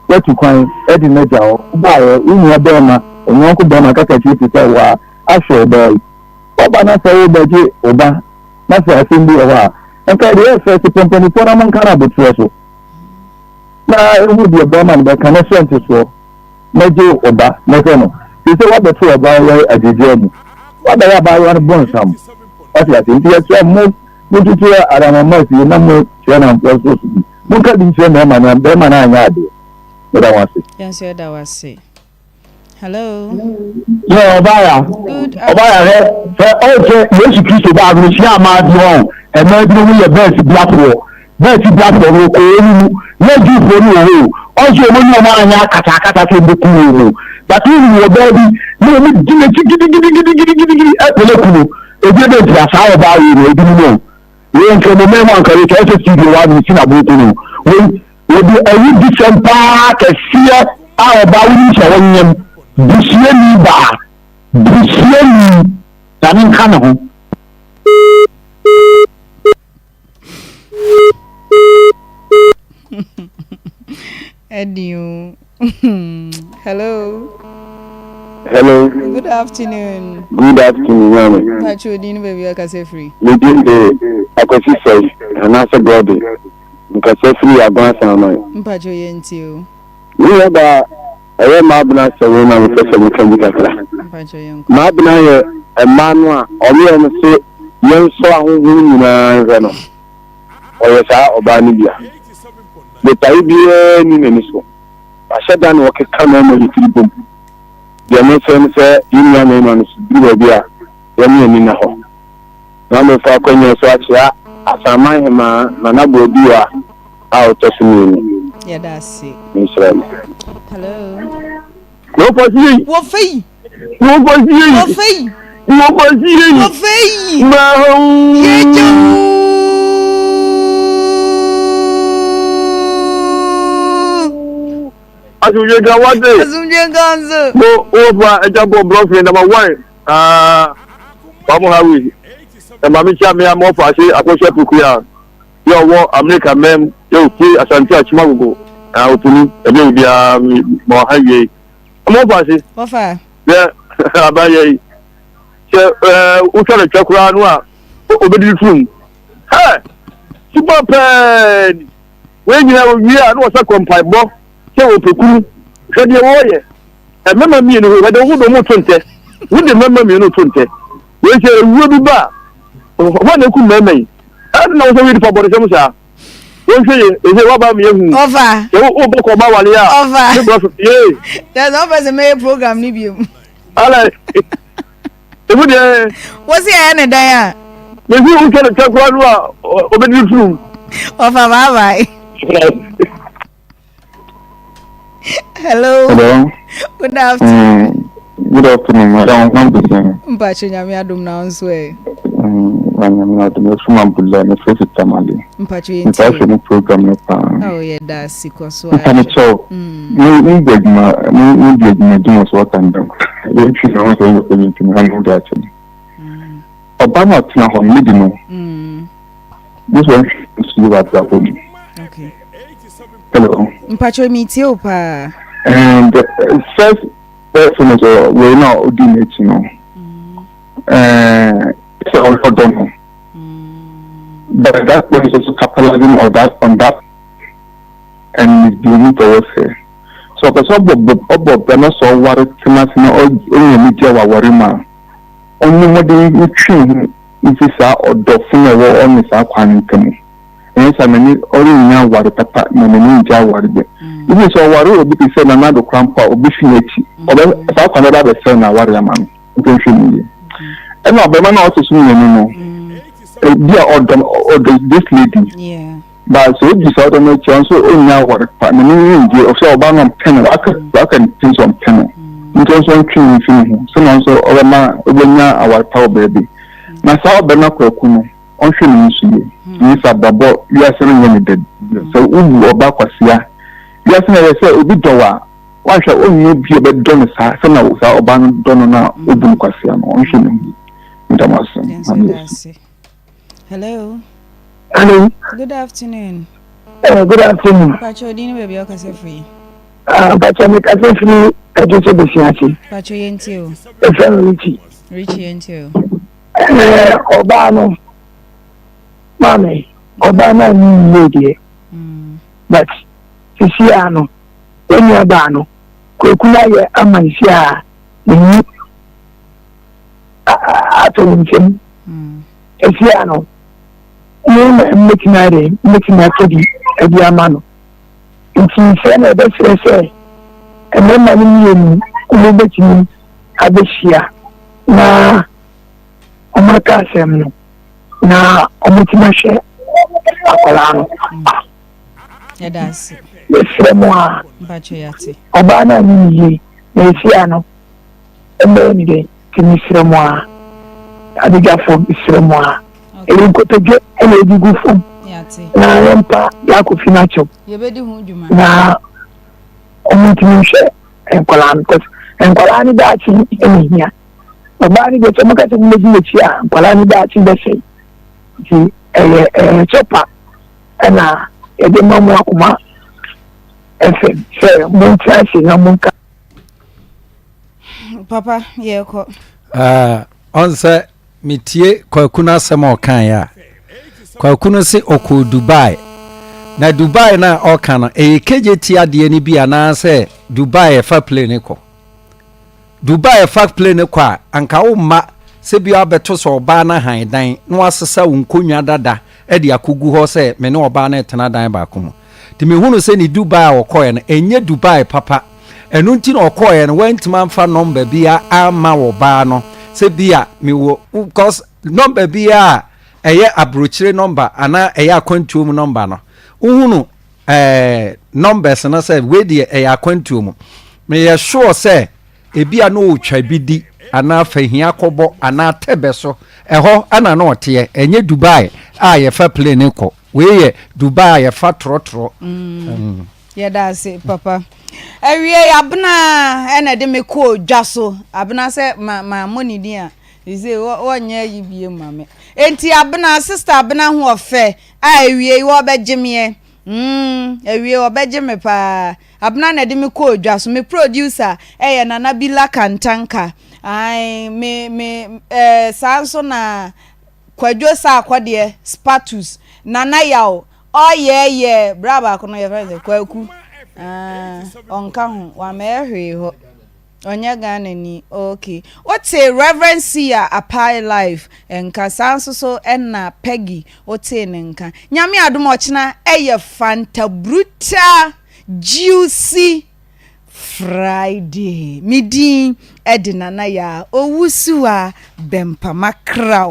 woatu kwan de no agya hɔ, wobaeɛ, wo nua barima, wo yɔnko barima katakyie te sɛ wo ara ahwɛ ɔbaa yi. Woaba na sɛ worebɛgye wo ba na sɛ asɛm bi wɔ hɔ a, nka deɛ ɛyɛ fɛ sɛ pɛ mpanimfoɔ na monka no aboterɛ so na ɛhu deɛ barima no bɛka na hyɛ ntesoɔ na gye wo ba na hwɛ no. Seesei woabɛto ɔbaa yi agyegyaa mu, woabɛyɛ abaayewa no bonsam. Wate aseɛ? Nti yɛsrɛ mo, Montutu anamɔn asie na mo kyerɛ namfoɔ so so bi. Monka bi nkyerɛ mmarima no, barima no anyɛ adeɛ. Meda mo ase. Yɛn nso yɛda wo ase. Hello. Yɛ ɔbaa ya. Good Ɔbaa ya hwɛ sɛ ɔnkyɛ Yesu Kristo baa no hyia amaa bi hɔ ɛmaa bi no ho yɛ bɛɛsi biafoɔ bɛɛsi biafoɔ no ɔkɔ wɔn mu na Jewfoɔ no wɔ hɔ o ɔnso wɔn ne wɔn anyɛ akasa akasa sɛ wɔn bɛku wɔn mu but wohu wɔ baa bi na wɔn di n'akyi gidigidigidigidigidi ɛpɛlɛ ku no Ebi bɛ ntia saa ɔbaa wei no ebi no wei nka mo mɛma nka wei kyerɛ sɛ studio wa no si na bo kunu wei wɔde ayi di sɛm paa kɛseɛ a ɔbaa wo nim sɛ ɔnyɛm busuani baa busuani na ne nka ne ho. Eddie. Oh. Hello. Hello. Good afternoon. Good afternoon, Mami. Pacho din baby akasa free. Me din de Akwasi Sɛi anaasɛ Brɔde. Nkasa firi Agoa Asaman. Mpacho yɛ nti o. Me nua baa ɛyɛ Maabena asɛm yi na mepɛ sɛ meka bi kakra. Mpacho yɛ nkɔ. Maabena yɛ mmaa no a ɔne wɔn se yɛnsɔ ahonhom nyinaa nhwɛ no. Ɔyɛ saa ɔbaa no bi a. Botae biara nni n'ani so. Wahyɛ da na ɔkeka mmarima yi tiri bom. Deɛ mesrɛ ne sɛ yɛn nua mmarima no so duru baabi a. Yɛne ani nna hɔ. Na mefa akwannya so akyea Asaman Hemaa Nana Boaduwa a ɔtɔ so mienu. Yɛda ase. Menhyira no. Hello. Wɔfa sie. Wɔfa yi. Wɔfa sie. Wɔfa yi. Wɔfa sie. Wɔfa yi. Maham. Yɛgya Asomdwe nka wate. Asomdwe nka nso. Mo wɔfa agya bɔ brɔfin number one. Ah, wɔn ha wi. Ɛma mi kyia mi a mo wɔfa ase akɔhyɛ pokua. Yɛ ɔwɔ Amerika mɛm yɛ ofiri Asante Akyem Agogo. Ah, opuni ɛbi obiara ma ɔha wie. Mo wɔfa ase. Wɔfa. Yɛ abayɛ yi. Sɛ ɛɛ wotwa no twɛ koraa no a obedidi tum. Hɛ! Super pɛɛ ni. Wei nyinaa owie a na wɔsɛ kɔ mpaebɔ sɛ wɔpɛ kunu. Hwɛ deɛ wɔreyɛ. Mmarima mmienu hwɛ deɛ wode wɔn to ntɛ. Wode mmarima mmienu to ntɛ. Wei sɛ ewuo bi ba a, hwan na eku mmarima yi? Ɛna na wɔsɛ woyɛ nipa bɔnesɛm saa. Wɔnhwɛ yie, ɛsɛ waba mi ehu. Ɔfa. Sɛ wobɔ kɔ ɔba wale a. Ɔfa. Ne brɔfo yee. Kyerɛ sɛ wopɛ sɛ mɛyɛ program no bio. Ala. Emu deɛ. Wosi ɛyɛ ne dan a. Mesi wotwa ne twɛ koraa no a obɛdi funu. Ɔfa bye bye. Hello. Hello. Good afternoon. Good afternoon, madam. One percent. Mpacho nyame adom na nso ɛ. Nyame adom efu ma bula ne fesi tamale. Mpacho yɛn ti. Mpacho mo program no paa. Oh yɛ da si kɔ so. Mpa me kyɛw. Mo mo di adwuma mo mo di adwuma di mo so ɔtan dɛm. Yɛn twi na wɔn sɛ wɔn sɛ ntumi ha no de akyɛ no. Ɔba na ɔtena hɔ no lady no. Mo sɛ ɔnhwɛ nsu yɛ wɔ abrabɔ mu. Okay. Hello. Mpacho mi tie o paa. And the first person is wei na odi n'akyi no. Sɛ ɔdɔ no. But that one is also capitalizing on that on that and misbehaving towards her. So ɔpɛ sɛ ɔbɔ ɔbɔ bra na sɛ ɔware tena ase na ɔnya anigye wɔ aware mu a, ɔmmɔ mmɔden ntwe ne ho mfi saa ɔdɔ fo no a ɛwɔ ɔne saa kwan no ntam. Ɛnyɛ saa n'ani ɔrennya aware papa na n'ani ngye aware bi. Even sɛ ɔware obi te sɛ Nana Addo koraa mpo a, obefi n'akyi. Ɔbɛ saa kwan no bɛba abɛsɛe n'aware ama no. Nti nhwɛ no yie. Ɛna ɔbarima no a ɔte so mmienu no, ebi a ɔdɔ ɔdɔ this lady. But sɛ odi saa ɔdɔ no akyi a, ɔno nso ɔnnya aware pa. N'ani rengye ɔsɛ ɔbaa no ɔmpɛ no, waka waka ne tirim sɛ ɔmpɛ no. Nti ɔno nso ɔntwe ne ho mfi ne ho sɛnea ɔno nso ɔbɛma ɔbɛnya aware pa wɔ baabi. Na saa ɔbarima kwaku no, ɔnhwɛ ne ho so yie. Ɛnyɛ sɛ abrabɔ wiase no nyɛ ne dɛ. Sɛ wobu ɔbaa kwasea, wiase no ɛyɛ sɛ obi dɔ wo a, Woanhwɛ a ɔnnya obi a ɔbɛdɔ no saa sɛnea saa ɔbaa no dɔ no no a obu no kwasea no. Ɔnhwɛ ne ho yie. Meda mo ase. Maame Yesu. Hello. Hello. Good afternoon. Good afternoon. Pacho odin ne baabi a ɔkasa firi. Ah, Pacho me kasa firi Ɛdwosɛ Besiase. Pacho yɛn ti o. Efɛ no Richie. Richie yɛn ti o. Ɛɛ ɔbaa no maame ɔbaa no a ne yie deɛ. But sisi a no. Yɛn nua baa no, Kwaku no ayɛ ama no si a n'ani atɔ ne nsam. Esi a no, me na mmetumi ayɛ dɛ, mmetumi atɔ bi de ama no. Nti sɛ na ɛbɛsrɛ sɛ mmarima no mmienu wɔbɛtumi abɛhyia na wɔaka asɛm no na wɔatumi ahwɛ akwadaa no. Yɛda ase. Mesrɛ mo a. Mpakyɛ yɛate. Ɔbaa no anni ne yie na ɛsi a no ɛbɛyɛ ne dɛn nti mesrɛ mo a abadwafoɔ mesrɛ mo a ɛyɛ nkotodwe ɛna ɛdi gu fam na yɛmpa yɛakɔfi no akyɛw na ɔmo ntumi nhwɛ nkwadaa no because nkwadaa no daakye ɛna hia ɔbaa no deɛ sɛ ɔmo ka sɛ ɔmo bɛdi n'akyi a nkwadaa no daakye bɛsɛe nti ɛyɛ ɛyɛ kyɛpa ɛna yɛde ma mo akoma fm sɛ monte ase na monka. Papa yɛkɔ. Ɔn sɛ metie kwaku no asɛm a ɔkaeɛ a kwaku no se ɔkɔɔ Dubai na Dubai no a ɔka no ɛyɛ KJT adeɛ no bi anaasɛ Dubai ɛfa plane kɔ Dubai fa plane kɔ a, anka womma sɛ bi abɛto sɛ ɔbaa no ahan dan na wasesa wo nkonnwa dada de akɔgu hɔ sɛ me ne ɔbaa no retena dan baako mu. Nti mehunu sɛ ne Dubai a ɔkɔeɛ no, ɛnyɛ Dubai papa. Ɛno nti na ɔkɔeɛ no, wantumi amfa nɔmba biara amma ɔbaa no. Sɛ bi a mewɔ cause nɔmba bi a ɛyɛ aburokyire nɔmba anaa ɛyɛ akwantuo mu nɔmba no, wohunu ɛɛ numbers no sɛ wei deɛ ɛyɛ akwantuo mu. Meyɛ sure sɛ ebi a na ɔretwa bi di anaa fahia kɔbɔ anaa tɛbɛ so ɛhɔ ɛna na ɔteɛ ɛnyɛ Dubai a yɛfa plane kɔ wei yɛ Dubai a yɛfa trɔtrɔ. Mm. Yɛda ase papa. Awiei Abena ɛna ɛde me kɔɔ dwa so. Abena sɛ ma ma mmɔ ne din a sɛ wɔnyɛ ayi bie ma me. Enti Abena sister Abena ho ɔfɛ a awiei wɔbɛgye meɛ. Mm awiei wɔbɛgye me paa. Abena na ɛde me kɔɔ dwa so. Me producer ɛyɛ Nana Bila Kantanka. Ae me me ɛɛ saa nso na Kwadwo Sarkodie Spatus Nana Yaw Ɔyɛɛyɛɛ bra baako no yɛfrɛ no sɛ Kwaku aah ɔnka ho wammɛyɛ hwee hɔ ɔnyɛ Ghana ni ok wote Reverend Sia Apae live nka saa nso so ɛna Peggy wotee ne nka Nyame adom ɔkyena ɛyɛ Fanta Brutal Juicy Friday me din ɛde Nana Yaa Owusuwa Bɛmpama Kraw.